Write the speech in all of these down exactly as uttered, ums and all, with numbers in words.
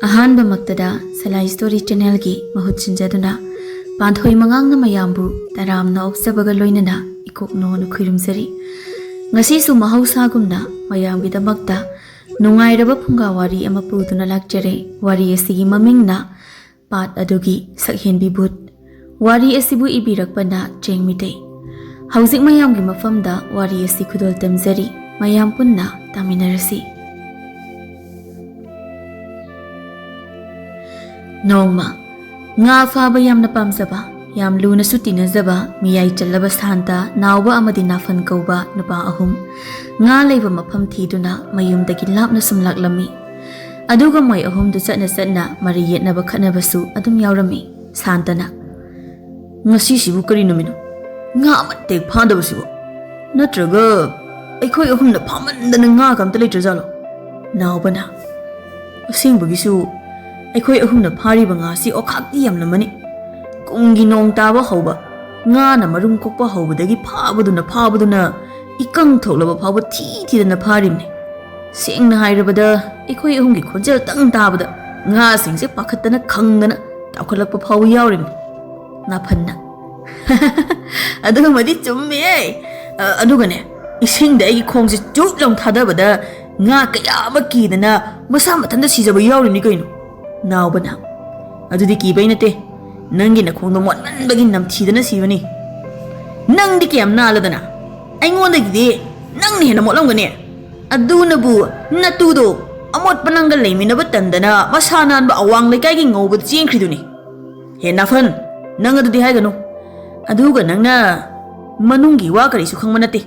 ꯑꯍꯥꯟꯕꯃꯛꯇꯗ ꯁꯂꯥꯏ story ꯆꯦꯅꯦꯜꯒꯤ ꯃꯍꯨꯠ ꯁꯤꯟꯖꯗꯨꯅ ꯄꯥꯟꯊꯣꯏ ꯃꯉꯥꯡꯅ ꯃꯌꯥꯝꯕꯨ ꯇꯔꯥꯝꯅ ꯑꯣꯛꯆꯕꯒ ꯂꯣꯏꯅꯅ ꯏꯀꯣꯛ ꯅꯣꯅ ꯈꯨꯔꯨꯝꯖꯔꯤ꯫ ꯉꯁꯤꯁꯨ ꯃꯍꯧꯁꯥꯒꯨꯝꯅ ꯃꯌꯥꯝꯒꯤꯗꯃꯛꯇ ꯅꯨꯡꯉꯥꯏꯔꯕ ꯐꯨꯡꯒꯥ ꯋꯥꯔꯤ ꯑꯃ ꯄꯨꯗꯨꯅ ꯂꯥꯛꯆꯔꯦ꯫ ꯋꯥꯔꯤ ꯑꯁꯤꯒꯤ ꯃꯃꯤꯡꯅ ꯄꯥꯠ ꯑꯗꯨꯒꯤ ꯁꯛꯍꯦꯟꯕꯤ ꯚꯨꯠ꯫ ꯋꯥꯔꯤ ꯑꯁꯤꯕꯨ ꯏꯕꯤꯔꯛꯄꯅ ꯆꯦꯡ ꯃꯤꯇꯩ꯫ ꯍꯧꯖꯤꯛ ꯃꯌꯥꯝꯒꯤ ꯃꯐꯝꯗ ꯋꯥꯔꯤ ꯑꯁꯤ ꯈꯨꯗꯣꯜ ꯇꯝꯖꯔꯤ꯫ ꯃꯌꯥꯝ ꯄꯨꯟꯅ ꯇꯥꯃꯤꯟꯅꯔꯁꯤ꯫ ꯅꯣꯡꯃ ꯉꯥ ꯐꯥꯕ ꯌꯥꯝꯅ ꯄꯥꯝꯖꯕ, ꯌꯥꯝ ꯂꯨꯅꯁꯨ ꯇꯤꯟꯅꯖꯕ, ꯃꯤꯌꯥꯏ ꯆꯜꯂꯕ ꯁꯥꯟꯇ, ꯅꯥꯎꯕ ꯑꯃꯗꯤ ꯅꯥꯐꯟ ꯀꯧꯕ ꯅꯨꯄꯥ ꯑꯍꯨꯝ ꯉꯥ ꯂꯩꯕ ꯃꯐꯝ ꯊꯤꯗꯨꯅ ꯃꯌꯨꯝꯗꯒꯤ ꯂꯥꯞꯅ ꯁꯨꯝ ꯂꯥꯛꯂꯝꯃꯤ꯫ ꯑꯗꯨꯒ ꯃꯣꯏ ꯑꯍꯨꯝꯗꯨ ꯆꯠꯅ ꯆꯠꯅ ꯃꯔꯩ ꯌꯦꯠꯅꯕ ꯈꯠꯅꯕꯁꯨ ꯑꯗꯨꯝ ꯌꯥꯎꯔꯝꯃꯤ꯫ ꯁꯥꯟꯇꯅ, "ꯉꯁꯤꯁꯤꯕꯨ ꯀꯔꯤ ꯅꯨꯃꯤꯠꯅꯣ? ꯉꯥ ꯑꯃꯠꯇ ꯍꯦꯛ ꯐꯥꯗꯕꯁꯤꯕꯨ? ꯅꯠꯇ꯭ꯔꯒ ꯑꯩꯈꯣꯏ ꯑꯍꯨꯝꯅ ꯐꯥꯃꯟꯗꯅ ꯉꯥꯒ ꯑꯝꯇ ꯂꯩꯇ꯭ꯔꯖꯥꯠꯂꯣ?" ꯅꯥꯎꯕꯅ, "ꯑꯁꯦꯡꯕꯒꯤꯁꯨ ꯑꯩꯈꯣꯏ ꯑꯍꯨꯝꯅ ꯐꯥꯔꯤꯕ ꯉꯥꯁꯤ ꯑꯣꯈꯥꯛꯇꯤ ꯌꯥꯝꯂꯝꯃꯅꯤ꯫ ꯀꯨꯝꯒꯤ ꯅꯣꯡ ꯇꯥꯕ ꯍꯧꯕ, ꯉꯥꯅ ꯃꯔꯨꯝ ꯀꯣꯛꯄ ꯍꯧꯕꯗꯒꯤ ꯐꯥꯕꯗꯨꯅ ꯐꯥꯕꯗꯨꯅ ꯏꯀꯪ ꯊꯣꯛꯂꯕ ꯐꯥꯎꯕ ꯊꯤ ꯊꯤꯗꯅ ꯐꯥꯔꯤꯕꯅꯤ꯫ ꯁꯦꯡꯅ ꯍꯥꯏꯔꯕꯗ, ꯑꯩꯈꯣꯏ ꯑꯍꯨꯝꯒꯤ ꯈꯣꯟꯖꯦꯜꯇꯪ ꯇꯥꯕꯗ ꯉꯥꯁꯤꯡꯁꯦ ꯄꯥꯈꯠꯇꯅ ꯈꯪꯗꯅ ꯇꯥꯎꯈꯠꯂꯛꯄ ꯐꯥꯎꯕ ꯌꯥꯎꯔꯤꯕꯅꯤ꯫" ꯅꯥꯐꯟꯅ, "ꯑꯗꯨꯃꯗꯤ ꯆꯨꯝꯃꯦ꯫ ꯑ, ꯑꯗꯨꯒꯅꯦ, ꯏꯁꯤꯡꯗ ꯑꯩꯒꯤ ꯈꯣꯡꯁꯦ ꯆꯨꯞ ꯂꯥꯎ ꯊꯥꯗꯕꯗ ꯉꯥ ꯀꯌꯥ ꯑꯃ ꯀꯤꯗꯅ ꯃꯁꯥ ꯃꯊꯟꯇ ꯁꯤꯖꯕ ꯌꯥꯎꯔꯤꯅꯤ ꯀꯩꯅꯣ꯫" ꯅꯥꯎꯕꯅ, "ꯑꯗꯨꯗꯤ ꯀꯤꯕꯩ ꯅꯠꯇꯦ, ꯅꯪꯒꯤ ꯅꯈꯣꯡꯗꯣ ꯃꯣꯠꯃꯟꯕꯒꯤ ꯅꯝꯊꯤꯗꯅ ꯁꯤꯕꯅꯤ꯫ ꯅꯪꯗꯤ ꯀꯌꯥꯝ ꯅꯥꯜꯂꯗꯅ, ꯑꯩꯉꯣꯟꯗꯒꯤꯗꯤ ꯅꯪꯅ ꯍꯦꯟꯅ ꯃꯣꯠꯂꯝꯒꯅꯤ꯫ ꯑꯗꯨꯅꯕꯨ ꯅꯇꯨꯗꯣ ꯑꯃꯣꯠꯄ ꯅꯪꯒ ꯂꯩꯃꯤꯟꯅꯕ ꯇꯟꯗꯅ ꯃꯁꯥ ꯅꯥꯟꯕ ꯑꯋꯥꯡ ꯂꯩꯀꯥꯏꯒꯤ ꯉꯧꯕꯗ ꯆꯦꯟꯈ꯭ꯔꯤꯗꯨꯅꯤ꯫ ꯍꯦ ꯅꯥꯐꯟ, ꯅꯪ ꯑꯗꯨꯗꯤ ꯍꯥꯏꯒꯅꯨ꯫ ꯑꯗꯨꯒ ꯅꯪꯅ ꯃꯅꯨꯡꯒꯤ ꯋꯥ ꯀꯔꯤꯁꯨ ꯈꯪꯕ ꯅꯠꯇꯦ꯫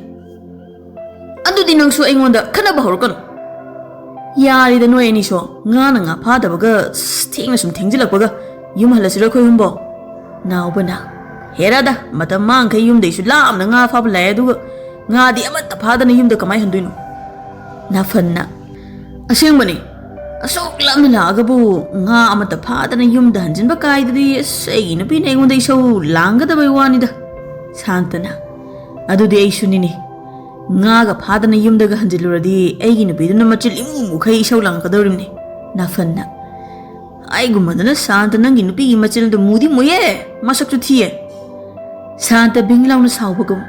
ꯑꯗꯨꯗꯤ ꯅꯪꯁꯨ ꯑꯩꯉꯣꯟꯗ ꯈꯠꯅꯕ ꯍꯧꯔꯛꯀꯅꯨ꯫ ꯌꯥꯔꯤꯗ ꯅꯣꯏ ꯑꯅꯤꯁꯨ, ꯉꯥꯅ ꯉꯥ ꯐꯥꯗꯕꯒ ꯑꯁ, ꯊꯦꯡꯅ ꯁꯨꯝ ꯊꯦꯡꯖꯤꯜꯂꯛꯄꯒ꯫ ꯌꯨꯝ ꯍꯜꯂꯁꯤꯔꯣ ꯑꯩꯈꯣꯏ ꯑꯍꯨꯝꯕꯣ?" ꯅꯥꯎꯕꯅ, "ꯍꯦꯔꯥꯗ, ꯃꯇꯝ ꯃꯥꯡꯈꯩ ꯌꯨꯝꯗꯩꯁꯨ ꯂꯥꯞꯅ ꯉꯥ ꯐꯥꯕ ꯂꯥꯛꯑꯦ, ꯑꯗꯨꯒ ꯉꯥꯗꯤ ꯑꯃꯠꯇ ꯐꯥꯗꯅ ꯌꯨꯝꯗ ꯀꯃꯥꯏ ꯍꯟꯗꯣꯏꯅꯣ?" ꯅꯥꯐꯟꯅ, "ꯑꯁꯦꯡꯕꯅꯤ, ꯑꯁꯨꯛ ꯂꯥꯞꯅ ꯂꯥꯛꯑꯒꯕꯨ ꯉꯥ ꯑꯃꯠꯇ ꯐꯥꯗꯅ ꯌꯨꯝꯗ ꯍꯟꯖꯤꯟꯕ ꯀꯥꯏꯗꯨꯗꯤ ꯑꯁ ꯑꯩꯒꯤ ꯅꯨꯄꯤꯅ ꯑꯩꯉꯣꯟꯗ ꯏꯁꯧ ꯂꯥꯡꯒꯗꯕꯩ ꯋꯥꯅꯤꯗ꯫" ꯁꯥꯟꯇꯅ, "ꯑꯗꯨꯗꯤ ꯑꯩꯁꯨꯅꯤꯅꯦ꯫ ꯉꯥꯒ ꯐꯥꯗꯅ ꯌꯨꯝꯗꯒ ꯍꯟꯖꯤꯜꯂꯨꯔꯗꯤ ꯑꯩꯒꯤ ꯅꯨꯄꯤꯗꯨꯅ ꯃꯆꯤꯜ ꯏꯃꯨ ꯃꯨꯈꯩ ꯏꯁꯧ ꯂꯥꯡꯉꯛꯀꯗꯧꯔꯤꯕꯅꯤ꯫" ꯅꯥꯐꯟꯅ, ꯍꯥꯏꯒꯨꯝꯕꯗꯅ ꯁꯥꯟꯇ ꯅꯪꯒꯤ ꯅꯨꯄꯤꯒꯤ ꯃꯆꯤꯜꯗꯣ ꯃꯨꯗꯤ ꯃꯨꯌꯦ, ꯃꯁꯛꯁꯨ ꯊꯤꯌꯦ꯫ ꯁꯥꯟꯇ ꯕꯤꯡ ꯂꯥꯎꯅ ꯁꯥꯎꯕꯒꯨꯝ,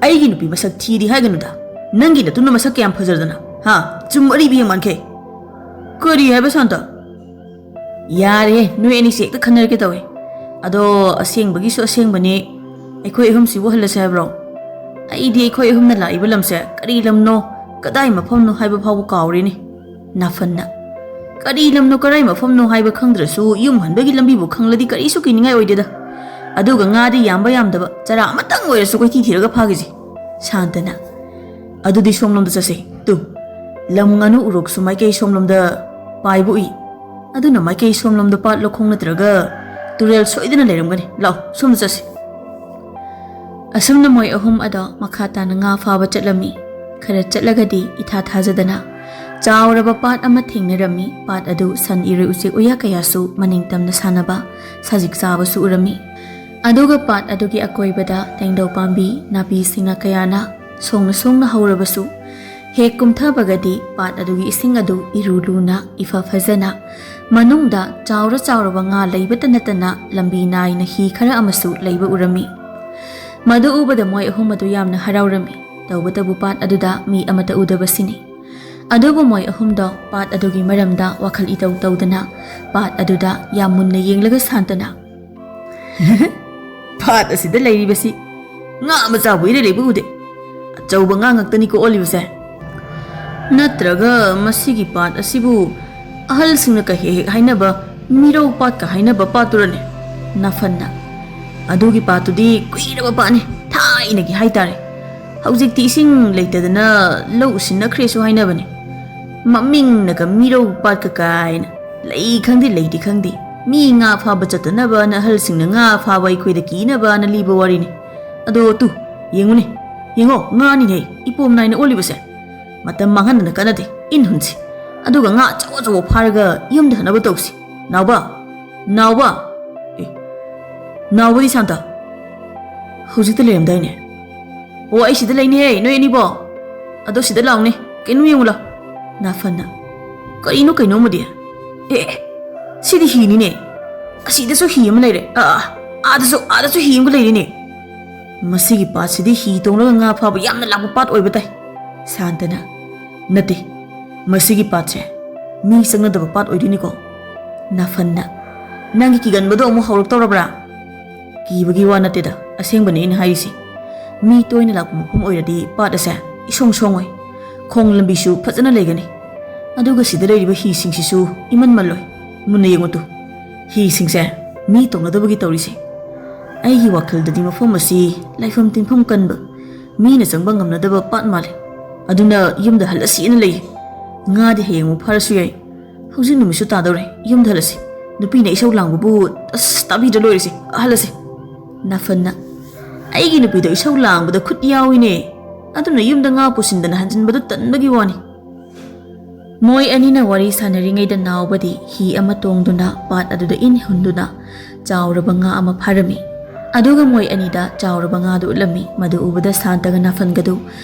"ꯑꯩꯒꯤ ꯅꯨꯄꯤ ꯃꯁꯛ ꯊꯤꯗꯤ ꯍꯥꯏꯒꯅꯨꯗ꯫ ꯅꯪꯒꯤ ꯅꯇꯨꯅ ꯃꯁꯛ ꯀꯌꯥꯝ ꯐꯖꯗꯅ, ꯍꯥ? ꯆꯨꯝ ꯑꯔꯤꯕꯤ ꯌꯦꯡ ꯃꯥꯟꯈꯩ꯫ ꯀꯔꯤ ꯍꯥꯏꯕ ꯁꯥꯟꯇ?" "ꯌꯥꯔꯦ, ꯅꯣꯏ ꯑꯅꯤꯁꯦ ꯍꯦꯛꯇ ꯈꯟꯅꯔꯒꯦ ꯇꯧꯋꯦ꯫ ꯑꯗꯣ ꯑꯁꯦꯡꯕꯒꯤꯁꯨ ꯑꯁꯦꯡꯕꯅꯦ, ꯑꯩꯈꯣꯏ ꯑꯍꯨꯝꯁꯤꯕꯨ ꯍꯜꯂꯁꯦ ꯍꯥꯏꯕ꯭ꯔꯣ? ꯑꯩꯗꯤ ꯑꯩꯈꯣꯏ ꯑꯍꯨꯝꯅ ꯂꯥꯛꯏꯕ ꯂꯝꯁꯦ ꯀꯔꯤ ꯂꯝꯅꯣ, ꯀꯗꯥꯏ ꯃꯐꯝꯅꯣ ꯍꯥꯏꯕ ꯐꯥꯎꯕ ꯀꯥꯎꯔꯦꯅꯦ꯫" ꯅꯥꯐꯟꯅ, "ꯀꯔꯤ ꯂꯝꯅꯣ, ꯀꯔꯥꯏ ꯃꯐꯝꯅꯣ ꯍꯥꯏꯕ ꯈꯪꯗ꯭ꯔꯁꯨ ꯌꯨꯝ ꯍꯟꯕꯒꯤ ꯂꯝꯕꯤꯕꯨ ꯈꯪꯂꯗꯤ ꯀꯔꯤꯁꯨ ꯀꯤꯅꯤꯡꯉꯥꯏ ꯑꯣꯏꯗꯦꯗ꯫ ꯑꯗꯨꯒ ꯉꯥꯗꯤ ꯌꯥꯝꯕ ꯌꯥꯝꯗꯕ ꯆꯔꯥ ꯑꯃꯇꯪ ꯑꯣꯏꯔꯁꯨ ꯀꯣꯏꯊꯤ ꯊꯤꯔꯒ ꯐꯥꯈꯤꯁꯤ꯫" ꯁꯥꯟꯇꯅ, "ꯑꯗꯨꯗꯤ ꯁꯣꯝꯂꯣꯝꯗ ꯆꯠꯁꯤ꯫ ꯇꯨ, ꯂꯝ ꯉꯥꯅꯨ ꯎꯔꯣꯛꯁꯨ ꯃꯥꯏꯀꯩ ꯁꯣꯝꯂꯣꯝꯗ ꯄꯥꯏꯕ ꯎꯏ꯫ ꯑꯗꯨꯅ ꯃꯥꯏꯀꯩ ꯁꯣꯝꯂꯣꯝꯗ ꯄꯥꯠ ꯂꯧꯈꯣꯡ ꯅꯠꯇ꯭ꯔꯒ ꯇꯨꯔꯦꯜ ꯁꯣꯏꯗꯅ ꯂꯩꯔꯝꯒꯅꯤ꯫ ꯂꯥꯛꯑꯣ, ꯁꯣꯝꯗ ꯆꯠꯁꯤ꯫" ꯑꯁꯨꯝꯅ ꯃꯣꯏ ꯑꯍꯨꯝ ꯑꯗꯣ ꯃꯈꯥ ꯇꯥꯅ ꯉꯥ ꯐꯥꯕ ꯆꯠꯂꯝꯃꯤ꯫ ꯈꯔ ꯆꯠꯂꯒꯗꯤ ꯏꯊꯥ ꯊꯥꯖꯗꯅ ꯆꯥꯎꯔꯕ ꯄꯥꯠ ꯑꯃ ꯊꯦꯡꯅꯔꯝꯃꯤ꯫ ꯄꯥꯠ ꯑꯗꯨ ꯁꯟ ꯏꯔꯣꯏ ꯎꯆꯦꯛ ꯎꯌꯥ ꯀꯌꯥꯁꯨ ꯃꯅꯤꯡ ꯇꯝꯅ ꯁꯥꯟꯅꯕ, ꯁꯖꯤꯛ ꯆꯥꯕꯁꯨ ꯎꯔꯝꯃꯤ꯫ ꯑꯗꯨꯒ ꯄꯥꯠ ꯑꯗꯨꯒꯤ ꯑꯀꯣꯏꯕꯗ ꯇꯦꯡꯗꯧ ꯄꯥꯝꯕꯤ, ꯅꯥꯄꯤ ꯁꯤꯡꯅꯥ ꯀꯌꯥꯅ ꯁꯣꯡꯅ ꯁꯣꯡꯅ ꯍꯧꯔꯕꯁꯨ, ꯍꯦꯛ ꯀꯨꯝꯊꯕꯒꯗꯤ ꯄꯥꯠ ꯑꯗꯨꯒꯤ ꯏꯁꯤꯡ ꯑꯗꯨ ꯏꯔꯨ ꯂꯨꯅ, ꯏꯐ ꯐꯖꯅ, ꯃꯅꯨꯡꯗ ꯆꯥꯎꯔ ꯆꯥꯎꯔꯕ ꯉꯥ ꯂꯩꯕꯇ ꯅꯠꯇꯅ ꯂꯝꯕꯤ ꯅꯥꯏꯅ ꯍꯤ ꯈꯔ ꯑꯃꯁꯨ ꯂꯩꯕ ꯎꯔꯝꯃꯤ꯫ ꯃꯗꯨ ꯎꯕꯗ ꯃꯣꯏ ꯑꯍꯨꯝ ꯑꯗꯨ ꯌꯥꯝꯅ ꯍꯔꯥꯎꯔꯝꯃꯤ꯫ ꯇꯧꯕꯇꯕꯨ ꯄꯥꯠ ꯑꯗꯨꯗ ꯃꯤ ꯑꯃꯠꯇ ꯎꯗꯕꯁꯤꯅꯤ꯫ ꯑꯗꯨꯕꯨ ꯃꯣꯏ ꯑꯍꯨꯝꯗꯣ ꯄꯥꯠ ꯑꯗꯨꯒꯤ ꯃꯔꯝꯗ ꯋꯥꯈꯜ ꯏꯇꯧ ꯇꯧꯗꯅ ꯄꯥꯠ ꯑꯗꯨꯗ ꯌꯥꯝ ꯃꯨꯟꯅ ꯌꯦꯡꯂꯒ ꯁꯥꯟꯇꯅ, "ꯄꯥꯠ ꯑꯁꯤꯗ ꯂꯩꯔꯤꯕꯁꯤ ꯉꯥ ꯃꯆꯥꯕꯨ ꯏꯔꯩ ꯂꯩꯕ ꯎꯗꯦ꯫ ꯑꯆꯧꯕ ꯉꯥ ꯉꯥꯛꯇꯅꯤꯀꯣ ꯑꯣꯜꯂꯤꯕꯁꯦ꯫ ꯅꯠꯇ꯭ꯔꯒ ꯃꯁꯤꯒꯤ ꯄꯥꯠ ꯑꯁꯤꯕꯨ ꯑꯍꯜꯁꯤꯡꯅ ꯀ ꯍꯦꯛ ꯍꯦꯛ ꯍꯥꯏꯅꯕ ꯃꯤꯔꯧ ꯄꯥꯠꯀ ꯍꯥꯏꯅꯕ ꯄꯥꯠꯇꯨꯔꯅꯦ?" ꯅꯥꯐꯟꯅ, "ꯑꯗꯨꯒꯤ ꯄꯥꯠꯇꯨꯗꯤ ꯀꯨꯏꯔꯕ ꯄꯥꯠꯅꯤ, ꯊꯥꯏꯅꯒꯤ ꯍꯥꯏꯇꯥꯔꯦ꯫ ꯍꯧꯖꯤꯛꯇꯤ ꯏꯁꯤꯡ ꯂꯩꯇꯗꯅ ꯂꯧ ꯎꯁꯤꯟꯅꯈ꯭ꯔꯦꯁꯨ ꯍꯥꯏꯅꯕꯅꯤ꯫ ꯃꯃꯤꯡꯅꯒ ꯃꯤꯔꯧ ꯄꯥꯠꯀ ꯀꯥꯏꯅ꯫ ꯂꯩ ꯈꯪꯗꯦ, ꯂꯩꯇꯦ ꯈꯪꯗꯦ꯫ ꯃꯤ ꯉꯥ ꯐꯥꯕ ꯆꯠꯇꯅꯕꯅ ꯑꯍꯜꯁꯤꯡꯅ ꯉꯥ ꯐꯥꯕ ꯑꯩꯈꯣꯏꯗ ꯀꯤꯅꯕꯅ ꯂꯤꯕ ꯋꯥꯔꯤꯅꯤ꯫ ꯑꯗꯣ ꯇꯨ, ꯌꯦꯡꯉꯨꯅꯦ, ꯌꯦꯡꯉꯣ, ꯉꯥꯅꯤꯅꯦ ꯏꯄꯣꯝ ꯅꯥꯏꯅ ꯑꯣꯜꯂꯤꯕꯁꯦ꯫ ꯃꯇꯝ ꯃꯥꯡꯍꯟꯗꯅ ꯀꯥꯟꯅꯗꯦ, ꯏꯟ ꯍꯨꯟꯁꯤ꯫ ꯑꯗꯨꯒ ꯉꯥ ꯑꯆꯧ ꯑꯆꯧꯕ ꯐꯥꯔꯒ ꯌꯨꯝꯗ ꯍꯟꯅꯕ ꯇꯧꯁꯤ꯫ ꯅꯥꯎꯕ, ꯅꯥꯎꯕ!" "ꯑꯦ, ꯅꯥꯎꯕꯗꯤ ꯁꯥꯟꯇ?" "ꯍꯧꯖꯤꯛꯇ ꯂꯩꯔꯝꯗꯥꯏꯅꯦ?" "ꯑꯣ, ꯑꯩ ꯁꯤꯗ ꯂꯩꯅꯦꯍꯦ, ꯅꯣꯏ ꯑꯅꯤꯕꯣ꯫ ꯑꯗꯣ ꯁꯤꯗ ꯂꯥꯛꯎꯅꯦ, ꯀꯩꯅꯣꯝ ꯌꯦꯡꯉꯨ ꯂꯥꯎ꯫" ꯅꯥꯐꯟꯅ, "ꯀꯔꯤꯅꯣ ꯀꯩꯅꯣꯝꯃꯗꯤ?" "ꯑꯦ, ꯑꯦ, "ꯁꯤꯗꯤ ꯍꯤꯅꯤꯅꯦ꯫ ꯑꯁꯤꯗꯁꯨ ꯍꯤ ꯑꯃ ꯂꯩꯔꯦ꯫ ꯑꯥ, ꯑꯥꯗꯁꯨ, ꯑꯥꯗꯁꯨ ꯍꯤ ꯑꯃꯒ ꯂꯩꯔꯤꯅꯦ꯫ ꯃꯁꯤꯒꯤ ꯄꯥꯠꯁꯤꯗꯤ ꯍꯤ ꯇꯣꯡꯂꯒ ꯉꯥ ꯐꯥꯕ ꯌꯥꯝꯅ ꯂꯥꯛꯄ ꯄꯥꯠ ꯑꯣꯏꯕ ꯇꯥꯏ"꯫ ꯁꯥꯟꯇꯅ, "ꯅꯠꯇꯦ, ꯃꯁꯤꯒꯤ ꯄꯥꯠꯁꯦ ꯃꯤ ꯆꯪꯅꯗꯕ ꯄꯥꯠ ꯑꯣꯏꯗꯣꯏꯅꯤꯀꯣ"꯫ ꯅꯥꯐꯟꯅ, "ꯅꯪꯒꯤ ꯀꯤꯒꯟꯕꯗꯣ ꯑꯃꯨꯛ ꯍꯧꯔꯛꯇꯧꯔꯕ꯭ꯔꯥ?" "ꯀꯤꯕꯒꯤ ꯋꯥ ꯅꯠꯇꯦꯗ, ꯑꯁꯦꯡꯕꯅꯦ ꯑꯩꯅ ꯍꯥꯏꯔꯤꯁꯦ꯫ ꯃꯤ ꯇꯣꯏꯅ ꯂꯥꯛꯄ ꯃꯐꯝ ꯑꯣꯏꯔꯗꯤ ꯄꯥꯠ ꯑꯁꯦ ꯏꯁꯣꯡ ꯁꯣꯡꯉꯣꯏ, ꯈꯣꯡ ꯂꯝꯕꯤꯁꯨ ꯐꯖꯅ ꯂꯩꯒꯅꯤ꯫ ꯑꯗꯨꯒ ꯁꯤꯗ ꯂꯩꯔꯤꯕ ꯍꯤꯁꯤꯡꯁꯤꯁꯨ ꯏꯃꯟ ꯃꯜꯂꯣꯏ꯫ ꯃꯨꯟꯅ ꯌꯦꯡꯉꯨ ꯇꯨ, ꯍꯤꯁꯤꯡꯁꯦ ꯃꯤ ꯇꯣꯡꯅꯗꯕꯒꯤ ꯇꯧꯔꯤꯁꯦ꯫ ꯑꯩꯒꯤ ꯋꯥꯈꯜꯗꯗꯤ ꯃꯐꯝ ꯑꯁꯤ ꯂꯥꯏꯐꯝ ꯇꯤꯟꯐꯝ ꯀꯟꯕ, ꯃꯤꯅ ꯆꯪꯕ ꯉꯝꯅꯗꯕ ꯄꯥꯠ ꯃꯥꯜꯂꯦ꯫ ꯑꯗꯨꯅ ꯌꯨꯝꯗ ꯍꯜꯂꯁꯤꯅ ꯂꯩꯌꯦ꯫ ꯉꯥꯗꯤ ꯍꯌꯦꯡꯃꯨꯛ ꯐꯥꯔꯁꯨ ꯌꯥꯏ꯫ ꯍꯧꯖꯤꯛ ꯅꯨꯃꯤꯠꯁꯨ ꯇꯥꯗꯧꯔꯦ, ꯌꯨꯝꯗ ꯍꯜꯂꯁꯤ꯫ ꯅꯨꯄꯤꯅ ꯏꯁꯧ ꯂꯥꯡꯕꯕꯨ ꯑꯁ ꯇꯥꯕꯤꯗ꯭ꯔ ꯂꯣꯏꯔꯦꯁꯦ, ꯍꯜꯂꯁꯤ"꯫ ꯅꯥꯐꯟꯅ, "ꯑꯩꯒꯤ ꯅꯨꯄꯤꯗꯣ ꯏꯁꯧ ꯂꯥꯡꯕꯗ ꯈꯨꯠ ꯌꯥꯎꯏꯅꯦ꯫ ꯑꯗꯨꯅ ꯌꯨꯝꯗ ꯉꯥ ꯄꯨꯁꯤꯟꯗꯅ ꯍꯟꯖꯤꯟꯕꯗꯨ ꯇꯟꯕꯒꯤ ꯋꯥꯅꯤ"꯫ ꯃꯣꯏ ꯑꯅꯤꯅ ꯋꯥꯔꯤ ꯁꯥꯟꯅꯔꯤꯉꯩꯗ ꯅꯥꯎꯕꯗꯤ ꯍꯤ ꯑꯃ ꯇꯣꯡꯗꯨꯅ ꯄꯥꯠ ꯑꯗꯨꯗ ꯏꯟ ꯍꯨꯟꯗꯨꯅ ꯆꯥꯎꯔꯕ ꯉꯥ ꯑꯃ ꯐꯥꯔꯝꯃꯤ꯫ ꯑꯗꯨꯒ ꯃꯣꯏ ꯑꯅꯤꯗ ꯆꯥꯎꯔꯕ ꯉꯥꯗꯨ ꯎꯠꯂꯝꯃꯤ꯫ ꯃꯗꯨ ꯎꯕꯗ ꯁꯥꯟꯇꯒ ꯅꯥꯐꯟꯒꯗꯨ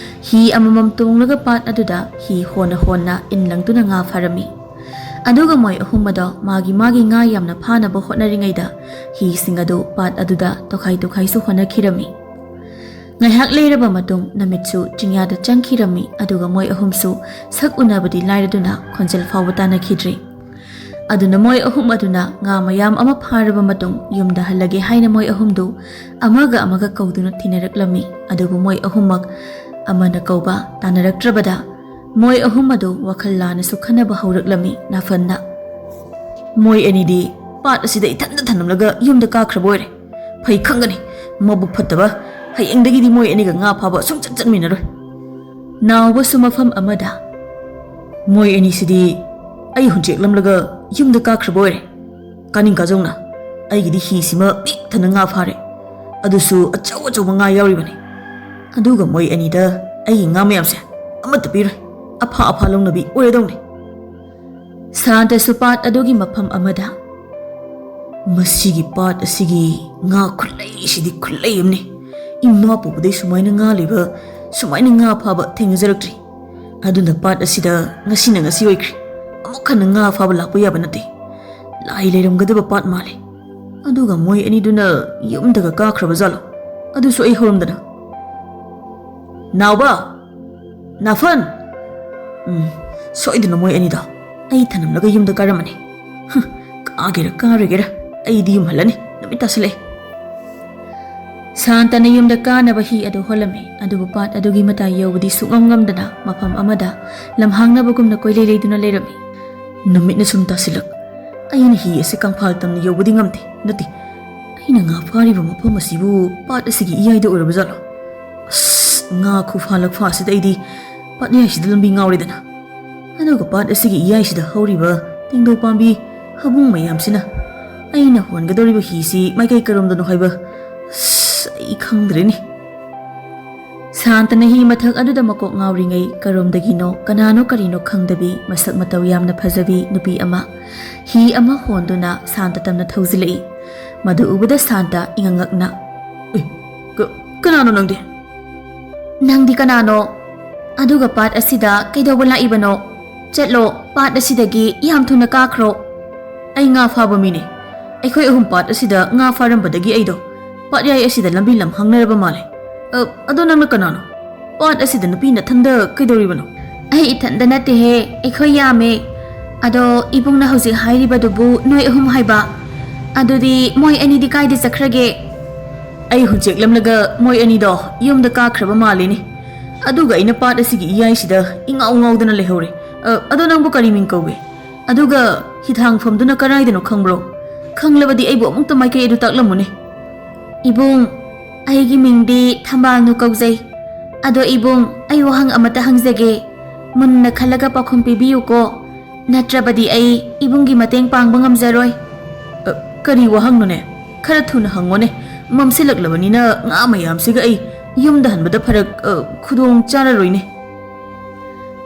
ꯍꯤ ꯑꯃꯃꯝ ꯇꯣꯡꯂꯒ ꯄꯥꯠ ꯑꯗꯨꯗ ꯍꯤ ꯍꯣꯟꯅ ꯍꯣꯟꯅ ꯏꯟ ꯂꯪꯗꯨꯅ ꯉꯥ ꯐꯥꯔꯝꯃꯤ꯫ ꯑꯗꯨꯒ ꯃꯣꯏ ꯑꯍꯨꯝ ꯑꯗꯣ ꯃꯥꯒꯤ ꯃꯥꯒꯤ ꯉꯥ ꯌꯥꯝꯅ ꯐꯥꯅꯕ ꯍꯣꯠꯅꯔꯤꯉꯩꯗ ꯍꯤꯁꯤꯡ ꯑꯗꯨ ꯄꯥꯠ ꯑꯗꯨꯗ ꯇꯣꯈꯥꯏ ꯇꯣꯈꯥꯏꯁꯨ ꯍꯣꯠꯅꯈꯤꯔꯝꯃꯤ꯫ ꯉꯥꯏꯍꯥꯛ ꯂꯩꯔꯕ ꯃꯇꯨꯡ ꯅꯨꯃꯤꯠꯁꯨ ꯆꯤꯡꯌꯥꯗ ꯆꯪꯈꯤꯔꯝꯃꯤ꯫ ꯑꯗꯨꯒ ꯃꯣꯏ ꯑꯍꯨꯝꯁꯨ ꯁꯛ ꯎꯅꯕꯗꯤ ꯂꯥꯏꯔꯗꯨꯅ ꯈꯣꯟꯖꯦꯜ ꯐꯥꯎꯕ ꯇꯥꯅꯈꯤꯗ꯭ꯔꯤ꯫ ꯑꯗꯨꯅ ꯃꯣꯏ ꯑꯍꯨꯝ ꯑꯗꯨꯅ ꯉꯥ ꯃꯌꯥꯝ ꯑꯃ ꯐꯥꯔꯕ ꯃꯇꯨꯡ ꯌꯨꯝꯗ ꯍꯜꯂꯒꯦ ꯍꯥꯏꯅ ꯃꯣꯏ ꯑꯍꯨꯝꯗꯨ ꯑꯃꯒ ꯑꯃꯒ ꯀꯧꯗꯨꯅ ꯊꯤꯅꯔꯛꯂꯝꯃꯤ꯫ ꯑꯗꯨꯕꯨ ꯃꯣꯏ ꯑꯍꯨꯝꯃꯛ ꯑꯃꯅ ꯀꯧꯕ ꯇꯥꯅꯔꯛꯇ꯭ꯔꯕꯗ ꯃꯣꯏ ꯑꯍꯨꯝ ꯑꯗꯨ ꯋꯥꯈꯜ ꯂꯥꯟꯅꯁꯨ ꯈꯟꯅꯕ ꯍꯧꯔꯛꯂꯝꯃꯤ꯫ ꯅꯥꯐꯟꯅ, "ꯃꯣꯏ ꯑꯅꯤꯗꯤ ꯄꯥꯠ ꯑꯁꯤꯗ ꯏꯊꯟꯗ ꯊꯅꯝꯂꯒ ꯌꯨꯝꯗ ꯀꯥꯈ꯭ꯔꯕ ꯑꯣꯏꯔꯦ꯫ ꯐꯩ ꯈꯪꯒꯅꯤ, ꯃꯕꯨꯛ ꯐꯠꯇꯕ꯫ ꯍꯌꯦꯡꯗꯒꯤꯗꯤ ꯃꯣꯏ ꯑꯅꯤꯒ ꯉꯥ ꯐꯥꯕ ꯁꯨꯡꯆꯠ ꯆꯠꯃꯤꯟꯅꯔꯣꯏ"꯫ ꯅꯥꯎꯕꯁꯨ ꯃꯐꯝ ꯑꯃꯗ, "ꯃꯣꯏ ꯑꯅꯤꯁꯤꯗꯤ ꯑꯩ ꯍꯨꯟꯆꯦꯛꯂꯝꯂꯒ ꯌꯨꯝꯗ ꯀꯥꯈ꯭ꯔꯕ ꯑꯣꯏꯔꯦ꯫ ꯀꯥꯅꯤꯡ ꯀꯥꯖꯧꯅ ꯑꯩꯒꯤꯗꯤ ꯍꯤꯁꯤꯃ ꯄꯤꯛ ꯊꯟꯅ ꯉꯥ ꯐꯥꯔꯦ꯫ ꯑꯗꯨꯁꯨ ꯑꯆꯧ ꯑꯆꯧꯕ ꯉꯥ ꯌꯥꯎꯔꯤꯕꯅꯤ꯫ ꯑꯗꯨꯒ ꯃꯣꯏ ꯑꯅꯤꯗ ꯑꯩꯒꯤ ꯉꯥ ꯃꯌꯥꯝꯁꯦ ꯑꯃꯠꯇ ꯄꯤꯔꯣꯏ꯫ ꯑꯐꯥ ꯑꯐꯥ ꯂꯧꯅꯕꯤ ꯑꯣꯏꯔꯗꯧꯅꯤ"꯫ ꯁꯥꯟꯇꯁꯨ ꯄꯥꯠ ꯑꯗꯨꯒꯤ ꯃꯐꯝ ꯑꯃꯗ, "ꯃꯁꯤꯒꯤ ꯄꯥꯠ ꯑꯁꯤꯒꯤ ꯉꯥ ꯈꯨꯠꯂꯩꯁꯤꯗꯤ ꯈꯨꯠꯂꯩ ꯑꯃꯅꯤ꯫ ꯏꯃꯥ ꯄꯣꯛꯄꯗꯩ ꯁꯨꯃꯥꯏꯅ ꯉꯥ ꯂꯩꯕ, ꯁꯨꯃꯥꯏꯅ ꯉꯥ ꯐꯥꯕ ꯊꯦꯡꯅꯖꯔꯛꯇ꯭ꯔꯤ꯫ ꯑꯗꯨꯅ ꯄꯥꯠ ꯑꯁꯤꯗ ꯉꯁꯤꯅ ꯉꯁꯤ ꯑꯣꯏꯈ꯭ꯔꯦ꯫ ꯑꯃꯨꯛ ꯍꯟꯅ ꯉꯥ ꯐꯥꯕ ꯂꯥꯛꯄ ꯌꯥꯕ ꯅꯠꯇꯦ꯫ ꯂꯥꯏ ꯂꯩꯔꯝꯒꯗꯕ ꯄꯥꯠ ꯃꯥꯜꯂꯦ꯫ ꯑꯗꯨꯒ ꯃꯣꯏ ꯑꯅꯤꯗꯨꯅ ꯌꯨꯝꯗꯒ ꯀꯥꯈ꯭ꯔꯕ ꯖꯥꯠꯂꯣ? ꯑꯗꯨꯁꯨ ꯑꯩ ꯍꯧꯔꯝꯗꯅ꯫ ꯅꯥꯎꯕ! ꯅꯥꯐꯟ! ꯎꯝ, ꯁꯣꯏꯗꯅ ꯃꯣꯏ ꯑꯅꯤꯗꯣ ꯑꯩ ꯊꯅꯝꯂꯒ ꯌꯨꯝꯗ ꯀꯥꯔꯝꯃꯅꯤ꯫ ꯍ, ꯀꯥꯒꯦꯔꯥ ꯀꯥꯔꯣꯏꯒꯦꯔꯥ, ꯑꯩꯗꯤ ꯌꯨꯝ ꯍꯜꯂꯅꯤ꯫ ꯅꯨꯃꯤꯠ ꯇꯥꯁꯤꯜꯂꯛꯑꯦ꯫ ꯁꯥꯟꯇꯅ ꯌꯨꯝꯗ ꯀꯥꯅꯕ ꯍꯤ ꯑꯗꯨ ꯍꯣꯜꯂꯝꯃꯤ, ꯑꯗꯨꯕꯨ ꯄꯥꯠ ꯑꯗꯨꯒꯤ ꯃꯇꯥꯏ ꯌꯧꯕꯗꯤ ꯁꯨꯛꯉꯝ ꯉꯝꯗꯅ ꯃꯐꯝ ꯑꯃꯗ ꯂꯝꯍꯥꯡꯅꯕꯒꯨꯝꯅ ꯀꯣꯏꯂꯩ ꯂꯩꯗꯨꯅ ꯂꯩꯔꯝꯃꯤ꯫ ꯅꯨꯃꯤꯠꯅ ꯁꯨꯝ ꯇꯥꯁꯤꯜꯂꯛ, ꯑꯩꯅ ꯍꯤ ꯑꯁꯤ ꯀꯪꯐꯥꯜ ꯇꯝꯅ ꯌꯧꯕꯗꯤ ꯉꯝꯗꯦ꯫ ꯅꯠꯇꯦ, ꯑꯩꯅ ꯉꯥ ꯐꯥꯔꯤꯕ ꯃꯐꯝ ꯑꯁꯤꯕꯨ ꯄꯥꯠ ꯑꯁꯤꯒꯤ ꯏꯌꯥꯏꯗ ꯑꯣꯏꯔꯕ ꯖꯥꯠꯂꯣ? ꯑꯁ, ꯉꯥ ꯈꯨꯐꯥ ꯂꯛꯐꯥ ꯑꯁꯤꯗ ꯑꯩꯗꯤ ꯄꯥꯠ ꯏꯌꯥꯏꯁꯤꯗ ꯂꯝꯕꯤ ꯉꯥꯎꯔꯦꯗꯅ꯫ ꯑꯗꯨꯒ ꯄꯥꯠ ꯑꯁꯤꯒꯤ ꯏꯌꯥꯏꯁꯤꯗ ꯍꯧꯔꯤꯕ ꯇꯦꯡꯗꯧ ꯄꯥꯝꯕꯤ ꯍꯥꯕꯨꯡ ꯃꯌꯥꯝꯁꯤꯅ ꯑꯩꯅ ꯍꯣꯟꯒꯗꯧꯔꯤꯕ ꯍꯤꯁꯤ ꯃꯥꯏꯀꯩ ꯀꯔꯣꯝꯗꯅꯣ ꯍꯥꯏꯕ, ꯑꯁ, ꯑꯩ ꯈꯪꯗ꯭ꯔꯦꯅꯦ꯫ ꯁꯥꯟꯇꯅ ꯍꯤ ꯃꯊꯛ ꯑꯗꯨꯗ ꯃꯀꯣꯛ ꯉꯥꯎꯔꯤꯉꯩ, ꯀꯔꯣꯝꯗꯒꯤꯅꯣ ꯀꯅꯥꯅꯣ ꯀꯔꯤꯅꯣ ꯈꯪꯗꯕꯤ, ꯃꯁꯛ ꯃꯇꯧ ꯌꯥꯝꯅ ꯐꯖꯕꯤ ꯅꯨꯄꯤ ꯑꯃ ꯍꯤ ꯑꯃ ꯍꯣꯟꯗꯨꯅ ꯁꯥꯟꯇ ꯇꯝꯅ ꯊꯧꯖꯤꯜꯂꯛꯏ꯫ ꯃꯗꯨ ꯎꯕꯗ ꯁꯥꯟꯇ ꯏꯉꯛ ꯉꯛꯅ, "ꯑꯦ, ꯀ-, ꯀꯅꯥꯅꯣ ꯅꯪꯗꯤ?" "ꯅꯪꯗꯤ ꯀꯅꯥꯅꯣ? ꯑꯗꯨꯒ ꯄꯥꯠ ꯑꯁꯤꯗ ꯀꯩꯗꯧꯕ ꯂꯥꯛꯏꯕꯅꯣ? ꯆꯠꯂꯣ, ꯄꯥꯠ ꯑꯁꯤꯗꯒꯤ ꯌꯥꯝ ꯊꯨꯅ ꯀꯥꯈ꯭ꯔꯣ꯫" "ꯑꯩ ꯉꯥ ꯐꯥꯕ ꯃꯤꯅꯦ꯫ ꯑꯩꯈꯣꯏ ꯑꯍꯨꯝ ꯄꯥꯠ ꯑꯁꯤꯗ ꯉꯥ ꯐꯥꯔꯝꯕꯗꯒꯤ ꯑꯩꯗꯣ ꯄꯥꯠꯌꯥꯏ ꯑꯁꯤꯗ ꯂꯝꯕꯤ ꯂꯝꯍꯥꯡꯅꯔꯕ ꯃꯥꯜꯂꯦ꯫ ꯑ, ꯑꯗꯣ ꯅꯪꯅ ꯀꯅꯥꯅꯣ? ꯄꯥꯠ ꯑꯁꯤꯗ ꯅꯨꯄꯤ ꯅꯊꯟꯗ ꯀꯩꯗꯧꯔꯤꯕꯅꯣ?" "ꯑꯩ ꯏꯊꯟꯗ ꯅꯠꯇꯦꯍꯦ, ꯑꯩꯈꯣꯏ ꯌꯥꯝꯃꯦ꯫ ꯑꯗꯣ ꯏꯕꯨꯡꯅ ꯍꯧꯖꯤꯛ ꯍꯥꯏꯔꯤꯕꯗꯨꯕꯨ ꯅꯣꯏ ꯑꯍꯨꯝ ꯍꯥꯏꯕ? ꯑꯗꯨꯗꯤ ꯃꯣꯏ ꯑꯅꯤꯗꯤ ꯀꯥꯏꯗ ꯆꯠꯈ꯭ꯔꯒꯦ?" "ꯑꯩ ꯍꯨꯟꯆꯦꯛꯂꯝꯂꯒ ꯃꯣꯏ ꯑꯅꯤꯗꯣ ꯌꯨꯝꯗ ꯀꯥꯈ꯭ꯔꯕ ꯃꯥꯜꯂꯤꯅꯦ꯫ ꯑꯗꯨꯒ ꯑꯩꯅ ꯄꯥꯠ ꯑꯁꯤꯒꯤ ꯏꯌꯥꯏꯁꯤꯗ ꯏꯉꯥꯎ ꯉꯥꯎꯗꯅ ꯂꯩꯍꯧꯔꯦ꯫ ꯑ, ꯑꯗꯣ ꯅꯪꯕꯨ ꯀꯔꯤ ꯃꯤꯡ ꯀꯧꯒꯦ? ꯑꯗꯨꯒ ꯍꯤꯊꯥꯡꯐꯝꯗꯨꯅ ꯀꯔꯥꯏꯗꯅꯣ ꯈꯪꯕ꯭ꯔꯣ? ꯈꯪꯂꯕꯗꯤ ꯑꯩꯕꯨ ꯑꯃꯨꯛꯇ ꯃꯥꯏꯀꯩ ꯑꯗꯨ ꯇꯥꯛꯂꯝꯃꯨꯅꯦ꯫" "ꯏꯕꯨꯡ, ꯑꯩꯒꯤ ꯃꯤꯡꯗꯤ ꯊꯝꯕꯥꯜꯅꯨ ꯀꯧꯖꯩ꯫ ꯑꯗꯣ ꯏꯕꯨꯡ, ꯑꯩ ꯋꯥꯍꯪ ꯑꯃꯇ ꯍꯪꯖꯒꯦ꯫ ꯃꯨꯟꯅ ꯈꯜꯂꯒ ꯄꯥꯎꯈꯨꯝ ꯄꯤꯕꯤꯌꯨꯀꯣ꯫ ꯅꯠꯇ꯭ꯔꯕꯗꯤ ꯑꯩ ꯏꯕꯨꯡꯒꯤ ꯃꯇꯦꯡ ꯄꯥꯡꯕ ꯉꯝꯖꯔꯣꯏ꯫" "ꯑ, ꯀꯔꯤ ꯋꯥꯍꯪꯅꯣꯅꯦ? ꯈꯔ ꯊꯨꯅ ꯍꯪꯉꯣꯅꯦ꯫ ꯃꯝꯁꯤꯜꯂꯛꯂꯕꯅꯤꯅ ꯉꯥ ꯃꯌꯥꯝꯁꯤꯒ ꯑꯩ ꯌꯨꯝꯗ ꯍꯟꯕꯗ ꯐꯔꯛ, ꯑ, ꯈꯨꯗꯣꯡ ꯆꯥꯔꯔꯣꯏꯅꯦ꯫"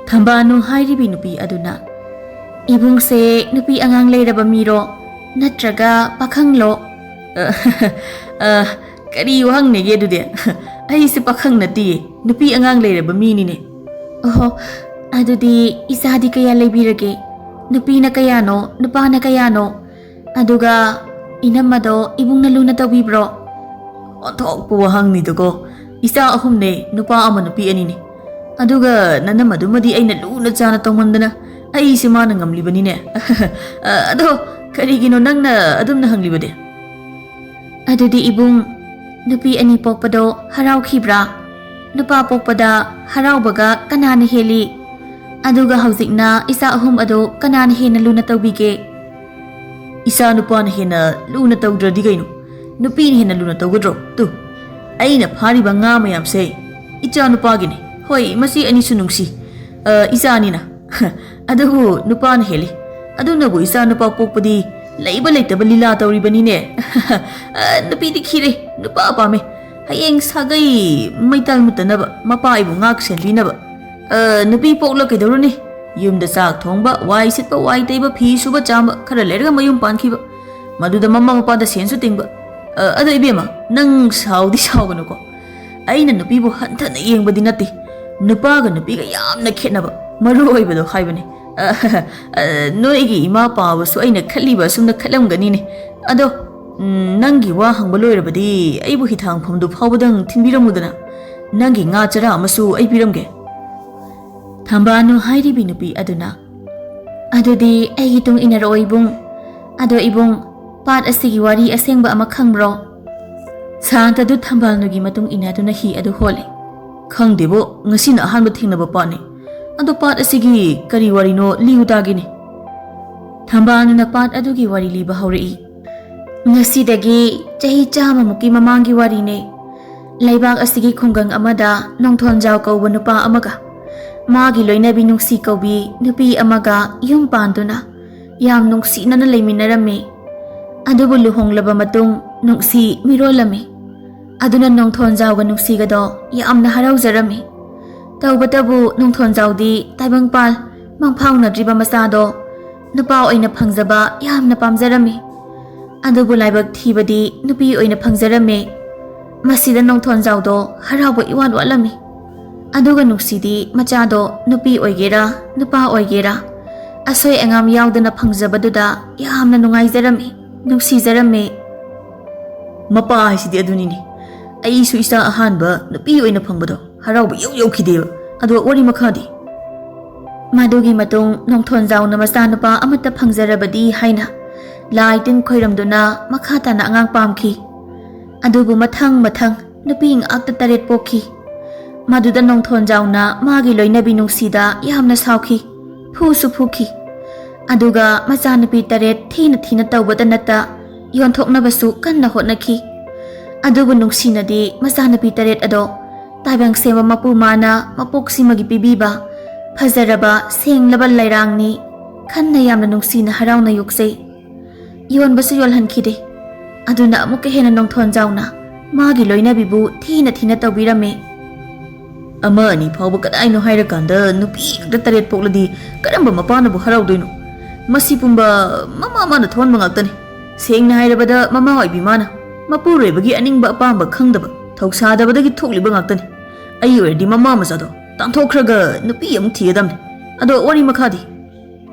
ꯊꯝꯕꯥꯜꯅꯨ ꯍꯥꯏꯔꯤꯕꯤ ꯅꯨꯄꯤ ꯑꯗꯨꯅ, "ꯏꯕꯨꯡꯁꯦ ꯅꯨꯄꯤ ꯑꯉꯥꯡ ꯂꯩꯔꯕ ꯃꯤꯔꯣ, ꯅꯠꯇ꯭ꯔꯒ ꯄꯥꯈꯪꯂꯣ?" "ꯑ, ꯑ, ꯀꯔꯤ ꯋꯥꯍꯪꯅꯦꯒꯦ ꯑꯗꯨꯗꯤ? ꯑꯩꯁꯦ ꯄꯥꯈꯪ ꯅꯠꯇꯤꯌꯦ, ꯅꯨꯄꯤ ꯑꯉꯥꯡ ꯂꯩꯔꯕ ꯃꯤꯅꯤꯅꯦ꯫" "ꯑꯣꯍꯣ, ꯑꯗꯨꯗꯤ ꯏꯆꯥꯗꯤ ꯀꯌꯥ ꯂꯩꯕꯤꯔꯒꯦ? ꯅꯨꯄꯤꯅ ꯀꯌꯥꯅꯣ, ꯅꯨꯄꯥꯅ ꯀꯌꯥꯅꯣ? ꯑꯗꯨꯒ ꯏꯅꯝꯃꯗꯣ ꯏꯕꯨꯡꯅ ꯂꯨꯅ ꯇꯧꯕꯤꯕ꯭ꯔꯣ? ꯑꯣꯟꯊꯣꯛꯄ ꯋꯥꯍꯪꯅꯤꯗꯀꯣ꯫ ꯏꯆꯥ ꯑꯍꯨꯝꯅꯦ, ꯅꯨꯄꯥ ꯑꯃ ꯅꯨꯄꯤ ꯑꯅꯤꯅꯦ꯫ ꯑꯗꯨꯒ ꯅꯅꯝꯃꯗꯨꯃꯗꯤ ꯑꯩꯅ ꯂꯨꯅ ꯆꯥꯅ ꯇꯧꯃꯟꯗꯅ ꯑꯩꯁꯦ ꯃꯥꯅ ꯉꯝꯂꯤꯕꯅꯤꯅꯦ꯫ ꯑ, ꯑꯗꯣ ꯀꯔꯤꯒꯤꯅꯣ ꯅꯪꯅ ꯑꯗꯨꯝꯅ ꯍꯪꯂꯤꯕꯗꯤ? ꯑꯗꯨꯗꯤ ꯏꯕꯨꯡ, ꯅꯨꯄꯤ ꯑꯅꯤ ꯄꯣꯛꯄꯗꯣ ꯍꯔꯥꯎꯈꯤꯕ꯭ꯔꯥ? ꯅꯨꯄꯥ ꯄꯣꯛꯄꯗ ꯍꯔꯥꯎꯕꯒ ꯀꯅꯥꯅ ꯍꯦꯜꯂꯤ? ꯑꯗꯨꯒ ꯍꯧꯖꯤꯛꯅ ꯏꯆꯥ ꯑꯍꯨꯝ ꯑꯗꯣ ꯀꯅꯥꯅ ꯍꯦꯟꯅ ꯂꯨꯅ ꯇꯧꯕꯤꯒꯦ? ꯏꯆꯥ ꯅꯨꯄꯥꯅ ꯍꯦꯟꯅ ꯂꯨꯅ ꯇꯧꯗ꯭ꯔꯗꯤ ꯀꯩꯅꯣ? ꯅꯨꯄꯤꯅ ꯍꯦꯟꯅ ꯂꯨꯅ ꯇꯧꯒꯗ꯭ꯔꯣ? ꯇꯨ, ꯑꯩꯅ ꯐꯥꯔꯤꯕ ꯉꯥ ꯃꯌꯥꯝꯁꯦ ꯏꯆꯥ ꯅꯨꯄꯥꯒꯤꯅꯤ꯫ ꯍꯣꯏ, ꯃꯁꯤ ꯑꯅꯤꯁꯨ ꯅꯨꯡꯁꯤ꯫ ꯑ, ꯏꯆꯥꯅꯤꯅ꯫ ꯑꯗꯨꯕꯨ ꯅꯨꯄꯥꯅ ꯍꯦꯜꯂꯤ꯫ ꯑꯗꯨꯅꯕꯨ ꯏꯆꯥ ꯅꯨꯄꯥ ꯄꯣꯛꯄꯗꯤ ꯂꯩꯕ ꯂꯩꯇꯕ ꯂꯤꯂꯥ ꯇꯧꯔꯤꯕꯅꯤꯅꯦ꯫ ꯑ, ꯅꯨꯄꯤꯗꯤ ꯈꯤꯔꯦ, ꯅꯨꯄꯥ ꯄꯥꯝꯃꯦ꯫ ꯍꯌꯦꯡ ꯁꯥꯒꯩ ꯃꯩꯇꯥꯜ ꯃꯨꯠꯇꯅꯕ ꯃꯄꯥ ꯑꯩꯕꯨ ꯉꯥꯛ ꯁꯦꯟꯕꯤꯅꯕ꯫ ꯑ, ꯅꯨꯄꯤ ꯄꯣꯛꯂ ꯀꯩꯗꯧꯔꯨꯅꯤ? ꯌꯨꯝꯗ ꯆꯥꯛ ꯊꯣꯡꯕ, ꯋꯥꯏ ꯁꯤꯠꯄ, ꯋꯥꯏ ꯇꯩꯕ, ꯐꯤ ꯁꯨꯕ ꯆꯥꯝꯕ, ꯈꯔ ꯂꯩꯔꯒ ꯃꯌꯨꯝ ꯄꯥꯟꯈꯤꯕ꯫ ꯃꯗꯨꯗ ꯃꯃꯥ ꯃꯄꯥꯗ ꯁꯦꯟꯁꯨ ꯇꯤꯡꯕ꯫ ꯑ, ꯑꯗꯣ ꯏꯕꯦꯝꯃ, ꯅꯪ ꯁꯥꯎꯗꯤ ꯁꯥꯎꯒꯅꯨꯀꯣ꯫ ꯑꯩꯅ ꯅꯨꯄꯤꯕꯨ ꯍꯟꯊꯅ ꯌꯦꯡꯕꯗꯤ ꯅꯠꯇꯦ꯫ ꯅꯨꯄꯥꯒ ꯅꯨꯄꯤꯒ ꯌꯥꯝꯅ ꯈꯦꯠꯅꯕ, ꯃꯔꯨ ꯑꯣꯏꯕꯗꯣ ꯍꯥꯏꯕꯅꯦ꯫ ꯑ, ꯑ, ꯅꯣꯏꯒꯤ ꯏꯃꯥ ꯄꯥꯕꯁꯨ ꯑꯩꯅ ꯈꯠꯂꯤꯕ ꯑꯁꯨꯝꯅ ꯈꯠꯂꯝꯒꯅꯤꯅꯦ꯫ ꯑꯗꯣ, ꯎꯝ, ꯅꯪꯒꯤ ꯋꯥ ꯍꯪꯕ ꯂꯣꯏꯔꯕꯗꯤ ꯑꯩꯕꯨ ꯍꯤꯊꯥꯡꯐꯝꯗꯨ ꯐꯥꯎꯕꯗꯪ ꯊꯤꯟꯕꯤꯔꯝꯃꯨꯗꯅ꯫ ꯅꯪꯒꯤ ꯉꯥ ꯆꯔꯥ ꯑꯃꯁꯨ ꯑꯩ ꯄꯤꯔꯝꯒꯦ꯫ ꯊꯝꯕꯥꯜꯅꯨ ꯍꯥꯏꯔꯤꯕꯤ ꯅꯨꯄꯤ ꯑꯗꯨꯅ, "ꯑꯗꯨꯗꯤ ꯑꯩꯒꯤ ꯇꯨꯡ ꯏꯟꯅꯔꯛꯑꯣ ꯏꯕꯨꯡ꯫ ꯑꯗꯣ ꯏꯕꯨꯡ, ꯄꯥꯠ ꯑꯁꯤꯒꯤ ꯋꯥꯔꯤ ꯑꯁꯦꯡꯕ ꯑꯃ ꯈꯪꯕ꯭ꯔꯣ?" ꯁꯥꯟꯇꯗꯨ ꯊꯝꯕꯥꯜꯅꯨꯒꯤ ꯃꯇꯨꯡ ꯏꯟꯅꯗꯨꯅ ꯍꯤ ꯑꯗꯨ ꯍꯣꯜꯂꯤ꯫ "ꯈꯪꯗꯦꯕꯣ, ꯉꯁꯤꯅ ꯑꯍꯥꯟꯕ ꯊꯦꯡꯅꯕ ꯄꯥꯠꯅꯤ꯫ ꯑꯗꯣ ꯄꯥꯠ ꯑꯁꯤꯒꯤ ꯀꯔꯤ ꯋꯥꯔꯤꯅꯣ ꯂꯤꯌꯨ ꯇꯥꯒꯦꯅꯦ?" ꯊꯝꯕꯥꯜꯅꯨꯅ ꯄꯥꯠ ꯑꯗꯨꯒꯤ ꯋꯥꯔꯤ ꯂꯤꯕ ꯍꯧꯔꯛꯏ꯫ ꯉꯁꯤꯗꯒꯤ ꯆꯍꯤ ꯆꯥꯝꯃꯃꯨꯛꯀꯤ ꯃꯃꯥꯡꯒꯤ ꯋꯥꯔꯤꯅꯦ꯫ ꯂꯩꯕꯥꯛ ꯑꯁꯤꯒꯤ ꯈꯨꯡꯒꯪ ꯑꯃꯗ ꯅꯣꯡꯊꯣꯟꯖꯥꯎ ꯀꯧꯕ ꯅꯨꯄꯥ ꯑꯃꯒ ꯃꯥꯒꯤ ꯂꯣꯏꯅꯕꯤ ꯅꯨꯡꯁꯤ ꯀꯧꯕꯤ ꯅꯨꯄꯤ ꯑꯃꯒ ꯌꯨꯝ ꯄꯥꯟꯗꯨꯅ ꯌꯥꯝ ꯅꯨꯡꯁꯤꯅꯅ ꯂꯩꯃꯤꯟꯅꯔꯝꯃꯤ꯫ ꯑꯗꯨꯕꯨ ꯂꯨꯍꯣꯡꯂꯕ ꯃꯇꯨꯡ ꯅꯨꯡꯁꯤ ꯃꯤꯔꯣꯜꯂꯝꯃꯤ꯫ ꯑꯗꯨꯅ ꯅꯣꯡꯊꯣꯟꯖꯥꯎꯒ ꯅꯨꯡꯁꯤꯒꯗꯣ ꯌꯥꯝꯅ ꯍꯔꯥꯎꯖꯔꯝꯃꯤ꯫ ꯇꯧꯕꯇꯕꯨ ꯅꯣꯡꯊꯣꯟꯖꯥꯎꯗꯤ ꯇꯥꯏꯕꯪꯄꯥꯜ ꯃꯪꯐꯥꯎꯅꯗ꯭ꯔꯤꯕ ꯃꯆꯥꯗꯣ ꯅꯨꯄꯥ ꯑꯣꯏꯅ ꯐꯪꯖꯕ ꯌꯥꯝꯅ ꯄꯥꯝꯖꯔꯝꯃꯤ꯫ ꯑꯗꯨꯕꯨ ꯂꯥꯏꯕꯛ ꯊꯤꯕꯗꯤ ꯅꯨꯄꯤ ꯑꯣꯏꯅ ꯐꯪꯖꯔꯝꯃꯤ꯫ ꯃꯁꯤꯗ ꯅꯣꯡꯊꯣꯟꯖꯥꯎꯗꯣ ꯍꯔꯥꯎꯕ ꯏꯋꯥꯠ ꯋꯥꯠꯂꯝꯃꯤ꯫ ꯑꯗꯨꯒ ꯅꯨꯡꯁꯤꯗꯤ ꯃꯆꯥꯗꯣ ꯅꯨꯄꯤ ꯑꯣꯏꯒꯦꯔꯥ ꯅꯨꯄꯥ ꯑꯣꯏꯒꯦꯔꯥ ꯑꯁꯣꯏ ꯑꯉꯥꯝ ꯌꯥꯎꯗꯅ ꯐꯪꯖꯕꯗꯨꯗ ꯌꯥꯝꯅ ꯅꯨꯡꯉꯥꯏꯖꯔꯝꯃꯤ, ꯅꯨꯡꯁꯤꯖꯔꯝꯃꯤ꯫ ꯃꯄꯥ ꯍꯥꯏꯁꯤꯗꯤ ꯑꯗꯨꯅꯤꯅꯦ꯫ ꯑꯩꯁꯨ ꯏꯆꯥ ꯑꯍꯥꯟꯕ ꯅꯨꯄꯤ ꯑꯣꯏꯅ ꯐꯪꯕꯗꯣ ꯍꯔꯥꯎꯕ ꯌꯧ ꯌꯧꯈꯤꯗꯦꯕ꯫ ꯑꯗꯣ ꯋꯥꯔꯤ ꯃꯈꯥꯗꯤ? ꯃꯗꯨꯒꯤ ꯃꯇꯨꯡ ꯅꯣꯡꯊꯣꯟꯖꯥꯎꯅ ꯃꯆꯥꯅꯨꯄꯥ ꯑꯃꯠꯇ ꯐꯪꯖꯔꯕꯗꯤ ꯍꯥꯏꯅ ꯂꯥꯏ ꯇꯤꯟ ꯈꯣꯏꯔꯝꯗꯨꯅ ꯃꯈꯥ ꯇꯥꯅ ꯑꯉꯥꯡ ꯄꯥꯝꯈꯤ꯫ ꯑꯗꯨꯕꯨ ꯃꯊꯪ ꯃꯊꯪ ꯅꯨꯄꯤ ꯉꯥꯛꯇ ꯇꯔꯦꯠ ꯄꯣꯛꯈꯤ꯫ ꯃꯗꯨꯗ ꯅꯣꯡꯊꯣꯟꯖꯥꯎꯅ ꯃꯥꯒꯤ ꯂꯣꯏꯅꯕꯤ ꯅꯨꯡꯁꯤꯗ ꯌꯥꯝꯅ ꯁꯥꯎꯈꯤ, ꯐꯨꯁꯨ ꯐꯨꯈꯤ꯫ ꯑꯗꯨꯒ ꯃꯆꯥꯅꯨꯄꯤ ꯇꯔꯦꯠ ꯊꯤꯅ ꯊꯤꯅ ꯇꯧꯕꯗ ꯅꯠꯇ ꯌꯣꯟꯊꯣꯛꯅꯕꯁꯨ ꯀꯟꯅ ꯍꯣꯠꯅꯈꯤ꯫ ꯑꯗꯨꯕꯨ ꯅꯨꯡꯁꯤꯅꯗꯤ ꯃꯆꯥꯅꯨꯄꯤ ꯇꯔꯦꯠ ꯑꯗꯣ ꯇꯥꯏꯕꯪ ꯁꯦꯝꯕ ꯃꯄꯨ ꯃꯥꯅ ꯃꯄꯣꯛꯁꯤꯃꯒꯤ ꯄꯤꯕꯤꯕ ꯐꯖꯔꯕ ꯁꯦꯡꯂꯕ ꯂꯩꯔꯥꯡꯅꯤ꯫ ꯈꯟꯅ ꯌꯥꯝꯅ ꯅꯨꯡꯁꯤꯅ ꯍꯔꯥꯎꯅ ꯌꯣꯛꯆꯩ꯫ ꯌꯣꯟꯕꯁꯨ ꯌꯣꯜꯍꯟꯈꯤꯗꯦ꯫ ꯑꯗꯨꯅ ꯑꯃꯨꯛꯀ ꯍꯦꯟꯅ ꯅꯣꯡꯊꯣꯟꯖꯥꯎꯅ ꯃꯥꯒꯤ ꯂꯣꯏꯅꯕꯤꯕꯨ ꯊꯤꯅ ꯊꯤꯅ ꯇꯧꯕꯤꯔꯝꯃꯤ꯫ ꯑꯃ ꯑꯅꯤ ꯐꯥꯎꯕ ꯀꯗꯥꯏꯅꯣ ꯍꯥꯏꯔꯀꯥꯟꯗ ꯅꯨꯄꯤ ꯉꯥꯛꯇ ꯇꯔꯦꯠ ꯄꯣꯛꯂꯗꯤ ꯀꯔꯝꯕ ꯃꯄꯥꯅꯕꯨ ꯍꯔꯥꯎꯗꯣꯏꯅꯣ? ꯃꯁꯤ ꯄꯨꯝꯕ ꯃꯃꯥ ꯃꯥꯅ ꯊꯣꯟꯕ ꯉꯥꯛꯇꯅꯤ꯫ ꯁꯦꯡꯅ ꯍꯥꯏꯔꯕꯗ ꯃꯃꯥ ꯑꯣꯏꯕꯤ ꯃꯥꯅ ꯃꯄꯨꯔꯣꯏꯕꯒꯤ ꯑꯅꯤꯡꯕ ꯑꯄꯥꯝꯕ ꯈꯪꯗꯕ ꯊꯧꯁꯥꯗꯕꯗꯒꯤ ꯊꯣꯛꯂꯤꯕ ꯉꯥꯛꯇꯅꯤ꯫ ꯑꯩ ꯑꯣꯏꯔꯗꯤ ꯃꯃꯥ ꯃꯆꯥꯗꯣ ꯇꯥꯟꯊꯣꯛꯈ꯭ꯔꯒ ꯅꯨꯄꯤ ꯑꯃꯨꯛ ꯊꯤꯒꯗꯕꯅꯤ꯫ ꯑꯗꯣ ꯋꯥꯔꯤ ꯃꯈꯥꯗꯤ?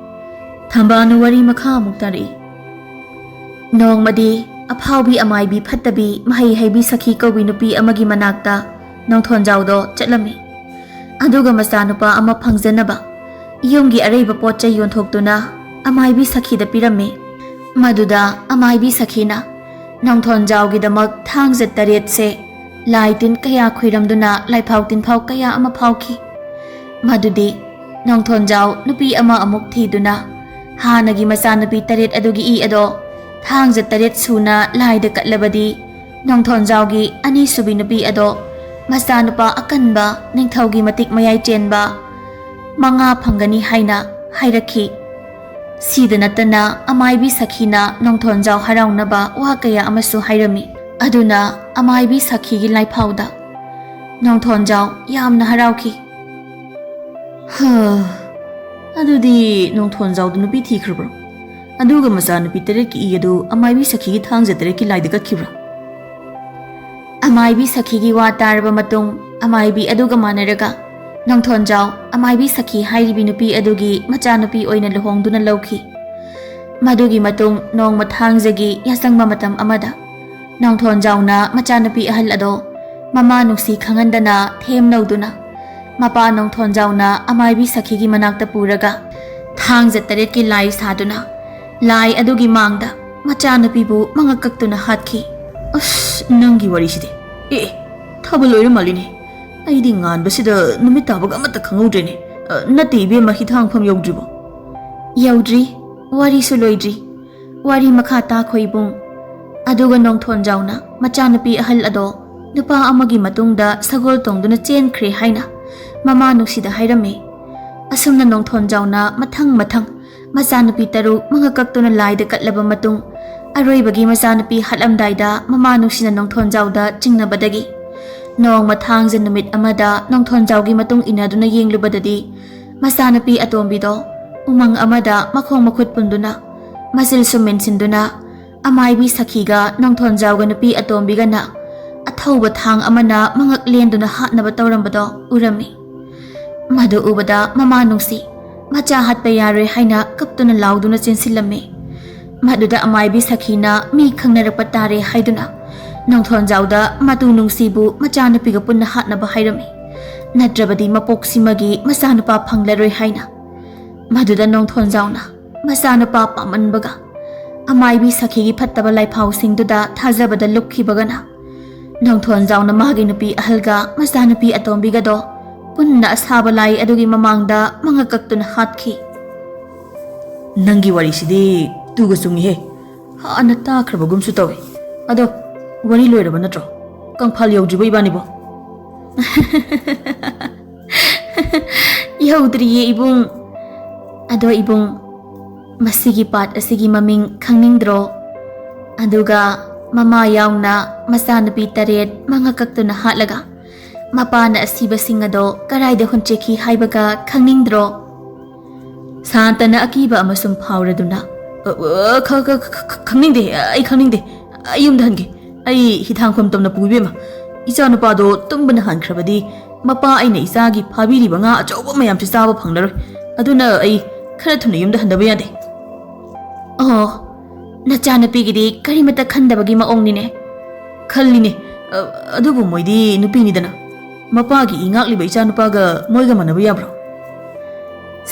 ꯊꯝꯕꯥꯜꯅ ꯋꯥꯔꯤ ꯃꯈꯥ ꯑꯃꯨꯛ ꯇꯥꯔꯛꯏ꯫ ꯅꯣꯡꯃꯗꯤ ꯑꯐꯥꯎꯕꯤ ꯑꯃꯥꯏꯕꯤ ꯐꯠꯇꯕꯤ ꯃꯍꯩ ꯍꯩꯕꯤ ꯁꯈꯤ ꯀꯧꯕꯤ ꯅꯨꯄꯤ ꯑꯃꯒꯤ ꯃꯅꯥꯛꯇ ꯅꯣꯡꯊꯣꯟꯖꯥꯎꯗꯣ ꯆꯠꯂꯝꯃꯤ꯫ ꯑꯗꯨꯒ ꯃꯆꯥꯅꯨꯄꯥ ꯑꯃ ꯐꯪꯖꯅꯕ ꯌꯨꯝꯒꯤ ꯑꯔꯩꯕ ꯄꯣꯠ ꯆꯩ ꯌꯣꯟꯊꯣꯛꯇꯨꯅ ꯑꯃꯥꯏꯕꯤ ꯁꯈꯤꯗ ꯄꯤꯔꯝꯃꯤ꯫ ꯃꯗꯨꯗ ꯑꯃꯥꯏꯕꯤ ꯁꯈꯤꯅ ꯅꯣꯡꯊꯣꯟꯖꯥꯎꯒꯤꯗꯃꯛ ꯊꯥꯡꯖ ꯇꯔꯦꯠꯁꯦ ꯂꯥꯏ ꯇꯤꯟ ꯀꯌꯥ ꯈꯨꯏꯔꯝꯗꯨꯅ ꯂꯥꯏꯐꯥꯎ ꯇꯤꯟꯐꯥꯎ ꯀꯌꯥ ꯑꯃ ꯐꯥꯎꯈꯤ꯫ ꯃꯗꯨꯗꯤ ꯅꯣꯡꯊꯣꯟꯖꯥꯎ ꯅꯨꯄꯤ ꯑꯃ ꯑꯃꯨꯛ ꯊꯤꯗꯨꯅ ꯍꯥꯟꯅꯒꯤ ꯃꯆꯥꯅꯨꯄꯤ ꯇꯔꯦꯠ ꯑꯗꯨꯒꯤ ꯏ ꯑꯗꯣ ꯊꯥꯡꯖ ꯇꯔꯦꯠ ꯁꯨꯅ ꯂꯥꯏꯗ ꯀꯠꯂꯕꯗꯤ ꯅꯣꯡꯊꯣꯟꯖꯥꯎꯒꯤ ꯑꯅꯤꯁꯨꯕꯤ ꯅꯨꯄꯤ ꯑꯗꯣ ꯃꯆꯥꯅꯨꯄꯥ ꯑꯀꯟꯕ ꯅꯤꯡꯊꯧꯒꯤ ꯃꯇꯤꯛ ꯃꯌꯥꯏ ꯆꯦꯟꯕ ꯃꯉꯥ ꯐꯪꯒꯅꯤ ꯍꯥꯏꯅ ꯍꯥꯏꯔꯛꯈꯤ꯫ ꯁꯤꯗ ꯅꯠꯇꯅ ꯑꯃꯥꯏꯕꯤ ꯁꯈꯤꯅ ꯅꯣꯡꯊꯣꯟꯖꯥꯎ ꯍꯔꯥꯎꯅꯕ ꯋꯥ ꯀꯌꯥ ꯑꯃꯁꯨ ꯍꯥꯏꯔꯝꯃꯤ꯫ ꯑꯗꯨꯅ ꯑꯃꯥꯏꯕꯤ ꯁꯈꯤꯒꯤ ꯂꯥꯏꯐꯥꯎꯗ ꯅꯣꯡꯊꯣꯟꯖꯥꯎ ꯌꯥꯝꯅ ꯍꯔꯥꯎꯈꯤ꯫ ꯍꯥ, ꯑꯗꯨꯗꯤ ꯅꯣꯡꯊꯣꯟꯖꯥꯎꯗꯨ ꯅꯨꯄꯤ ꯊꯤꯈ꯭ꯔꯕ꯭ꯔꯣ? ꯑꯗꯨꯒ ꯃꯆꯥꯅꯨꯄꯤ ꯇꯔꯦꯠꯀꯤ ꯏ ꯑꯗꯨ ꯑꯃꯥꯏꯕꯤ ꯁꯈꯤꯒꯤ ꯊꯥꯡꯖ ꯇꯔꯦꯠꯀꯤ ꯂꯥꯏꯗ ꯀꯠꯈꯤꯕ꯭ꯔꯥ? ꯑꯃꯥꯏꯕꯤ ꯁꯈꯤꯒꯤ ꯋꯥ ꯇꯥꯔꯕ ꯃꯇꯨꯡ ꯑꯃꯥꯏꯕꯤ ꯑꯗꯨꯒ ꯃꯥꯟꯅꯔꯒ ꯅꯣꯡꯊꯣꯟꯖꯥꯎ ꯑꯃꯥꯏꯕꯤ ꯁꯈꯤ ꯍꯥꯏꯔꯤꯕꯤ ꯅꯨꯄꯤ ꯑꯗꯨꯒꯤ ꯃꯆꯥꯅꯨꯄꯤ ꯑꯣꯏꯅ ꯂꯨꯍꯣꯡꯗꯨꯅ ꯂꯧꯈꯤ꯫ ꯃꯗꯨꯒꯤ ꯃꯇꯨꯡ ꯅꯣꯡꯃ ꯊꯥꯡꯖꯒꯤ ꯌꯥꯆꯪꯕ ꯃꯇꯝ ꯑꯃꯗ ꯅꯣꯡꯊꯣꯟꯖꯥꯎꯅ ꯃꯆꯥꯅꯨꯄꯤ ꯑꯍꯜ ꯑꯗꯣ ꯃꯃꯥ ꯅꯨꯡꯁꯤ ꯈꯪꯍꯟꯗꯅ ꯊꯦꯝ ꯂꯧꯗꯨꯅ ꯃꯄꯥ ꯅꯣꯡꯊꯣꯟꯖꯥꯎꯅ ꯑꯃꯥꯏꯕꯤ ꯁꯈꯤꯒꯤ ꯃꯅꯥꯛꯇ ꯄꯨꯔꯒ ꯊꯥꯡꯖ ꯇꯔꯦꯠꯀꯤ ꯂꯥꯏ ꯁꯥꯗꯨꯅ ꯂꯥꯏ ꯑꯗꯨꯒꯤ ꯃꯥꯡꯗ ꯃꯆꯥꯅꯨꯄꯤꯕꯨ ꯃꯉꯛ ꯀꯛꯇꯨꯅ ꯍꯥꯠꯈꯤ꯫ ꯑꯁ, ꯅꯪꯒꯤ ꯋꯥꯔꯤꯁꯤꯗꯤ꯫ ꯑꯦ, ꯑꯦ, ꯊꯥꯕꯜ ꯂꯣꯏꯔ ꯃꯥꯜꯂꯤꯅꯦ꯫ ꯑꯩꯗꯤ ꯉꯥꯟꯕꯁꯤꯗ ꯅꯨꯃꯤꯠ ꯇꯥꯕꯒ ꯑꯃꯠꯇ ꯈꯪꯍꯧꯗ꯭ꯔꯦꯅꯦ꯫ ꯑ, ꯅꯠꯇꯦ ꯏꯕꯦꯝꯃ, ꯍꯤꯊꯥꯡꯐꯝ ꯌꯧꯗ꯭ꯔꯤꯕꯣ? ꯌꯧꯗ꯭ꯔꯤ, ꯋꯥꯔꯤꯁꯨ ꯂꯣꯏꯗ꯭ꯔꯤ꯫ ꯋꯥꯔꯤ ꯃꯈꯥ ꯇꯥꯈꯣ ꯏꯕꯨꯡ꯫ ꯑꯗꯨꯒ ꯅꯣꯡꯊꯣꯟꯖꯥꯎꯅ ꯃꯆꯥꯅꯨꯄꯤ ꯑꯍꯜ ꯑꯗꯣ ꯅꯨꯄꯥ ꯑꯃꯒꯤ ꯃꯇꯨꯡꯗ ꯁꯒꯣꯜ ꯇꯣꯡꯗꯨꯅ ꯆꯦꯟꯈ꯭ꯔꯦ ꯍꯥꯏꯅ ꯃꯃꯥ ꯅꯨꯡꯁꯤꯗ ꯍꯥꯏꯔꯝꯃꯤ꯫ ꯑꯁꯨꯝꯅ ꯅꯣꯡꯊꯣꯟꯖꯥꯎꯅ ꯃꯊꯪ ꯃꯊꯪ ꯃꯆꯥꯅꯨꯄꯤ ꯇꯔꯨꯛ ꯃꯉꯛ ꯀꯛꯇꯨꯅ ꯂꯥꯏꯗ ꯀꯠꯂꯕ ꯃꯇꯨꯡ, ꯑꯔꯣꯏꯕꯒꯤ ꯃꯆꯥꯅꯨꯄꯤ ꯍꯥꯠꯂꯝꯗꯥꯏꯗ ꯃꯃꯥ ꯅꯨꯡꯁꯤꯅ ꯅꯣꯡꯊꯣꯟꯖꯥꯎꯗ ꯆꯤꯡꯅꯕꯗꯒꯤ, ꯅꯣꯡꯃ ꯊꯥꯡꯖ ꯅꯨꯃꯤꯠ ꯑꯃꯗ ꯅꯣꯡꯊꯣꯟꯖꯥꯎꯒꯤ ꯃꯇꯨꯡ ꯏꯟꯅꯗꯨꯅ ꯌꯦꯡꯂꯨꯕꯗꯗꯤ, ꯃꯆꯥꯅꯨꯄꯤ ꯑꯇꯣꯝꯕꯤꯗꯣ ꯎꯃꯪ ꯑꯃꯗ ꯃꯈꯣꯡ ꯃꯈꯨꯠ ꯄꯨꯟꯗꯨꯅ, ꯃꯆꯤꯜꯁꯨ ꯃꯦꯟꯁꯤꯟꯗꯨꯅ, ꯑꯃꯥꯏꯕꯤ ꯁꯈꯤꯒ ꯅꯣꯡꯊꯣꯟꯖꯥꯎꯒ ꯅꯨꯄꯤ ꯑꯇꯣꯝꯕꯤꯒꯅ ꯑꯊꯧꯕ ꯊꯥꯡ ꯑꯃꯅ ꯃꯉꯛ ꯂꯦꯟꯗꯨꯅ ꯍꯥꯠꯅꯕ ꯇꯧꯔꯝꯕꯗꯣ ꯎꯔꯝꯃꯤ꯫ ꯃꯗꯨ ꯎꯕꯗ ꯃꯃꯥ ꯅꯨꯡꯁꯤ ꯃꯆꯥ ꯍꯥꯠꯄ ꯌꯥꯔꯣꯏ ꯍꯥꯏꯅ ꯀꯞꯇꯨꯅ ꯂꯥꯎꯗꯨꯅ ꯆꯦꯟꯁꯤꯜꯂꯝꯃꯤ꯫ ꯃꯗꯨꯗ ꯑꯃꯥꯏꯕꯤ ꯁꯈꯤꯅ ꯃꯤ ꯈꯪꯅꯔꯛꯄ ꯇꯥꯔꯦ ꯍꯥꯏꯗꯨꯅ ꯅꯣꯡꯊꯣꯟꯖꯥꯎꯗ ꯃꯇꯨ ꯅꯨꯡꯁꯤꯕꯨ ꯃꯆꯥꯅꯨꯄꯤꯒ ꯄꯨꯟꯅ ꯍꯥꯠꯅꯕ ꯍꯥꯏꯔꯝꯃꯤ꯫ ꯅꯠꯇ꯭ꯔꯕꯗꯤ ꯃꯄꯣꯛꯁꯤꯃꯒꯤ ꯃꯆꯥꯅꯨꯄꯥ ꯐꯪꯂꯔꯣꯏ ꯍꯥꯏꯅ꯫ ꯃꯗꯨꯗ ꯅꯣꯡꯊꯣꯟꯖꯥꯎꯅ ꯃꯆꯥꯅꯨꯄꯥ ꯄꯥꯝꯃꯟꯕꯒ ꯑꯃꯥꯏꯕꯤ ꯁꯈꯤꯒꯤ ꯐꯠꯇꯕ ꯂꯥꯏꯐꯥꯎꯁꯤꯡꯗꯨꯗ ꯊꯥꯖꯕꯗ ꯂꯨꯞꯈꯤꯕꯒꯅ ꯅꯣꯡꯊꯣꯟꯖꯥꯎꯅ ꯃꯥꯒꯤ ꯅꯨꯄꯤ ꯑꯍꯜꯒ ꯃꯆꯥꯅꯨꯄꯤ ꯑꯇꯣꯝꯕꯤꯒꯗꯣ ꯄꯨꯟꯅ ꯑꯁꯥꯕ ꯂꯥꯏ ꯑꯗꯨꯒꯤ ꯃꯃꯥꯡꯗ ꯃꯉꯛ ꯀꯛꯇꯨꯅ ꯍꯥꯠꯈꯤ꯫ ꯅꯪꯒꯤ ꯋꯥꯔꯤꯁꯤꯗꯤ ꯇꯨꯒ ꯆꯨꯡꯉꯤꯍꯦ꯫ ꯍꯥꯟꯅ ꯇꯥꯈ꯭ꯔꯕꯒꯨꯝꯁꯨ ꯇꯧꯏ꯫ ꯑꯗꯣ, ꯋꯥꯔꯤ ꯂꯣꯏꯔꯕ ꯅꯠꯇ꯭ꯔꯣ? ꯀꯪꯐꯥꯜ ꯌꯧꯗ꯭ꯔꯤꯕꯣ ꯏꯕꯥꯅꯤꯕꯣ? ꯌꯧꯗ꯭ꯔꯤꯌꯦ ꯏꯕꯨꯡ꯫ ꯑꯗꯣ ꯏꯕꯨꯡ, ꯃꯁꯤꯒꯤ ꯄꯥꯠ ꯑꯁꯤꯒꯤ ꯃꯃꯤꯡ ꯈꯪꯅꯤꯡꯗ꯭ꯔꯣ? ꯑꯗꯨꯒ ꯃꯃꯥ ꯌꯥꯎꯅ ꯃꯆꯥꯅꯨꯄꯤ ꯇꯔꯦꯠ ꯃꯉꯛ ꯀꯛꯇꯨꯅ ꯍꯥꯠꯂꯒ ꯃꯄꯥꯅ ꯑꯁꯤꯕꯁꯤꯡ ꯑꯗꯣ ꯀꯔꯥꯏꯗ ꯍꯨꯟꯆꯦꯛꯈꯤ ꯍꯥꯏꯕꯒ ꯈꯪꯅꯤꯡꯗ꯭ꯔꯣ? ꯁꯥꯟꯇꯅ ꯑꯀꯤꯕ ꯑꯃꯁꯨꯡ ꯐꯥꯎꯔꯗꯨꯅ, "ꯑ, ꯑ, ꯈ-, ꯈ-, ꯈ-, ꯈ-, ꯈꯪꯅꯤꯡꯗꯦ, ꯑꯩ ꯈꯪꯅꯤꯡꯗꯦ꯫ ꯑꯩ ꯌꯨꯝꯗ ꯍꯟꯒꯦ꯫ ꯑꯩ ꯍꯤꯊꯥꯡꯐꯝ ꯇꯝꯅ ꯄꯨ ꯏꯕꯦꯝꯃ꯫ ꯏꯆꯥꯅꯨꯄꯥꯗꯣ ꯇꯨꯝꯕꯅ ꯍꯥꯟꯈ꯭ꯔꯕꯗꯤ ꯃꯄꯥ ꯑꯩꯅ ꯏꯆꯥꯒꯤ ꯐꯥꯕꯤꯔꯤꯕ ꯉꯥ ꯑꯆꯧꯕ ꯃꯌꯥꯝꯁꯤ ꯆꯥꯕ ꯐꯪꯂꯔꯣꯏ꯫ ꯑꯗꯨꯅ ꯑꯩ ꯈꯔ ꯊꯨꯅ ꯌꯨꯝꯗ ꯍꯟꯗꯕ ꯌꯥꯗꯦ꯫ ꯑꯣ, ꯅꯆꯥꯅꯨꯄꯤꯒꯤꯗꯤ ꯀꯔꯤꯃꯠꯇ ꯈꯟꯗꯕꯒꯤ ꯃꯑꯣꯡꯅꯤꯅꯦ꯫ ꯈꯜꯂꯤꯅꯦ꯫ ꯑ, ꯑꯗꯨꯕꯨ ꯃꯣꯏꯗꯤ ꯅꯨꯄꯤꯅꯤꯗꯅ꯫ ꯃꯄꯥꯒꯤ ꯏ ꯉꯥꯛꯂꯤꯕ ꯏꯆꯥꯅꯨꯄꯥꯒ ꯃꯣꯏꯒ ꯃꯥꯟꯅꯕ ꯌꯥꯕ꯭ꯔꯣ?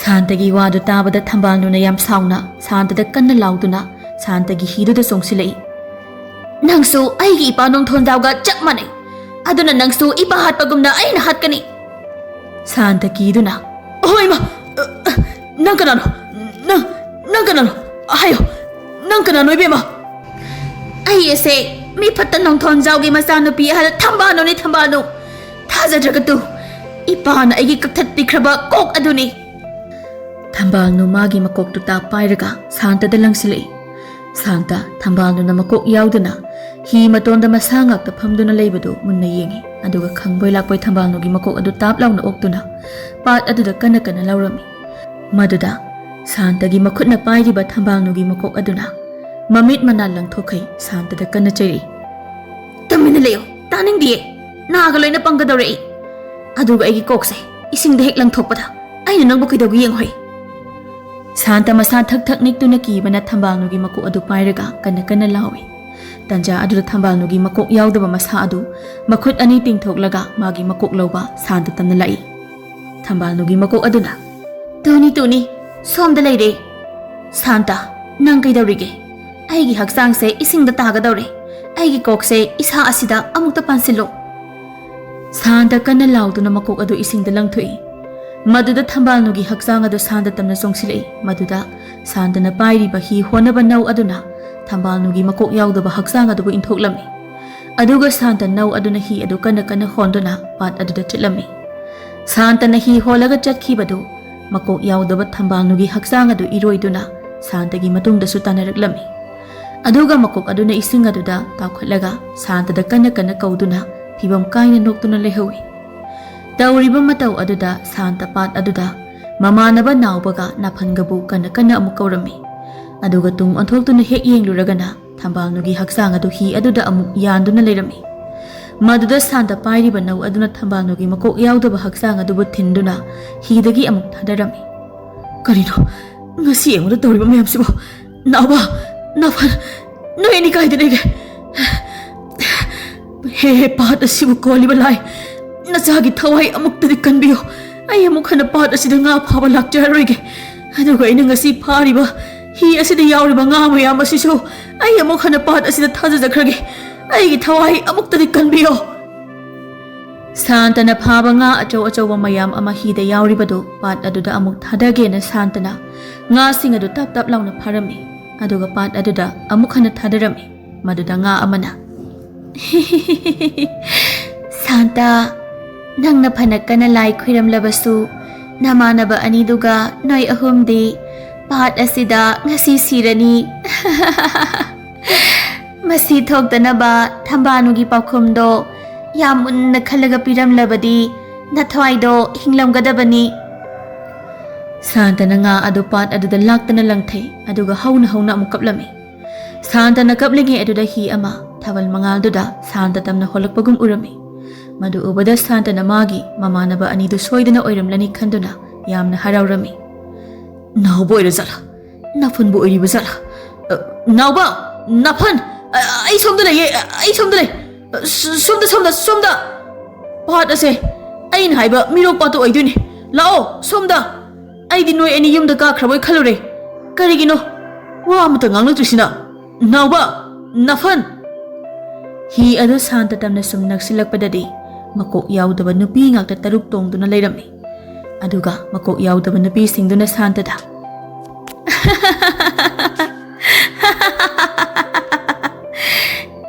ꯁꯥꯟꯇꯒꯤ ꯋꯥꯗꯨ ꯇꯥꯕꯗ ꯊꯝꯕꯥꯜꯅꯨꯅ ꯌꯥꯝ ꯁꯥꯎꯅ ꯁꯥꯟꯇꯗ ꯀꯟꯅ ꯂꯥꯎꯗꯨꯅ ꯁꯥꯟꯇꯒꯤ ꯍꯤꯗꯨꯗ ꯆꯣꯡꯁꯤꯜꯂꯛꯏ꯫ "ꯅꯪꯁꯨ ꯑꯩꯒꯤ ꯏꯄꯥ ꯅꯣꯡꯊꯣꯟꯖꯥꯎꯒ ꯆꯞ ꯃꯥꯟꯅꯩ꯫ ꯑꯗꯨꯅ ꯅꯪꯁꯨ ꯏꯄꯥ ꯍꯥꯠꯄꯒꯨꯝꯅ ꯑꯩꯅ ꯍꯥꯠꯀꯅꯤ!" ꯁꯥꯟꯇ ꯀꯤꯗꯨꯅ, "ꯑꯍꯣ ꯏꯃꯥ! ꯑ, ꯑ, ꯅꯪ ꯀꯅꯥꯅꯣ? ꯅꯪ, ꯅꯪ ꯀꯅꯥꯅꯣ? ꯍꯥꯏꯌꯣ, ꯅꯪ ꯀꯅꯥꯅꯣ ꯏꯕꯦꯝꯃ?" "ꯑꯩ ꯑꯁꯦ ꯃꯤ ꯐꯠꯇ ꯅꯣꯡꯊꯣꯟꯖꯥꯎꯒꯤ ꯃꯆꯥꯅꯨꯄꯤ ꯑꯍꯜ ꯊꯝꯕꯥꯜꯅꯨꯅꯤ, ꯊꯝꯕꯥꯜꯅꯨ꯫ ꯊꯥꯖꯗ꯭ꯔꯒ ꯇꯨ, ꯏꯄꯥꯅ ꯑꯩꯒꯤ ꯀꯛꯊꯠꯄꯤꯈ꯭ꯔꯕ ꯀꯣꯛ ꯑꯗꯨꯅꯤ꯫" ꯊꯝꯕꯥꯜꯅꯨ ꯃꯥꯒꯤ ꯃꯀꯣꯛꯇꯨ ꯇꯥꯞ ꯄꯥꯏꯔꯒ ꯁꯥꯟꯇꯗ ꯂꯪꯁꯤꯜꯂꯛꯏ꯫ ꯁꯥꯟꯇ ꯊꯝꯕꯥꯜꯅꯨꯅ ꯃꯀꯣꯛ ꯌꯥꯎꯗꯅ ꯍꯤ ꯃꯇꯣꯟꯗ ꯃꯁꯥ ꯉꯥꯛꯇ ꯐꯝꯗꯨꯅ ꯂꯩꯕꯗꯨ ꯃꯨꯟꯅ ꯌꯦꯡꯉꯤ, ꯑꯗꯨꯒ ꯈꯪꯕꯣꯏ ꯂꯥꯛꯄꯣꯏ ꯊꯝꯕꯥꯜꯅꯨꯒꯤ ꯃꯀꯣꯛ ꯑꯗꯨ ꯇꯥꯞ ꯂꯥꯎꯅ ꯑꯣꯛꯇꯨꯅ ꯄꯥꯠ ꯑꯗꯨꯗ ꯀꯟꯅ ꯀꯟꯅ ꯂꯥꯎꯔꯝꯃꯤ꯫ ꯃꯗꯨꯗ ꯁꯥꯟꯇꯒꯤ ꯃꯈꯨꯠꯅ ꯄꯥꯏꯔꯤꯕ ꯊꯝꯕꯥꯜꯅꯨꯒꯤ ꯃꯀꯣꯛ ꯑꯗꯨꯅ ꯃꯃꯤꯠ ꯃꯅꯥ ꯂꯪꯊꯣꯛꯈꯩ ꯁꯥꯟꯇꯗ ꯀꯟꯅ ꯆꯩꯔꯛꯏ꯫ "ꯇꯨꯃꯤꯟꯅ ꯂꯩꯌꯨ, ꯇꯥꯅꯤꯡꯗꯤꯌꯦ꯫ ꯅꯥꯒ ꯂꯣꯏꯅ ꯄꯪꯒꯗꯧꯔꯛꯏ꯫ ꯑꯗꯨꯒ ꯑꯩꯒꯤ ꯀꯣꯛꯁꯦ ꯏꯁꯤꯡꯗ ꯍꯦꯛ ꯂꯪꯊꯣꯛꯄꯗ ꯑꯩꯅ ꯅꯪꯕꯨ ꯀꯩꯗꯧꯒꯦ ꯌꯦꯡꯉꯨꯍꯩ꯫" ꯁꯥꯟꯇ ꯃꯁꯥ ꯊꯛ ꯊꯛ ꯅꯤꯛꯇꯨꯅ ꯀꯤꯕꯅ ꯊꯝꯕꯥꯜꯅꯨꯒꯤ ꯃꯀꯣꯛ ꯑꯗꯨ ꯄꯥꯏꯔꯒ ꯀꯟꯅ ꯀꯟꯅ ꯂꯥꯎꯏ꯫ ꯇꯟꯖꯥ ꯑꯗꯨꯗ ꯊꯝꯕꯥꯜꯅꯨꯒꯤ ꯃꯀꯣꯛ ꯌꯥꯎꯗꯕ ꯃꯁꯥ ꯑꯗꯨ ꯃꯈꯨꯠ ꯑꯅꯤ ꯇꯤꯡꯊꯣꯛꯂꯒ ꯃꯥꯒꯤ ꯃꯀꯣꯛ ꯂꯧꯕ ꯁꯥꯟꯇ ꯇꯝꯅ ꯂꯥꯛꯏ꯫ ꯊꯝꯕꯥꯜꯅꯨꯒꯤ ꯃꯀꯣꯛ ꯑꯗꯨꯅ, "ꯇꯨꯅꯤ, ꯇꯨꯅꯤ, ꯁꯣꯝꯗ ꯂꯩꯔꯦ꯫ ꯁꯥꯟꯇ, ꯅꯪ ꯀꯩꯗꯧꯔꯤꯒꯦ? ꯑꯩꯒꯤ ꯍꯛꯆꯥꯡꯁꯦ ꯏꯁꯤꯡꯗ ꯇꯥꯒꯗꯧꯔꯦ꯫ ꯑꯩꯒꯤ ꯀꯣꯛꯁꯦ ꯏꯁꯥ ꯑꯁꯤꯗ ꯑꯃꯨꯛꯇ ꯄꯥꯟꯁꯤꯜꯂꯣ꯫" ꯁꯥꯟꯇ ꯀꯟꯅ ꯂꯥꯎꯗꯨꯅ ꯃꯀꯣꯛ ꯑꯗꯨ ꯏꯁꯤꯡꯗ ꯂꯪꯊꯣꯛꯏ꯫ ꯃꯗꯨꯗ ꯊꯝꯕꯥꯜꯅꯨꯒꯤ ꯍꯛꯆꯥꯡ ꯑꯗꯨ ꯁꯥꯟꯇ ꯇꯝꯅ ꯆꯣꯡꯁꯤꯜꯂꯛꯏ꯫ ꯃꯗꯨꯗ ꯁꯥꯟꯇꯅ ꯄꯥꯏꯔꯤꯕ ꯍꯤ ꯍꯣꯟꯅꯕ ꯅꯧ ꯑꯗꯨꯅ ꯊꯝꯕꯥꯜꯅꯨꯒꯤ ꯃꯀꯣꯛ ꯌꯥꯎꯗꯕ ꯍꯛꯆꯥꯡ ꯑꯗꯨꯕꯨ ꯏꯟꯊꯣꯛꯂꯝꯃꯤ꯫ ꯑꯗꯨꯒ ꯁꯥꯟꯇ ꯅꯧ ꯑꯗꯨꯅ ꯍꯤ ꯑꯗꯨ ꯀꯟꯅ ꯀꯟꯅ ꯍꯣꯟꯗꯨꯅ ꯄꯥꯠ ꯑꯗꯨꯗ ꯆꯠꯂꯝꯃꯤ꯫ ꯁꯥꯟꯇꯅ ꯍꯤ ꯍꯣꯜꯂꯒ ꯆꯠꯈꯤꯕꯗꯨ ꯃꯀꯣꯛ ꯌꯥꯎꯗꯕ ꯊꯝꯕꯥꯜꯅꯨꯒꯤ ꯍꯛꯆꯥꯡ ꯑꯗꯨ ꯏꯔꯣꯏꯗꯨꯅ ꯁꯥꯟꯇꯒꯤ ꯃꯇꯨꯡꯗꯁꯨ ꯇꯥꯟꯅꯔꯛꯂꯝꯃꯤ꯫ ꯑꯗꯨꯒ ꯃꯀꯣꯛ ꯑꯗꯨꯅ ꯏꯁꯤꯡ ꯑꯗꯨꯗ ꯇꯥꯎꯈꯠꯂꯒ ꯁꯥꯟꯇꯗ ꯀꯟꯅ ꯀꯟꯅ ꯀꯧꯗꯨꯅ ꯐꯤꯕꯝ ꯀꯥꯏꯅ ꯅꯣꯛꯇꯨꯅ ꯂꯩꯍꯧꯏ꯫ ꯇꯧꯔꯤꯕ ꯃꯇꯧ ꯑꯗꯨꯗ ꯁꯥꯟꯇ ꯄꯥꯠ ꯑꯗꯨꯗ ꯃꯃꯥꯟꯅꯕ ꯅꯥꯎꯕꯒ ꯅꯥꯐꯟꯒꯕꯨ ꯀꯟꯅ ꯀꯟꯅ ꯑꯃꯨꯛ ꯀꯧꯔꯝꯃꯤ꯫ ꯑꯗꯨꯒ ꯇꯨꯡ ꯑꯣꯟꯊꯣꯛꯇꯨꯅ ꯍꯦꯛ ꯌꯦꯡꯂꯨꯔꯒꯅ ꯊꯝꯕꯥꯜꯅꯨꯒꯤ ꯍꯛꯆꯥꯡ ꯑꯗꯨ ꯍꯤ ꯑꯗꯨꯗ ꯑꯃꯨꯛ ꯌꯥꯟꯗꯨꯅ ꯂꯩꯔꯝꯃꯤ꯫ ꯃꯗꯨꯗ ꯁꯥꯟꯇ ꯄꯥꯏꯔꯤꯕ ꯅꯧ ꯑꯗꯨꯅ ꯊꯝꯕꯥꯜꯅꯨꯒꯤ ꯃꯀꯣꯛ ꯌꯥꯎꯗꯕ ꯍꯛꯆꯥꯡ ꯑꯗꯨꯕꯨ ꯊꯤꯟꯗꯨꯅ ꯍꯤꯗꯒꯤ ꯑꯃꯨꯛ ꯊꯥꯗꯔꯝꯃꯤ꯫ "ꯀꯔꯤꯅꯣ ꯉꯁꯤ ꯑꯩꯉꯣꯟꯗ ꯇꯧꯔꯤꯕ ꯃꯌꯥꯝꯁꯤꯕꯣ? ꯅꯥꯎꯕ, ꯅꯥꯐꯟ, ꯅꯣꯏ ꯑꯅꯤ ꯀꯥꯏꯗ ꯂꯩꯒꯦ? ꯍꯦ, ꯍꯦ, ꯄꯥꯠ ꯑꯁꯤꯕꯨ ꯀꯣꯜꯂꯤꯕ ꯂꯥꯏ, ꯅꯆꯥꯒꯤ ꯊꯋꯥꯏ ꯑꯃꯨꯛꯇꯗꯤ ꯀꯟꯕꯤꯌꯨ꯫ ꯑꯩ ꯑꯃꯨꯛ ꯍꯟꯅ ꯄꯥꯠ ꯑꯁꯤꯗ ꯉꯥ ꯐꯥꯕ ꯂꯥꯛꯆꯔꯔꯣꯏꯒꯦ꯫ ꯑꯗꯨꯒ ꯑꯩꯅ ꯉꯁꯤ ꯐꯥꯔꯤꯕ ꯍꯤ ꯑꯁꯤꯗ ꯌꯥꯎꯔꯤꯕ ꯉꯥ ꯃꯌꯥꯝ ꯑꯁꯤꯁꯨ ꯑꯩ ꯑꯃꯨꯛ ꯍꯟꯅ ꯄꯥꯠ ꯑꯁꯤꯗ ꯊꯥꯖꯖꯈ꯭ꯔꯒꯦ꯫ ꯑꯩꯒꯤ ꯊꯋꯥꯏ ꯑꯃꯨꯛꯇꯗꯤ ꯀꯟꯕꯤꯌꯣ꯫" ꯁꯥꯟꯇꯅ ꯐꯥꯕ ꯉꯥ ꯑꯆꯧ ꯑꯆꯧꯕ ꯃꯌꯥꯝ ꯑꯃ ꯍꯤꯗ ꯌꯥꯎꯔꯤꯕꯗꯨ ꯄꯥꯠ ꯑꯗꯨꯗ ꯑꯃꯨꯛ ꯊꯥꯗꯒꯦꯅ ꯁꯥꯟꯇꯅ ꯉꯥꯁꯤꯡ ꯑꯗꯨ ꯇꯞ ꯇꯞ ꯂꯥꯎꯅ ꯐꯥꯔꯝꯃꯤ꯫ ꯑꯗꯨꯒ ꯄꯥꯠ ꯑꯗꯨꯗ ꯑꯃꯨꯛ ꯍꯟꯅ ꯊꯥꯗꯔꯝꯃꯤ꯫ ꯃꯗꯨꯗ ꯉꯥ ꯑꯃꯅ, "ꯁꯥꯟꯇ, ꯅꯪꯅ ꯐꯅ ꯀꯟꯅ ꯂꯥꯏ ꯈꯨꯔꯝꯂꯕꯁꯨ, ꯅꯃꯥꯟꯅꯕ ꯑꯅꯤꯗꯨꯒ ꯅꯣꯏ ꯑꯍꯨꯝꯗꯤ ꯄꯥꯠ ꯑꯁꯤꯗ ꯉꯁꯤ ꯁꯤꯔꯅꯤ꯫" "ꯃꯁꯤ ꯊꯣꯛꯇꯅꯕ ꯊꯝꯕꯥꯜꯅꯨꯒꯤ ꯄꯥꯎꯈꯨꯝꯗꯣ ꯌꯥꯝ ꯃꯨꯟꯅ ꯈꯜꯂꯒ ꯄꯤꯔꯝꯂꯕꯗꯤ ꯅꯊ꯭ꯋꯥꯏꯗꯣ ꯍꯤꯡꯂꯝꯒꯗꯕꯅꯤ꯫" ꯁꯥꯟꯇꯅ ꯉꯥ ꯑꯗꯨ ꯄꯥꯠ ꯑꯗꯨꯗ ꯂꯥꯛꯇꯅ ꯂꯪꯊꯩ, ꯑꯗꯨꯒ ꯍꯧꯅ ꯍꯧꯅ ꯑꯃꯨꯛ ꯀꯞꯂꯝꯃꯤ꯫ ꯁꯥꯟꯇꯅ ꯀꯞꯂꯤꯉꯩ ꯑꯗꯨꯗ ꯍꯤ ꯑꯃ ꯊꯥꯕꯜ ꯃꯉꯥꯜꯗꯨꯗ ꯁꯥꯟꯇ ꯇꯝꯅ ꯍꯣꯜꯂꯛꯄꯒꯨꯝ ꯎꯔꯝꯃꯤ꯫ ꯃꯗꯨ ꯎꯕꯗ ꯁꯥꯟꯇꯅ ꯃꯥꯒꯤ ꯃꯃꯥꯟꯅꯕ ꯑꯅꯤꯗꯨ ꯁꯣꯏꯗꯅ ꯑꯣꯏꯔꯝꯂꯅꯤ ꯈꯟꯗꯨꯅ ꯌꯥꯝꯅ ꯍꯔꯥꯎꯔꯝꯃꯤ꯫ "ꯅꯥꯎꯕ ꯑꯣꯏꯔꯖꯥꯠꯂꯥ? ꯅꯥꯐꯟꯕꯨ ꯑꯣꯏꯔꯤꯕ ꯖꯥꯠꯂꯥ? ꯑ, ꯅꯥꯎꯕ! ꯅꯥꯐꯟ! ꯑ, ꯑꯩ ꯁꯣꯝꯗ ꯂꯩꯌꯦ! ꯑ, ꯑꯩ ꯁꯣꯝꯗ ꯂꯩ! ꯑ, ꯁ-, ꯁꯣꯝꯗ, ꯁꯣꯝꯗ, ꯁꯣꯝꯗ! ꯄꯥꯠ ꯑꯁꯦ ꯑꯩꯅ ꯍꯥꯏꯕ ꯃꯤꯔꯣꯛ ꯄꯥꯠꯇꯨ ꯑꯣꯏꯗꯣꯏꯅꯤ꯫ ꯂꯥꯛꯑꯣ, ꯁꯣꯝꯗ!" "ꯑꯩꯗꯤ ꯅꯣꯏ ꯑꯅꯤ ꯌꯨꯝꯗ ꯀꯥꯈ꯭ꯔꯕꯣꯏ ꯈꯜꯂꯨꯔꯦ꯫ ꯀꯔꯤꯒꯤꯅꯣ? ꯋꯥ ꯑꯃꯇ ꯉꯥꯡꯂꯛꯇ꯭ꯔꯤꯁꯤꯅ? ꯅꯥꯎꯕ! ꯅꯥꯐꯟ!" ꯍꯤ ꯑꯗꯨ ꯁꯥꯟꯇ ꯇꯝꯅ ꯁꯨꯝ ꯅꯛꯁꯤꯜꯂꯛꯄꯗꯗꯤ ꯃꯀꯣꯛ ꯌꯥꯎꯗꯕ ꯅꯨꯄꯤ ꯉꯥꯛꯇ ꯇꯔꯨꯛ ꯇꯣꯡꯗꯨꯅ ꯂꯩꯔꯝꯃꯤ꯫ ꯑꯗꯨꯒ ꯃꯀꯣꯛ ꯌꯥꯎꯗꯕ ꯅꯨꯄꯤꯁꯤꯡꯗꯨꯅ ꯁꯥꯟꯇꯗ,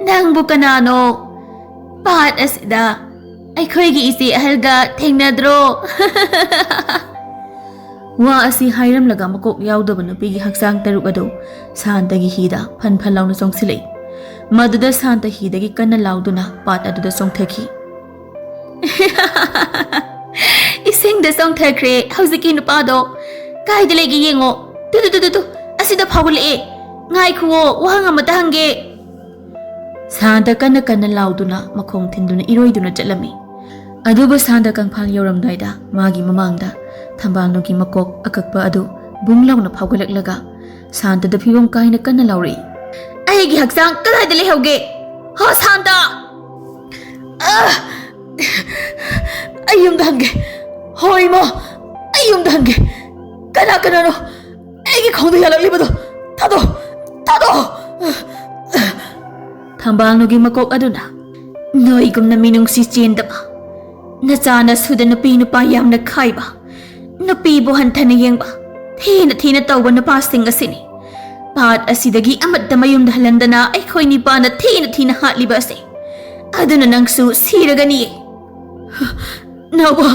"ꯅꯪꯕꯨ ꯀꯅꯥꯅꯣ? ꯄꯥꯠ ꯑꯁꯤꯗ ꯑꯩꯈꯣꯏꯒꯤ ꯏꯆꯦ ꯑꯍꯜꯒ ꯊꯦꯡꯅꯗ꯭ꯔꯣ?" ꯋꯥ ꯑꯁꯤ ꯍꯥꯏꯔꯝꯂꯒ ꯃꯀꯣꯛ ꯌꯥꯎꯗꯕ ꯅꯨꯄꯤꯒꯤ ꯍꯛꯆꯥꯡ ꯇꯔꯨꯛ ꯑꯗꯨ ꯁꯥꯟꯇꯒꯤ ꯍꯤꯗ ꯐꯟ ꯐꯟ ꯂꯥꯎꯅ ꯆꯣꯡꯁꯤꯜꯂꯛꯏ꯫ ꯃꯗꯨꯗ ꯁꯥꯟꯇ ꯍꯤꯗꯒꯤ ꯀꯟꯅ ꯂꯥꯎꯗꯨꯅ ꯄꯥꯠ ꯑꯗꯨꯗ ꯆꯣꯡꯊꯈꯤ꯫ "ꯏꯁꯤꯡꯗ ꯆꯣꯡꯊꯈ꯭ꯔꯦ ꯍꯧꯖꯤꯛꯀꯤ ꯅꯨꯄꯥꯗꯣ꯫ ꯀꯥꯏꯗ ꯂꯩꯒꯦ ꯌꯦꯡꯉꯣ꯫ ꯇꯨ, ꯇꯨ, ꯇꯨ, ꯇꯨ, ꯇꯨ, ꯑꯁꯤꯗ ꯐꯥꯎꯒꯠꯂꯛꯑꯦ꯫ ꯉꯥꯏꯈꯨꯋꯣ, ꯋꯥꯍꯪ ꯑꯃꯇ ꯍꯪꯒꯦ꯫" ꯁꯥꯟꯇ ꯀꯟꯅ ꯀꯟꯅ ꯂꯥꯎꯗꯨꯅ ꯃꯈꯣꯡ ꯊꯤꯟꯗꯨꯅ ꯏꯔꯣꯏꯗꯨꯅ ꯆꯠꯂꯝꯃꯤ꯫ ꯑꯗꯨꯕꯨ ꯁꯥꯟꯇ ꯀꯪꯐꯥꯜ ꯌꯧꯔꯝꯗꯥꯏꯗ ꯃꯥꯒꯤ ꯃꯃꯥꯡꯗ ꯊꯝꯕꯥꯜꯅꯨꯒꯤ ꯃꯀꯣꯛ ꯑꯀꯛꯄ ꯑꯗꯨ ꯕꯨꯡ ꯂꯥꯎꯅ ꯐꯥꯎꯒꯠꯂꯛꯂꯒ ꯁꯥꯟꯇꯗ ꯐꯤꯕꯝ ꯀꯥꯏꯅ ꯀꯟꯅ ꯂꯥꯎꯔꯛꯏ꯫ "ꯑꯩꯒꯤ ꯍꯛꯆꯥꯡ ꯀꯗꯥꯏꯗ ꯂꯩꯍꯧꯒꯦ? ꯍꯣ ꯁꯥꯟꯇ!" "ꯑ! ꯑꯩ ꯌꯨꯝꯗ ꯍꯟꯒꯦ꯫ ꯍꯣ ꯏꯃꯥ, ꯑꯩ ꯌꯨꯝꯗ ꯍꯟꯒꯦ꯫ ꯀꯅꯥ ꯀꯅꯥꯅꯣ ꯑꯩꯒꯤ ꯈꯣꯡꯗ ꯌꯥꯜꯂꯛꯂꯤꯕꯗꯣ? ꯊꯥꯗꯣ! ꯊꯥꯗꯣ!" ꯊꯝꯕꯥꯜꯅꯨꯒꯤ ꯃꯀꯣꯛ ꯑꯗꯨꯅ, "ꯅꯣꯏꯒꯨꯝꯅ ꯃꯤꯅꯨꯡꯁꯤ ꯆꯦꯟꯗꯕ, ꯅꯆꯥ ꯅꯁꯨꯗ ꯅꯨꯄꯤ ꯅꯨꯄꯥ ꯌꯥꯝꯅ ꯈꯥꯏꯕ, ꯅꯨꯄꯤꯕꯨ ꯍꯟꯊꯅ ꯌꯦꯡꯕ, ꯊꯤꯅ ꯊꯤꯅ ꯇꯧꯕ ꯅꯨꯄꯥꯁꯤꯡ ꯑꯁꯤꯅꯤ ꯄꯥꯠ ꯑꯁꯤꯗꯒꯤ ꯑꯃꯠꯇ ꯃꯌꯨꯝꯗ ꯍꯜꯍꯟꯗꯅ ꯑꯩꯈꯣꯏ ꯅꯤꯄꯥꯅ ꯊꯤꯅ ꯊꯤꯅ ꯍꯥꯠꯂꯤꯕ ꯑꯁꯤ꯫ ꯑꯗꯨꯅ ꯅꯪꯁꯨ ꯁꯤꯔꯒꯅꯤꯌꯦ꯫" "ꯅꯥꯎꯕ,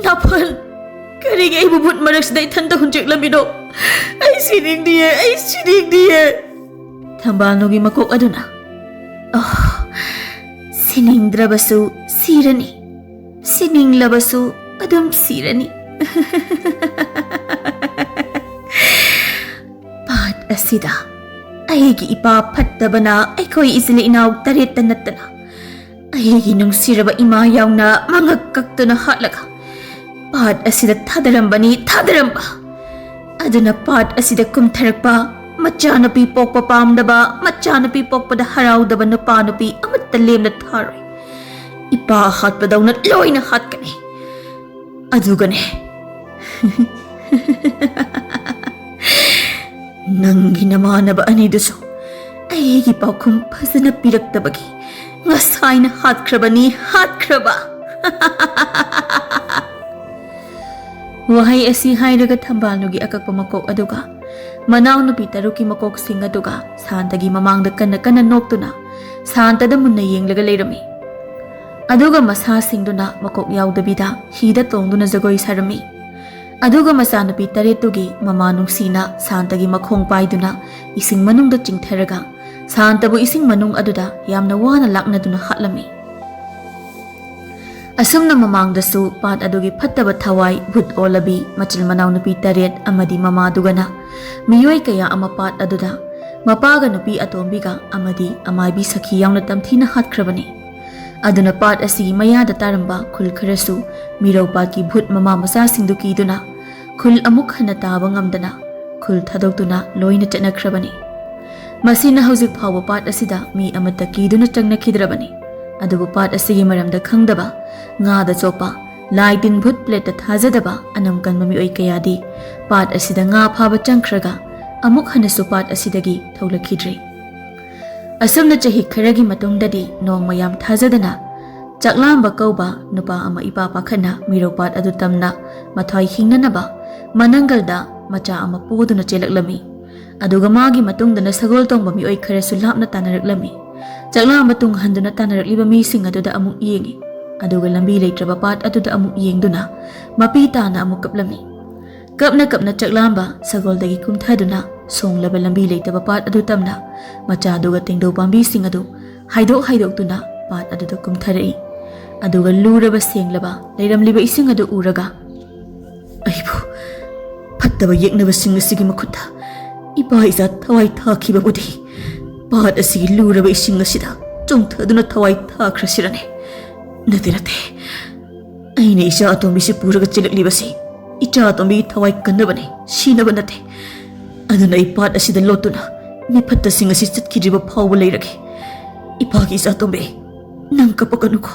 ꯅꯥꯄꯟ, ꯀꯔꯤꯒꯤ ꯑꯩꯕꯨ ꯃꯨꯠ ꯃꯔꯛꯁꯤꯗ ꯏꯊꯟꯇ ꯍꯨꯟꯖꯤꯜꯂꯝꯃꯤꯅꯣ? ꯑꯩ ꯁꯤꯅꯤꯡꯗꯤꯌꯦ, ꯑꯩ ꯁꯤꯅꯤꯡꯗꯤꯌꯦ꯫" ꯊꯝꯕꯥꯜꯅꯨꯒꯤ ꯃꯀꯣꯛ ꯑꯗꯨꯅ, "ꯑꯣ, ꯁꯤꯅꯤꯡꯗ꯭ꯔꯕꯁꯨ ꯁꯤꯔꯅꯤ, ꯁꯤꯅꯤꯡꯂꯕꯁꯨ ꯑꯗꯨꯝ ꯁꯤꯔꯅꯤ꯫ ꯄꯥꯠ ꯑꯁꯤꯗ ꯑꯩꯒꯤ ꯏꯄꯥ ꯐꯠꯇꯕꯅ ꯑꯩꯈꯣꯏ ꯏꯆꯤꯜ ꯏꯅꯥꯎ ꯇꯔꯦꯠꯇ ꯅꯠꯇꯅ ꯑꯩꯒꯤ ꯅꯨꯡꯁꯤꯔꯕ ꯏꯃꯥ ꯌꯥꯎꯅ ꯃꯉꯛ ꯀꯛꯇꯨꯅ ꯍꯥꯠꯂꯒ ꯄꯥꯠ ꯑꯁꯤꯗ ꯊꯥꯗꯔꯝꯕꯅꯤ, ꯊꯥꯗꯔꯝꯕ꯫ ꯑꯗꯨꯅ ꯄꯥꯠ ꯑꯁꯤꯗ ꯀꯨꯝꯊꯔꯛꯄ ꯃꯆꯥꯅꯨꯄꯤ ꯄꯣꯛꯄ ꯄꯥꯝꯗꯕ, ꯃꯆꯥꯅꯨꯄꯤ ꯄꯣꯛꯄꯗ ꯍꯔꯥꯎꯗꯕ ꯅꯨꯄꯥ ꯅꯨꯄꯤ ꯑꯃꯠꯇ ꯂꯦꯝꯅ ꯊꯥꯔꯣꯏ꯫ ꯏꯄꯥ ꯍꯥꯠꯄꯗꯧꯅ ꯂꯣꯏꯅ ꯍꯥꯠꯀꯅꯤ꯫ ꯑꯗꯨꯒꯅꯦ, ꯅꯪꯒꯤ ꯅꯃꯥꯟꯅꯕ ꯑꯅꯤꯗꯨꯁꯨ ꯑꯩꯒꯤ ꯄꯥꯎꯈꯨꯝ ꯐꯖꯅ ꯄꯤꯔꯛꯇꯕꯒꯤ ꯉꯁꯥꯏꯅ ꯍꯥꯠꯈ꯭ꯔꯕꯅꯤ, ꯍꯥꯠꯈ꯭ꯔꯕ꯫" ꯋꯥꯍꯩ ꯑꯁꯤ ꯍꯥꯏꯔꯒ ꯊꯝꯕꯥꯜꯅꯨꯒꯤ ꯑꯀꯛꯄ ꯃꯀꯣꯛ ꯑꯗꯨꯒ ꯃꯅꯥꯎꯅꯨꯄꯤ ꯇꯔꯨꯛꯀꯤ ꯃꯀꯣꯛꯁꯤꯡ ꯑꯗꯨꯒ ꯁꯥꯟꯇꯒꯤ ꯃꯃꯥꯡꯗ ꯀꯟꯅ ꯀꯟꯅ ꯅꯣꯛꯇꯨꯅ ꯁꯥꯟꯇꯗ ꯃꯨꯟꯅ ꯌꯦꯡꯂꯒ ꯂꯩꯔꯝꯃꯤ꯫ ꯑꯗꯨꯒ ꯃꯁꯥꯁꯤꯡꯗꯨꯅ ꯃꯀꯣꯛ ꯌꯥꯎꯗꯕꯤꯗ ꯍꯤꯗ ꯇꯣꯡꯗꯨꯅ ꯖꯒꯣꯏ ꯁꯥꯔꯝꯃꯤ꯫ ꯑꯗꯨꯒ ꯃꯆꯥꯅꯨꯄꯤ ꯇꯔꯦꯠꯇꯨꯒꯤ ꯃꯃꯥ ꯅꯨꯡꯁꯤꯅ ꯁꯥꯟꯇꯒꯤ ꯃꯈꯣꯡ ꯄꯥꯏꯗꯨꯅ ꯏꯁꯤꯡ ꯃꯅꯨꯡꯗ ꯆꯤꯡꯊꯔꯒ ꯁꯥꯟꯇꯕꯨ ꯏꯁꯤꯡ ꯃꯅꯨꯡ ꯑꯗꯨꯗ ꯌꯥꯝꯅ ꯋꯥꯅ ꯂꯥꯛꯅꯗꯨꯅ ꯍꯥꯠꯂꯝꯃꯤ꯫ ꯑꯁꯨꯝꯅ ꯃꯃꯥꯡꯗꯁꯨ ꯄꯥꯠ ꯑꯗꯨꯒꯤ ꯐꯠꯇꯕ ꯊꯋꯥꯏ, ꯚꯨꯠ ꯑꯣꯜꯂꯕꯤ, ꯃꯆꯤꯜ ꯃꯅꯥꯎ ꯅꯨꯄꯤ ꯇꯔꯦꯠ ꯑꯃꯗꯤ ꯃꯃꯥꯗꯨꯒꯅ ꯃꯤꯑꯣꯏ ꯀꯌꯥ ꯑꯃ ꯄꯥꯠ ꯑꯗꯨꯗ ꯃꯄꯥꯒ ꯅꯨꯄꯤ ꯑꯇꯣꯝꯕꯤꯒ ꯑꯃꯗꯤ ꯑꯃꯥꯏꯕꯤ ꯁꯈꯤ ꯌꯥꯎꯅ ꯇꯝꯊꯤꯅ ꯍꯥꯠꯈ꯭ꯔꯕꯅꯤ꯫ ꯑꯗꯨꯅ ꯄꯥꯠ ꯑꯁꯤꯒꯤ ꯃꯌꯥꯗ ꯇꯥꯔꯝꯕ ꯈꯨꯜ ꯈꯔꯁꯨ ꯃꯤꯔꯧ ꯄꯥꯠꯀꯤ ꯚꯨꯠ ꯃꯃꯥ ꯃꯆꯥꯁꯤꯡꯗꯨ ꯀꯤꯗꯨꯅ ꯈꯨꯜ ꯑꯃꯨꯛ ꯍꯟꯅ ꯇꯥꯕ ꯉꯝꯗꯅ ꯈꯨꯜ ꯊꯥꯗꯣꯛꯇꯨꯅ ꯂꯣꯏꯅ ꯆꯠꯅꯈ꯭ꯔꯕꯅꯤ꯫ ꯃꯁꯤꯅ ꯍꯧꯖꯤꯛ ꯐꯥꯎꯕ ꯄꯥꯠ ꯑꯁꯤꯗ ꯃꯤ ꯑꯃꯠꯇ ꯀꯤꯗꯨꯅ ꯆꯪꯅꯈꯤꯗ꯭ꯔꯕꯅꯤ꯫ ꯑꯗꯨꯕꯨ ꯄꯥꯠ ꯑꯁꯤꯒꯤ ꯃꯔꯝꯗ ꯈꯪꯗꯕ, ꯉꯥꯗ ꯆꯣꯞꯄ, ꯂꯥꯏ ꯇꯤꯟ ꯚꯨꯠ ꯄ꯭ꯂꯦꯠꯇ ꯊꯥꯖꯗꯕ ꯑꯅꯝ ꯀꯟꯕ ꯃꯤꯑꯣꯏ ꯀꯌꯥꯗꯤ ꯄꯥꯠ ꯑꯁꯤꯗ ꯉꯥ ꯐꯥꯕ ꯆꯪꯈ꯭ꯔꯒ ꯑꯃꯨꯛ ꯍꯟꯅꯁꯨ ꯄꯥꯠ ꯑꯁꯤꯗꯒꯤ ꯊꯣꯛꯂꯛꯈꯤꯗ꯭ꯔꯤ꯫ ꯑꯁꯨꯝꯅ ꯆꯍꯤ ꯈꯔꯒꯤ ꯃꯇꯨꯡꯗꯗꯤ ꯅꯣꯡꯃ ꯌꯥꯝ ꯊꯥꯖꯗꯅ ꯆꯥꯛꯂꯥꯝꯕ ꯀꯧꯕ ꯅꯨꯄꯥ ꯑꯃ ꯏꯄꯥ ꯄꯥꯈꯠꯅ ꯃꯤꯔꯧ ꯄꯥꯠ ꯑꯗꯨ ꯇꯝꯅ ꯃꯊ꯭ꯋꯥꯏ ꯍꯤꯡꯅꯅꯕ ꯃꯅꯪꯒꯜꯗ ꯃꯆꯥ ꯑꯃ ꯄꯣꯗꯨꯅ ꯆꯦꯜꯂꯛꯂꯝꯃꯤ꯫ ꯑꯗꯨꯒ ꯃꯥꯒꯤ ꯃꯇꯨꯡꯗꯅ ꯁꯒꯣꯜ ꯇꯣꯡꯕ ꯃꯤꯑꯣꯏ ꯈꯔꯁꯨ ꯂꯥꯞꯅ ꯇꯥꯟꯅꯔꯛꯂꯝꯃꯤ꯫ ꯆꯥꯛꯂꯥꯝꯕ ꯇꯨꯡ ꯍꯟꯗꯨꯅ ꯇꯥꯟꯅꯔꯛꯂꯤꯕ ꯃꯤꯁꯤꯡ ꯑꯗꯨꯗ ꯑꯃꯨꯛ ꯌꯦꯡꯉꯤ꯫ ꯑꯗꯨꯒ ꯂꯝꯕꯤ ꯂꯩꯇ꯭ꯔꯕ ꯄꯥꯠ ꯑꯗꯨꯗ ꯑꯃꯨꯛ ꯌꯦꯡꯗꯨꯅ ꯃꯄꯤ ꯇꯥꯅ ꯑꯃꯨꯛ ꯀꯞꯂꯝꯃꯤ꯫ ꯀꯞꯅ ꯀꯞꯅ ꯆꯥꯛꯂꯥꯝꯕ ꯁꯒꯣꯜꯗꯒꯤ ꯀꯨꯝꯊꯗꯨꯅ ꯁꯣꯡꯂꯕ ꯂꯝꯕꯤ ꯂꯩꯇꯕ ꯄꯥꯠ ꯑꯗꯨ ꯇꯝꯅ ꯃꯆꯥꯗꯨꯒ ꯇꯦꯡꯗꯧ ꯄꯥꯝꯕꯤꯁꯤꯡ ꯑꯗꯨ ꯍꯥꯏꯗꯣꯛ ꯍꯥꯏꯗꯣꯛꯇꯨꯅ ꯄꯥꯠ ꯑꯗꯨꯗ ꯀꯨꯝꯊꯔꯛꯏ꯫ ꯑꯗꯨꯒ ꯂꯨꯔꯕ ꯁꯦꯡꯂꯕ ꯂꯩꯔꯝꯂꯤꯕ ꯏꯁꯤꯡ ꯑꯗꯨ ꯎꯔꯒ, "ꯑꯩꯕꯨ ꯐꯠꯇꯕ ꯌꯦꯛꯅꯕꯁꯤꯡ ꯑꯁꯤꯒꯤ ꯃꯈꯨꯠꯇ ꯏꯄꯥ ꯏꯆꯥ ꯊꯋꯥꯏ ꯊꯥꯈꯤꯕꯕꯨꯗꯤ ꯄꯥꯠ ꯑꯁꯤꯒꯤ ꯂꯨꯔꯕ ꯏꯁꯤꯡ ꯑꯁꯤꯗ ꯆꯣꯡꯊꯗꯨꯅ ꯊꯋꯥꯏ ꯊꯥꯈ꯭ꯔꯁꯤꯔꯅꯦ? ꯅꯠꯇꯦ, ꯅꯠꯇꯦ꯫ ꯑꯩꯅ ꯏꯆꯥ ꯑꯇꯣꯝꯕꯤꯁꯤ ꯄꯨꯔꯒ ꯆꯦꯜꯂꯛꯂꯤꯕꯁꯤ ꯏꯆꯥ ꯑꯇꯣꯝꯕꯤꯒꯤ ꯊꯋꯥꯏ ꯀꯟꯅꯕꯅꯤ, ꯁꯤꯅꯕ ꯅꯠꯇꯦ꯫ ꯑꯗꯨꯅ ꯑꯩ ꯄꯥꯠ ꯑꯁꯤꯗ ꯂꯣꯠꯇꯨꯅ ꯃꯤꯐꯠꯇꯁꯤꯡ ꯑꯁꯤ ꯆꯠꯈꯤꯗ꯭ꯔꯤꯕ ꯐꯥꯎꯕ ꯂꯩꯔꯒꯦ꯫ ꯏꯄꯥꯒꯤ ꯏꯆꯥ ꯑꯇꯣꯝꯕꯤ, ꯅꯪ ꯀꯞꯄꯛꯀꯅꯨꯀꯣ꯫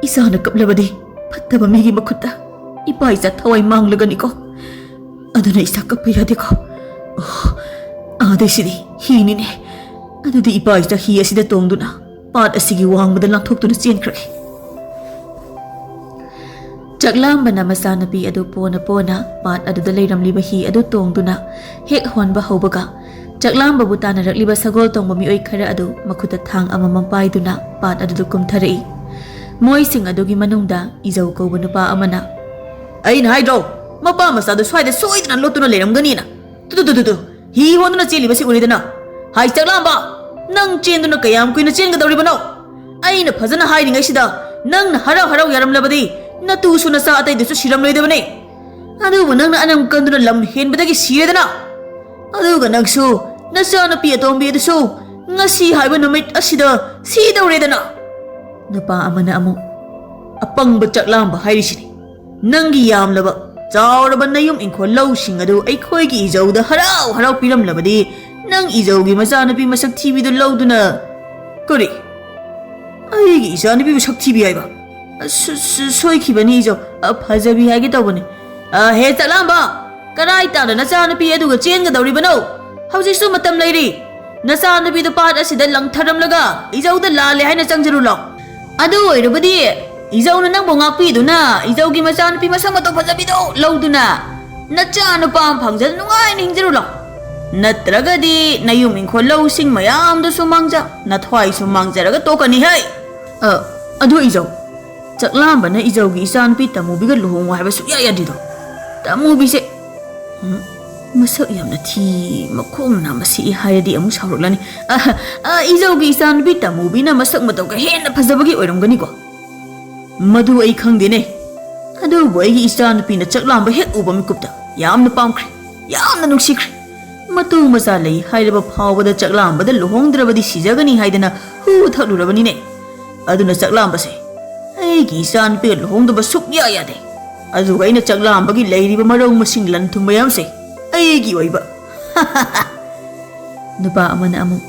ꯏꯆꯥꯅ ꯀꯞꯂꯕꯗꯤ ꯐꯠꯇꯕ ꯃꯤꯒꯤ ꯃꯈꯨꯠꯇ ꯏꯄꯥ ꯏꯆꯥ ꯊꯋꯥꯏ ꯃꯥꯡꯂꯒꯅꯤꯀꯣ꯫ ꯑꯗꯨꯅ ꯏꯆꯥ ꯀꯞꯄ ꯌꯥꯗꯦꯀꯣ꯫ ꯑꯣ, ꯑꯥꯗꯩꯁꯤꯗꯤ ꯍꯤꯅꯤꯅꯦ꯫ ꯑꯗꯨꯗꯤ ꯏꯄꯥ ꯏꯆꯥ ꯍꯤ ꯑꯁꯤꯗ ꯇꯣꯡꯗꯨꯅ ꯄꯥꯠ ꯑꯁꯤꯒꯤ ꯋꯥꯡꯃꯗ ꯂꯥꯟꯊꯣꯛꯇꯨꯅ ꯆꯦꯟꯈ꯭ꯔꯒꯦ꯫" ꯆꯥꯛꯂꯥꯝꯕꯅ ꯃꯆꯥꯅꯨꯄꯤ ꯑꯗꯨ ꯄꯣꯅ ꯄꯣꯅ ꯄꯥꯠ ꯑꯗꯨꯗ ꯂꯩꯔꯝꯂꯤꯕ ꯍꯤ ꯑꯗꯨ ꯇꯣꯡꯗꯨꯅ ꯍꯦꯛ ꯍꯣꯟꯕ ꯍꯧꯕꯒ, ꯆꯥꯛꯂꯥꯝꯕꯕꯨ ꯇꯥꯟꯅꯔꯛꯂꯤꯕ ꯁꯒꯣꯜ ꯇꯣꯡꯕ ꯃꯤꯑꯣꯏ ꯈꯔ ꯑꯗꯨ ꯃꯈꯨꯠꯇ ꯊꯥꯡ ꯑꯃꯃꯝ ꯄꯥꯏꯗꯨꯅ ꯄꯥꯠ ꯑꯗꯨꯗ ꯀꯨꯝꯊꯔꯛꯏ꯫ ꯃꯣꯏꯁꯤꯡ ꯑꯗꯨꯒꯤ ꯃꯅꯨꯡꯗ ꯏꯖꯧ ꯀꯧꯕ ꯅꯨꯄꯥ ꯑꯃꯅ, "ꯑꯩꯅ ꯍꯥꯏꯗ꯭ꯔꯣ, ꯃꯄꯥ ꯃꯆꯥꯗꯨ ꯁ꯭ꯋꯥꯏꯗ ꯁꯣꯏꯗꯅ ꯂꯣꯠꯇꯨꯅ ꯂꯩꯔꯝꯒꯅꯤꯅ? ꯇꯨ, ꯇꯨ, ꯇꯨ, ꯇꯨ, ꯇꯨ, ꯍꯤ ꯍꯣꯟꯗꯨꯅ ꯆꯦꯜꯂꯤꯕꯁꯤ ꯎꯔꯤꯗꯅ? ꯍꯥꯏ ꯆꯥꯛꯂꯥꯝꯕ, ꯅꯪ ꯆꯦꯟꯗꯨꯅ ꯀꯌꯥꯝ ꯀꯨꯏꯅ ꯆꯦꯟꯒꯗꯧꯔꯤꯕꯅꯣ? ꯑꯩꯅ ꯐꯖꯅ ꯍꯥꯏꯔꯤꯉꯩꯁꯤꯗ ꯅꯪꯅ ꯍꯔꯥꯎ ꯍꯔꯥꯎ ꯌꯥꯔꯝꯂꯕꯗꯤ ꯅꯇꯨꯁꯨ ꯅꯆꯥ ꯑꯇꯩꯗꯨꯁꯨ ꯁꯤꯔꯝꯂꯣꯏꯗꯕꯅꯤ꯫ ꯑꯗꯨꯕꯨ ꯅꯪꯅ ꯑꯅꯝ ꯀꯟꯗꯨꯅ ꯂꯝ ꯍꯦꯟꯕꯗꯒꯤ ꯁꯤꯔꯦꯗꯅ꯫ ꯑꯗꯨꯒ ꯅꯪꯁꯨ ꯅꯆꯥꯅꯨꯄꯤ ꯑꯇꯣꯝꯕꯤ ꯑꯗꯨꯁꯨ ꯉꯁꯤ ꯍꯥꯏꯕ ꯅꯨꯃꯤꯠ ꯑꯁꯤꯗ ꯁꯤꯗꯧꯔꯦꯗꯅ꯫ ꯅꯨꯄꯥ ꯑꯃꯅ ꯑꯃꯨꯛ, "ꯑꯄꯪꯕ ꯆꯥꯛꯂꯥꯝꯕ ꯍꯥꯏꯔꯤꯁꯤꯅꯤ꯫ ꯅꯪꯒꯤ ꯌꯥꯝꯂꯕ ꯆꯥꯎꯔꯕ ꯅꯌꯨꯝ ꯏꯪꯈꯣꯜ ꯂꯧꯁꯤꯡ ꯑꯗꯨ ꯑꯩꯈꯣꯏꯒꯤ ꯏꯖꯧꯗ ꯍꯔꯥꯎ ꯍꯔꯥꯎ ꯄꯤꯔꯝꯂꯕꯗꯤ, ꯅꯪ ꯏꯖꯧꯒꯤ ꯃꯆꯥꯅꯨꯄꯤ ꯃꯁꯛ ꯊꯤꯕꯤꯗꯨ ꯂꯧꯗꯨꯅ," "ꯀꯔꯤ? ꯑꯩꯒꯤ ꯏꯆꯥꯅꯨꯄꯤ ꯃꯁꯛ ꯊꯤꯕꯤ ꯍꯥꯏꯕ? ꯑ, ꯁꯣ-, ꯁꯣ-, ꯁꯣꯏꯈꯤꯕꯅꯤ ꯏꯖꯧ꯫ ꯑ, ꯐꯖꯕꯤ ꯍꯥꯏꯒꯦ ꯇꯧꯕꯅꯤ꯫ ꯑ, ꯍꯦ ꯆꯥꯛꯂꯥꯝꯕ, ꯀꯔꯥꯏ ꯇꯥꯅ ꯅꯆꯥꯅꯨꯄꯤ ꯑꯗꯨꯒ ꯆꯦꯟꯒꯗꯧꯔꯤꯕꯅꯣ? ꯍꯧꯖꯤꯛꯁꯨ ꯃꯇꯝ ꯂꯩꯔꯤ꯫ ꯅꯆꯥꯅꯨꯄꯤꯗꯨ ꯄꯥꯠ ꯑꯁꯤꯗ ꯂꯪꯊꯔꯝꯂꯒ ꯏꯖꯧꯗ ꯂꯥꯜꯂꯦ ꯍꯥꯏꯅ ꯆꯪꯖꯔꯨ ꯂꯥꯎ꯫ ꯑꯗꯨ ꯑꯣꯏꯔꯕꯗꯤ ꯏꯖꯧꯅ ꯅꯪꯕꯨ ꯉꯥꯛꯄꯤꯗꯨꯅ ꯏꯖꯧꯒꯤ ꯃꯆꯥꯅꯨꯄꯤ ꯃꯁꯛ ꯃꯇꯧ ꯐꯖꯕꯤꯗꯣ ꯂꯧꯗꯨꯅ ꯅꯆꯥ ꯅꯨꯄꯥ ꯑꯃ ꯐꯪꯖꯗꯨꯅ ꯅꯨꯡꯉꯥꯏꯅ ꯍꯤꯡꯖꯔꯨ ꯂꯥꯎ꯫ ꯅꯠꯇ꯭ꯔꯒꯗꯤ ꯅꯌꯨꯝ ꯏꯪꯈꯣꯜ ꯂꯧꯁꯤꯡ ꯃꯌꯥꯝꯗꯨꯁꯨ ꯃꯥꯡꯖ, ꯅꯊ꯭ꯋꯥꯏꯁꯨ ꯃꯥꯡꯖꯔꯒ ꯇꯣꯛꯀꯅꯤ ꯍꯩ꯫ ꯑ, ꯑꯗꯨ ꯏꯖꯧ, ꯆꯥꯛꯂꯥꯝꯕꯅ ꯏꯖꯧꯒꯤ ꯏꯆꯥꯅꯨꯄꯤ ꯇꯃꯨꯕꯤꯒ ꯂꯨꯍꯣꯡꯉꯣ ꯍꯥꯏꯕ ꯁꯨꯛꯌꯥ ꯌꯥꯗ꯭ꯔꯤꯗꯣ꯫ ꯇꯃꯨꯕꯤꯁꯦ, ꯎꯝ, ꯃꯁꯛ ꯌꯥꯝꯅ ꯊꯤ, ꯃꯈꯣꯡ ꯅꯥꯝꯃ ꯁꯤꯛꯏ ꯍꯥꯏꯔꯗꯤ ꯑꯃꯨꯛ ꯁꯥꯎꯔꯛꯂꯅꯤ꯫ ꯑ, ꯑ, ꯏꯖꯧꯒꯤ ꯏꯆꯥꯅꯨꯄꯤ ꯇꯃꯨꯕꯤꯅ ꯃꯁꯛ ꯃꯇꯧꯒ ꯍꯦꯟꯅ ꯐꯖꯕꯒꯤ ꯑꯣꯏꯔꯝꯒꯅꯤꯀꯣ꯫ ꯃꯗꯨ ꯑꯩ ꯈꯪꯗꯦꯅꯦ꯫ ꯑꯗꯨꯕꯨ ꯑꯩꯒꯤ ꯏꯆꯥꯅꯨꯄꯤꯅ ꯆꯥꯛꯂꯥꯝꯕ ꯍꯦꯛ ꯎꯕ ꯃꯤꯀꯨꯞꯇ ꯌꯥꯝꯅ ꯄꯥꯝꯈ꯭ꯔꯦ, ꯌꯥꯝꯅ ꯅꯨꯡꯁꯤꯈ꯭ꯔꯦ꯫ ꯃꯇꯨ ꯃꯆꯥ ꯂꯩ ꯍꯥꯏꯔꯕ ꯐꯥꯎꯕꯗ ꯆꯥꯛꯂꯥꯝꯕꯗ ꯂꯨꯍꯣꯡꯗ꯭ꯔꯕꯗꯤ ꯁꯤꯖꯒꯅꯤ ꯍꯥꯏꯗꯅ ꯍꯨ ꯊꯛꯂꯨꯔꯕꯅꯤꯅꯦ꯫ ꯑꯗꯨꯅ ꯆꯥꯛꯂꯥꯝꯕꯁꯦ ꯑꯩꯒꯤ ꯏꯆꯥꯅꯨꯄꯤꯒ ꯂꯨꯍꯣꯡꯗꯕ ꯁꯨꯛꯌꯥ ꯌꯥꯗꯦ꯫ ꯑꯗꯨꯒ ꯑꯩꯅ ꯆꯥꯛꯂꯥꯝꯕꯒꯤ ꯂꯩꯔꯤꯕ ꯃꯔꯧ ꯃꯁꯤꯡ ꯂꯟ ꯊꯨꯝ ꯃꯌꯥꯝꯁꯦ ꯑꯩꯒꯤ ꯑꯣꯏꯕ꯫ ꯅꯨꯄꯥ ꯑꯃꯅ ꯑꯃꯨꯛ,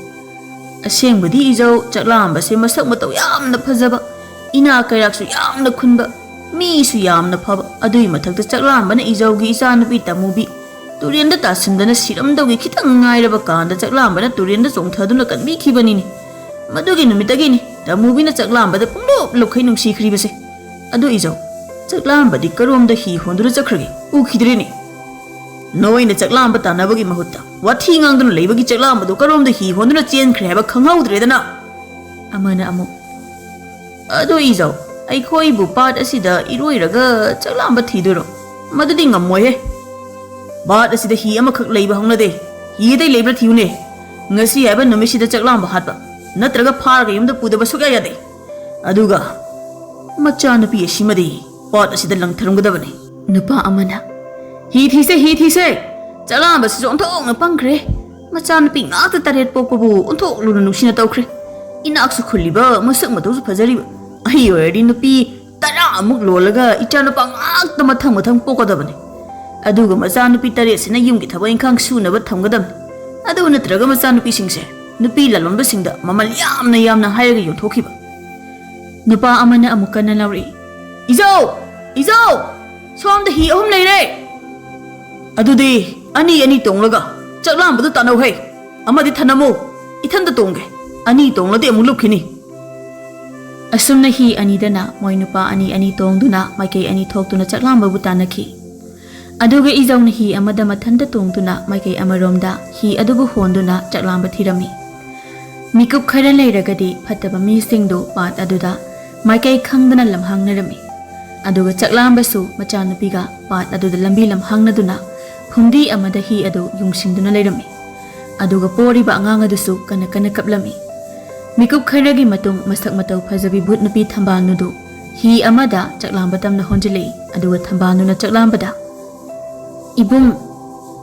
"ꯑꯁꯦꯡꯕꯗꯤ ꯏꯖꯧ, ꯆꯥꯛꯂꯥꯝꯕꯁꯦ ꯃꯁꯛ ꯃꯇꯧ ꯌꯥꯝꯅ ꯐꯖꯕ, ꯏꯅꯥ ꯀꯩꯔꯥꯛꯁꯨ ꯌꯥꯝꯅ ꯈꯨꯟꯕ, ꯃꯤꯁꯨ ꯌꯥꯝꯅ ꯐꯕ, ꯑꯗꯨꯒꯤ ꯃꯊꯛꯇ ꯆꯥꯛꯂꯥꯝꯕꯅ ꯏꯖꯧꯒꯤ ꯏꯆꯥꯅꯨꯄꯤ ꯇꯃꯨꯕꯤ ꯇꯨꯔꯦꯟꯗ ꯇꯥꯁꯤꯟꯗꯅ ꯁꯤꯔꯝꯗꯧꯒꯤ ꯈꯤꯇꯪ ꯉꯥꯏꯔꯕ ꯀꯥꯟꯗ ꯆꯥꯛꯂꯥꯝꯕꯅ ꯇꯨꯔꯦꯟꯗ ꯆꯣꯡꯊꯗꯨꯅ ꯀꯟꯕꯤꯈꯤꯕꯅꯤꯅꯦ꯫ ꯃꯗꯨꯒꯤ ꯅꯨꯃꯤꯠꯇꯒꯤꯅꯤ ꯇꯃꯨꯕꯤꯅ ꯆꯥꯛꯂꯥꯝꯕꯗ ꯄꯨꯡꯂꯨꯞ ꯂꯨꯞꯈꯩ ꯅꯨꯡꯁꯤꯈ꯭ꯔꯤꯕꯁꯦ꯫ ꯑꯗꯨ ꯏꯖꯧ, ꯆꯥꯛꯂꯥꯝꯕꯗꯤ ꯀꯔꯣꯝꯗ ꯍꯤ ꯍꯣꯟꯗꯨꯅ ꯆꯠꯈ꯭ꯔꯒꯦ? ꯎꯈꯤꯗ꯭ꯔꯦꯅꯦ꯫ ꯅꯣꯏꯅ ꯆꯥꯛꯂꯥꯝꯕ ꯇꯥꯟꯅꯕꯒꯤ ꯃꯍꯨꯠꯇ ꯋꯥꯊꯤ ꯉꯥꯡꯗꯨꯅ ꯂꯩꯕꯒꯤ ꯆꯥꯛꯂꯥꯝꯕꯗꯨ ꯀꯔꯣꯝꯗ ꯍꯤ ꯍꯣꯟꯗꯨꯅ ꯆꯦꯟꯈ꯭ꯔꯦ ꯍꯥꯏꯕ ꯈꯪꯍꯧꯗ꯭ꯔꯦꯗꯅ꯫" ꯑꯃꯅ ꯑꯃꯨꯛ, "ꯑꯗꯣ ꯏꯖꯧ, ꯑꯩꯈꯣꯏꯕꯨ ꯄꯥꯠ ꯑꯁꯤꯗ ꯏꯔꯣꯏꯔꯒ ꯆꯥꯛꯂꯥꯝꯕ ꯊꯤꯗꯣꯏꯔꯣ? ꯃꯗꯨꯗꯤ ꯉꯝꯃꯣꯏꯍꯦ꯫ ꯄꯥꯠ ꯑꯁꯤꯗ ꯍꯤ ꯑꯃꯈꯛ ꯂꯩꯕ ꯍꯧꯅꯗꯦ꯫ ꯍꯤ ꯑꯇꯩ ꯂꯩꯕ꯭ꯔꯥ ꯊꯤꯌꯨꯅꯦ꯫ ꯉꯁꯤ ꯍꯥꯏꯕ ꯅꯨꯃꯤꯠꯁꯤꯗ ꯆꯥꯛꯂꯥꯝꯕ ꯍꯥꯠꯄ ꯅꯠꯇ꯭ꯔꯒ ꯐꯥꯔꯒ ꯌꯨꯝꯗ ꯄꯨꯗꯕ ꯁꯨꯛꯌꯥ ꯌꯥꯗꯦ꯫ ꯑꯗꯨꯒ ꯃꯆꯥꯅꯨꯄꯤ ꯑꯁꯤꯃꯗꯤ ꯄꯥꯠ ꯑꯁꯤꯗ ꯂꯪꯊꯔꯝꯒꯗꯕꯅꯤ꯫" ꯅꯨꯄꯥ ꯑꯃꯅ, "ꯍꯤ ꯊꯤꯁꯦ, ꯍꯤ ꯊꯤꯁꯦ꯫ ꯆꯥꯛꯂꯥꯝꯕꯁꯤꯁꯨ ꯑꯣꯟꯊꯣꯛꯅ ꯄꯪꯈ꯭ꯔꯦ꯫ ꯃꯆꯥꯅꯨꯄꯤ ꯉꯥꯛꯇ ꯇꯔꯦꯠ ꯄꯣꯛꯄꯕꯨ ꯑꯣꯟꯊꯣꯛꯂꯨꯅ ꯅꯨꯡꯁꯤꯅ ꯇꯧꯈ꯭ꯔꯦ꯫ ꯏꯅꯥꯛꯁꯨ ꯈꯨꯜꯂꯤꯕ, ꯃꯁꯛ ꯃꯇꯧꯁꯨ ꯐꯖꯔꯤꯕ꯫ ꯑꯩ ꯑꯣꯏꯔꯗꯤ ꯅꯨꯄꯤ ꯇꯔꯥꯃꯨꯛ ꯂꯣꯜꯂꯒ ꯏꯆꯥꯅꯨꯄꯥ ꯉꯥꯛꯇ ꯃꯊꯪ ꯃꯊꯪ ꯄꯣꯛꯀꯗꯕꯅꯤ꯫ ꯑꯗꯨꯒ ꯃꯆꯥꯅꯨꯄꯤ ꯇꯔꯦꯠꯁꯤꯅ ꯌꯨꯝꯒꯤ ꯊꯕꯛ ꯏꯪꯈꯥꯡ ꯁꯨꯅꯕ ꯊꯝꯒꯗꯕꯅꯤ꯫ ꯑꯗꯨ ꯅꯠꯇ꯭ꯔꯒ ꯃꯆꯥꯅꯨꯄꯤꯁꯤꯡꯁꯦ ꯅꯨꯄꯤ ꯂꯂꯣꯟꯕꯁꯤꯡꯗ ꯃꯃꯜ ꯌꯥꯝꯅ ꯌꯥꯝꯅ ꯍꯥꯏꯔꯒ ꯌꯣꯟꯊꯣꯛꯈꯤꯕ꯫ ꯅꯨꯄꯥ ꯑꯃꯅ ꯑꯃꯨꯛ ꯀꯟꯅ ꯂꯥꯎꯔꯛꯏ, "ꯏꯖꯧ! ꯏꯖꯧ! ꯁꯣꯝꯗ ꯍꯤ ꯑꯍꯨꯝ ꯂꯩꯔꯦ꯫ ꯑꯗꯨꯗꯤ ꯑꯅꯤ ꯑꯅꯤ ꯇꯣꯡꯂꯒ ꯆꯥꯛꯂꯥꯝꯕꯗꯨ ꯇꯥꯟꯅꯧ ꯍꯩ꯫ ꯑꯃꯗꯤ ꯊꯅꯝꯃꯨ꯫ ꯏꯊꯟꯇ ꯇꯣꯡꯒꯦ꯫ ꯑꯅꯤ ꯇꯣꯡꯂꯗꯤ ꯑꯃꯨꯛ ꯂꯨꯞꯈꯤꯅꯤ꯫" ꯑꯁꯨꯝꯅ ꯍꯤ ꯑꯅꯤꯗꯅ ꯃꯣꯏ ꯅꯨꯄꯥ ꯑꯅꯤ ꯑꯅꯤ ꯇꯣꯡꯗꯨꯅ ꯃꯥꯏꯀꯩ ꯑꯅꯤ ꯊꯣꯛꯇꯨꯅ ꯆꯥꯛꯂꯥꯝꯕꯕꯨ ꯇꯥꯟꯅꯈꯤ꯫ ꯑꯗꯨꯒ ꯏꯖꯧꯅ ꯍꯤ ꯑꯃꯗ ꯃꯊꯟꯇ ꯇꯣꯡꯗꯨꯅ ꯃꯥꯏꯀꯩ ꯑꯃꯔꯣꯝꯗ ꯍꯤ ꯑꯗꯨꯕꯨ ꯍꯣꯟꯗꯨꯅ ꯆꯥꯛꯂꯥꯝꯕ ꯊꯤꯔꯝꯃꯤ꯫ ꯃꯤꯀꯨꯞ ꯈꯔ ꯂꯩꯔꯒꯗꯤ ꯐꯠꯇꯕ ꯃꯤꯁꯤꯡꯗꯨ ꯄꯥꯠ ꯑꯗꯨꯗ ꯃꯥꯏꯀꯩ ꯈꯪꯗꯅ ꯂꯝꯍꯥꯡꯅꯔꯝꯃꯤ꯫ ꯑꯗꯨꯒ ꯆꯥꯛꯂꯥꯝꯕꯁꯨ ꯃꯆꯥꯅꯨꯄꯤꯒ ꯄꯥꯠ ꯑꯗꯨꯗ ꯂꯝꯕꯤ ꯂꯝꯍꯥꯡꯅꯗꯨꯅ ꯐꯨꯝꯗꯤ ꯑꯃꯗ ꯍꯤ ꯑꯗꯨ ꯌꯨꯡꯁꯤꯟꯗꯨꯅ ꯂꯩꯔꯝꯃꯤ꯫ ꯑꯗꯨꯒ ꯄꯣꯔꯤꯕ ꯑꯉꯥꯡ ꯑꯗꯨꯁꯨ ꯀꯟꯅ ꯀꯟꯅ ꯀꯞꯂꯝꯃꯤ꯫ ꯃꯤꯀꯨꯞ ꯈꯔꯒꯤ ꯃꯇꯨꯡ ꯃꯁꯛ ꯃꯇꯧ ꯐꯖꯕꯤ ꯚꯨꯠ ꯅꯨꯄꯤ ꯊꯝꯕꯥꯜꯅꯨꯗꯨ ꯍꯤ ꯑꯃꯗ ꯆꯥꯛꯂꯥꯝꯕ ꯇꯝꯅ ꯍꯣꯟꯖꯤꯜꯂꯛꯏ꯫ ꯑꯗꯨꯒ ꯊꯝꯕꯥꯜꯅꯨꯅ ꯆꯥꯛꯂꯥꯝꯕꯗ, "ꯏꯕꯨꯡ,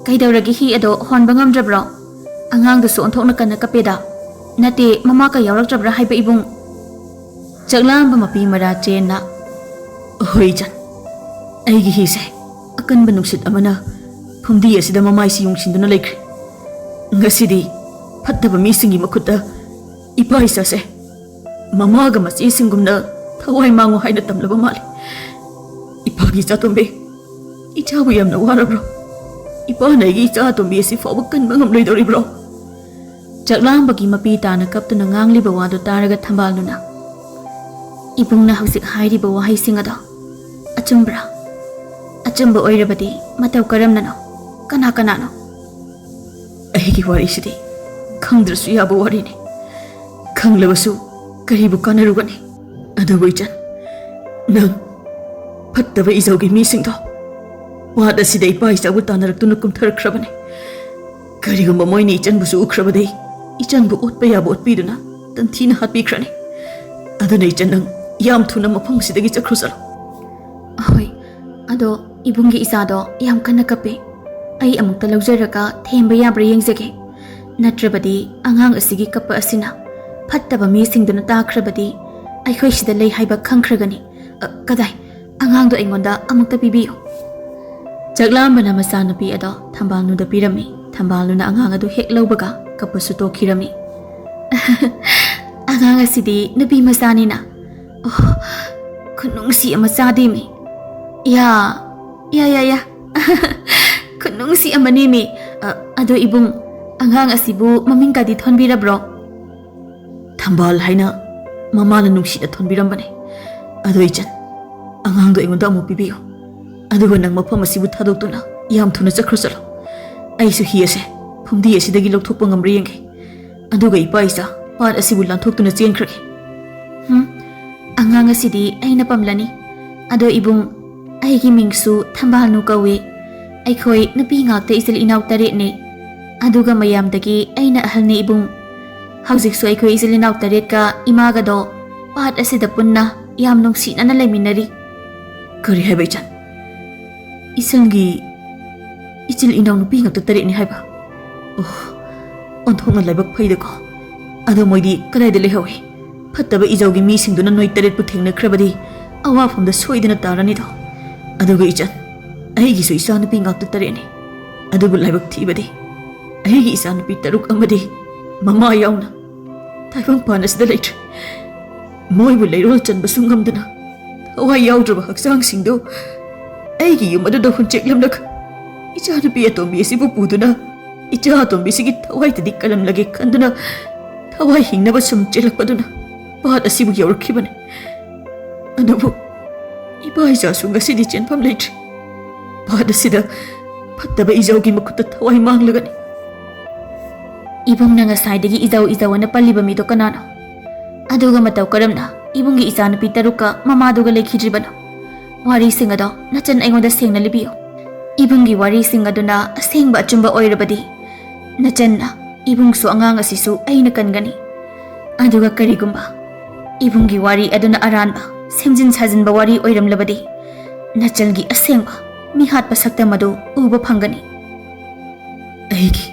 ꯀꯩꯗꯧꯔꯒꯦ? ꯍꯤ ꯑꯗꯣ ꯍꯣꯟꯕ ꯉꯝꯗ꯭ꯔꯕ꯭ꯔꯣ? ꯑꯉꯥꯡꯗꯨꯁꯨ ꯑꯣꯟꯊꯣꯛꯅ ꯀꯟꯅ ꯀꯞꯄꯦꯗ꯫ ꯅꯠꯇꯦ, ꯃꯃꯥ ꯀꯩ ꯌꯥꯎꯔꯛꯇ꯭ꯔꯕ꯭ꯔꯥ ꯍꯥꯏꯕ, ꯏꯕꯨꯡ?" ꯆꯥꯛꯂꯥꯝꯕ ꯃꯄꯤ ꯃꯔꯥ ꯆꯦꯟꯅ, "ꯍꯣꯏ ꯏꯆꯟ, ꯑꯩꯒꯤ ꯍꯤꯁꯦ ꯑꯀꯟꯕ ꯅꯨꯡꯁꯤꯠ ꯑꯃꯅ ꯐꯨꯝꯗꯤ ꯑꯁꯤꯗ ꯃꯃꯥꯏꯁꯤ ꯌꯨꯡꯁꯤꯟꯗꯨꯅ ꯂꯩꯈ꯭ꯔꯦ꯫ ꯉꯁꯤꯗꯤ ꯐꯠꯇꯕ ꯃꯤꯁꯤꯡꯒꯤ ꯃꯈꯨꯠꯇ ꯏꯄꯥ ꯏꯆꯥꯁꯦ ꯃꯃꯥꯒ ꯃꯆꯦꯁꯤꯡꯒꯨꯝꯅ ꯊꯋꯥꯏ ꯃꯥꯡꯉꯨ ꯍꯥꯏꯅ ꯇꯝꯂꯕ ꯃꯥꯜꯂꯤ꯫ ꯏꯄꯥꯒꯤ ꯏꯆꯥꯇꯣꯝꯕꯤ, ꯏꯆꯥꯕꯨ ꯌꯥꯝꯅ ꯋꯥꯔꯕ꯭ꯔꯣ? ꯏꯄꯥꯅ ꯑꯩꯒꯤ ꯏꯆꯥ ꯑꯇꯣꯝꯕꯤ ꯑꯁꯤ ꯐꯥꯎꯕ ꯀꯟꯕ ꯉꯝꯂꯣꯏꯗꯧꯔꯤꯕ꯭ꯔꯣ?" ꯆꯥꯛꯂꯥꯝꯕꯒꯤ ꯃꯄꯤ ꯇꯥꯅ ꯀꯞꯇꯨꯅ ꯉꯥꯡꯂꯤꯕ ꯋꯥꯗꯨ ꯇꯥꯔꯒ ꯊꯝꯕꯥꯜꯅꯨꯅ, "ꯏꯕꯨꯡꯅ ꯍꯧꯖꯤꯛ ꯍꯥꯏꯔꯤꯕ ꯋꯥꯍꯩꯁꯤꯡ ꯑꯗꯣ ꯑꯆꯨꯝꯕ꯭ꯔꯥ? ꯑꯆꯨꯝꯕ ꯑꯣꯏꯔꯕꯗꯤ ꯃꯇꯧ ꯀꯔꯝꯅꯅꯣ? ꯀꯅꯥ ꯀꯅꯥꯅꯣ?" "ꯑꯩꯒꯤ ꯋꯥꯔꯤꯁꯤꯗꯤ ꯈꯪꯗ꯭ꯔꯁꯨ ꯌꯥꯕ ꯋꯥꯔꯤꯅꯤ꯫ ꯈꯪꯂꯕꯁꯨ ꯀꯔꯤꯕꯨ ꯀꯥꯟꯅꯔꯨꯒꯅꯤ? ꯑꯗꯨꯕꯨ ꯏꯆꯟ, ꯅꯪ ꯐꯠꯇꯕ ꯏꯖꯧꯒꯤ ꯃꯤꯁꯤꯡꯗꯣ ꯄꯥꯠ ꯑꯁꯤꯗ ꯏꯄꯥ ꯏꯆꯥꯕꯨ ꯇꯥꯟꯅꯔꯛꯇꯨꯅ ꯀꯨꯝꯊꯔꯛꯈ꯭ꯔꯕꯅꯤ꯫ ꯀꯔꯤꯒꯨꯝꯕ ꯃꯣꯏꯅ ꯏꯆꯟꯕꯨꯁꯨ ꯎꯈ꯭ꯔꯕꯗꯤ ꯏꯆꯟꯕꯨ ꯑꯣꯠꯄ ꯌꯥꯕ ꯑꯣꯠꯄꯤꯗꯨꯅ ꯇꯝꯊꯤꯅ ꯍꯥꯠꯄꯤꯈ꯭ꯔꯅꯤ꯫ ꯑꯗꯨꯅ ꯏꯆꯟ, ꯅꯪ ꯌꯥꯝ ꯊꯨꯅ ꯃꯐꯝꯁꯤꯗꯒꯤ ꯆꯠꯈ꯭ꯔꯣ ꯆꯠꯂꯣ꯫" "ꯍꯣꯏ, ꯑꯗꯣ ꯏꯕꯨꯡꯒꯤ ꯏꯆꯥꯗꯣ ꯌꯥꯝ ꯀꯟꯅ ꯀꯞꯄꯦ꯫ ꯑꯩ ꯑꯃꯨꯛꯇ ꯂꯧꯖꯔꯒ ꯊꯦꯝꯕ ꯌꯥꯕ꯭ꯔꯥ ꯌꯦꯡꯖꯒꯦ꯫ ꯅꯠꯇ꯭ꯔꯕꯗꯤ ꯑꯉꯥꯡ ꯑꯁꯤꯒꯤ ꯀꯞꯄ ꯑꯁꯤꯅ ꯐꯠꯇꯕ ꯃꯤꯁꯤꯡꯗꯨꯅ ꯇꯥꯈ꯭ꯔꯕꯗꯤ ꯑꯩꯈꯣꯏ ꯁꯤꯗ ꯂꯩ ꯍꯥꯏꯕ ꯈꯪꯈ꯭ꯔꯒꯅꯤ꯫ ꯑ, ꯀꯗꯥꯏ? ꯑꯉꯥꯡꯗꯣ ꯑꯩꯉꯣꯟꯗ ꯑꯃꯨꯛꯇ ꯄꯤꯕꯤꯌꯨ꯫ ꯆꯥꯛꯂꯥꯝꯕꯅ ꯃꯆꯥꯅꯨꯄꯤ ꯑꯗꯣ ꯊꯝꯕꯥꯜꯅꯨꯗ ꯄꯤꯔꯝꯃꯤ꯫ ꯊꯝꯕꯥꯜꯅꯨꯅ ꯑꯉꯥꯡ ꯑꯗꯨ ꯍꯦꯛ ꯂꯧꯕꯒ ꯀꯞꯄꯁꯨ ꯇꯣꯛꯈꯤꯔꯝꯃꯤ꯫ ꯑꯉꯥꯡ ꯑꯁꯤꯗꯤ ꯅꯨꯄꯤ ꯃꯆꯥꯅꯤꯅ꯫ ꯑꯣ, ꯈꯨꯅꯨꯡꯁꯤ ꯑꯃ ꯆꯥꯗꯦꯃꯤ꯫ ꯌꯥ, ꯌꯥ, ꯌꯥ, ꯌꯥ꯫ ꯈꯨꯅꯨꯡꯁꯤ ꯑꯃꯅꯦꯃꯤ꯫ ꯑ, ꯑꯗꯣ ꯏꯕꯨꯡ, ꯑꯉꯥꯡ ꯑꯁꯤꯕꯨ ꯃꯃꯤꯡ ꯀꯗꯤ ꯊꯣꯟꯕꯤꯔꯕ꯭ꯔꯣ? ꯊꯝꯕꯥꯜ ꯍꯥꯏꯅ ꯃꯃꯥꯅ ꯅꯨꯡꯁꯤꯅ ꯊꯣꯟꯕꯤꯔꯝꯕꯅꯦ꯫ ꯑꯗꯣ ꯏꯆꯟ, ꯑꯉꯥꯡꯗꯣ ꯑꯩꯉꯣꯟꯗ ꯑꯃꯨꯛ ꯄꯤꯕꯤꯌꯨ꯫ ꯑꯗꯨꯒ ꯅꯪ ꯃꯐꯝ ꯑꯁꯤꯕꯨ ꯊꯥꯗꯣꯛꯇꯨꯅ ꯌꯥꯝ ꯊꯨꯅ ꯆꯠꯈ꯭ꯔ ꯆꯠꯂꯣ꯫ ꯑꯩꯁꯨ ꯍꯤ ꯑꯁꯦ ꯐꯨꯝꯗꯤ ꯑꯁꯤꯗꯒꯤ ꯂꯧꯊꯣꯛꯄ ꯉꯝꯕ꯭ꯔꯥ ꯌꯦꯡꯒꯦ꯫ ꯑꯗꯨꯒ ꯏꯄꯥ ꯏꯆꯥ ꯄꯥꯠ ꯑꯁꯤꯕꯨ ꯂꯥꯟꯊꯣꯛꯇꯨꯅ ꯆꯦꯟꯈ꯭ꯔꯒꯦ꯫ ꯍꯨꯝ, ꯑꯉꯥꯡ ꯑꯁꯤꯗꯤ ꯑꯩꯅ ꯄꯝꯂꯅꯤ꯫ ꯑꯗꯣ ꯏꯕꯨꯡ, ꯑꯩꯒꯤ ꯃꯤꯡꯁꯨ ꯊꯝꯕꯥꯜꯅꯨ ꯀꯧꯏ꯫ ꯑꯩꯈꯣꯏ ꯅꯨꯄꯤ ꯉꯥꯛꯇ ꯏꯆꯤꯜ ꯏꯅꯥꯎ ꯇꯔꯦꯠꯅꯤ꯫ ꯑꯗꯨꯒ ꯃꯌꯥꯝꯗꯒꯤ ꯑꯩꯅ ꯑꯍꯜꯅꯤ ꯏꯕꯨꯡ꯫ ꯍꯧꯖꯤꯛꯁꯨ ꯑꯩꯈꯣꯏ ꯏꯆꯤꯜ ꯏꯅꯥꯎ ꯇꯔꯦꯠꯀ ꯏꯃꯥꯒꯗꯣ ꯄꯥꯠ ꯑꯁꯤꯗ ꯄꯨꯟꯅ ꯌꯥꯝ ꯅꯨꯡꯁꯤꯅꯅ ꯂꯩꯃꯤꯟꯅꯔꯤ꯫ ꯀꯔꯤ ꯍꯥꯏꯕ ꯏꯆꯟ? ꯏꯆꯟꯒꯤ ꯏꯆꯤꯜ ꯏꯅꯥꯎ ꯅꯨꯄꯤ ꯉꯥꯛꯇ ꯇꯔꯦꯠꯅꯤ ꯍꯥꯏꯕ? ꯑꯣ, ꯑꯣꯟꯊꯣꯛꯅ ꯂꯥꯏꯕꯛ ꯐꯩꯗꯀꯣ꯫ ꯑꯗꯣ ꯃꯣꯏꯗꯤ ꯀꯗꯥꯏꯗ ꯂꯩꯍꯧꯏ? ꯐꯠꯇꯕ ꯏꯖꯧꯒꯤ ꯃꯤꯁꯤꯡꯗꯨꯅ ꯅꯣꯏ ꯇꯔꯦꯠꯄꯨ ꯊꯦꯡꯅꯈ꯭ꯔꯕꯗꯤ ꯑꯋꯥꯐꯝꯗ ꯁꯣꯏꯗꯅ ꯇꯥꯔꯅꯤꯗꯣ꯫ ꯑꯗꯨꯒ ꯏꯆꯟ, ꯑꯩꯒꯤꯁꯨ ꯏꯆꯥꯅꯨꯄꯤ ꯉꯥꯛꯇ ꯇꯔꯦꯠꯅꯤ꯫ ꯑꯗꯨꯕꯨ ꯂꯥꯏꯕꯛ ꯊꯤꯕꯗꯤ ꯑꯩꯒꯤ ꯏꯆꯥꯅꯨꯄꯤ ꯇꯔꯨꯛ ꯑꯃꯗꯤ ꯃꯃꯥ ꯌꯥꯎꯅ ꯇꯥꯏꯕꯪꯄꯥꯟ ꯑꯁꯤꯗ ꯂꯩꯇ꯭ꯔꯦ꯫ ꯃꯣꯏꯕꯨ ꯂꯩꯔꯣꯜ ꯆꯟꯕꯁꯨ ꯉꯝꯗꯅ ꯊꯋꯥꯏ ꯌꯥꯎꯗ꯭ꯔꯕ ꯍꯛꯆꯥꯡꯁꯤꯡꯗꯨ ꯑꯩꯒꯤ ꯌꯨꯝ ꯑꯗꯨꯗ ꯍꯨꯟꯆꯦꯛꯂꯝꯂꯒ ꯏꯆꯥꯅꯨꯄꯤ ꯑꯇꯣꯝꯕꯤ ꯑꯁꯤꯕꯨ ꯄꯨꯗꯨꯅ ꯏꯆꯥ ꯑꯇꯣꯝꯕꯤꯁꯤꯒꯤ ꯊꯋꯥꯏꯗꯗꯤ ꯀꯜꯂꯝꯂꯒꯦ ꯈꯟꯗꯨꯅ ꯊꯋꯥꯏ ꯍꯤꯡꯅꯕ ꯁꯨꯝ ꯆꯦꯜꯂꯛꯄꯗꯨꯅ ꯄꯥꯠ ꯑꯁꯤꯕꯨ ꯌꯧꯔꯛꯈꯤꯕꯅꯤ꯫ ꯑꯗꯨꯕꯨ ꯏꯄꯥ ꯏꯆꯥꯁꯨ ꯉꯁꯤꯗꯤ ꯆꯦꯟꯐꯝ ꯂꯩꯇ꯭ꯔꯦ꯫ ꯄꯥꯠ ꯑꯁꯤꯗ ꯐꯠꯇꯕ ꯏꯖꯧꯒꯤ ꯃꯈꯨꯠꯇ ꯊꯋꯥꯏ ꯃꯥꯡꯂꯒꯅꯤ꯫ ꯏꯕꯨꯡꯅ ꯉꯁꯥꯏꯗꯒꯤ ꯏꯖꯧ ꯏꯖꯧ ꯑꯅ ꯄꯜꯂꯤꯕ ꯃꯤꯗꯣ ꯀꯅꯥꯅꯣ? ꯑꯗꯨꯒ ꯃꯇꯧ ꯀꯔꯝꯅ ꯏꯕꯨꯡꯒꯤ ꯏꯆꯥꯅꯨꯄꯤ ꯇꯔꯨꯛꯀ ꯃꯃꯥꯗꯨꯒ ꯂꯩꯈꯤꯗ꯭ꯔꯤꯕꯅꯣ? ꯋꯥꯔꯤꯁꯤꯡ ꯑꯗꯣ ꯅꯆꯟ ꯑꯩꯉꯣꯟꯗ ꯁꯦꯡꯅ ꯂꯤꯕꯤꯌꯨ꯫ ꯏꯕꯨꯡꯒꯤ ꯋꯥꯔꯤꯁꯤꯡ ꯑꯗꯨꯅ ꯑꯁꯦꯡꯕ ꯑꯆꯨꯝꯕ ꯑꯣꯏꯔꯕꯗꯤ ꯅꯆꯟꯅ ꯏꯕꯨꯡꯁꯨ ꯑꯉꯥꯡ ꯑꯁꯤꯁꯨ ꯑꯩꯅ ꯀꯟꯒꯅꯤ꯫ ꯑꯗꯨꯒ ꯀꯔꯤꯒꯨꯝꯕ ꯏꯕꯨꯡꯒꯤ ꯋꯥꯔꯤ ꯑꯗꯨꯅ ꯑꯔꯥꯟꯕ, ꯁꯦꯝꯖꯤꯟ ꯁꯥꯖꯤꯟꯕ ꯋꯥꯔꯤ ꯑꯣꯏꯔꯝꯂꯕꯗꯤ ꯅꯆꯜꯒꯤ ꯑꯁꯦꯡꯕ ꯃꯤꯍꯥꯠꯄ ꯁꯛꯇꯝ ꯑꯗꯨ ꯎꯕ ꯐꯪꯒꯅꯤ꯫ ꯑꯩꯒꯤ,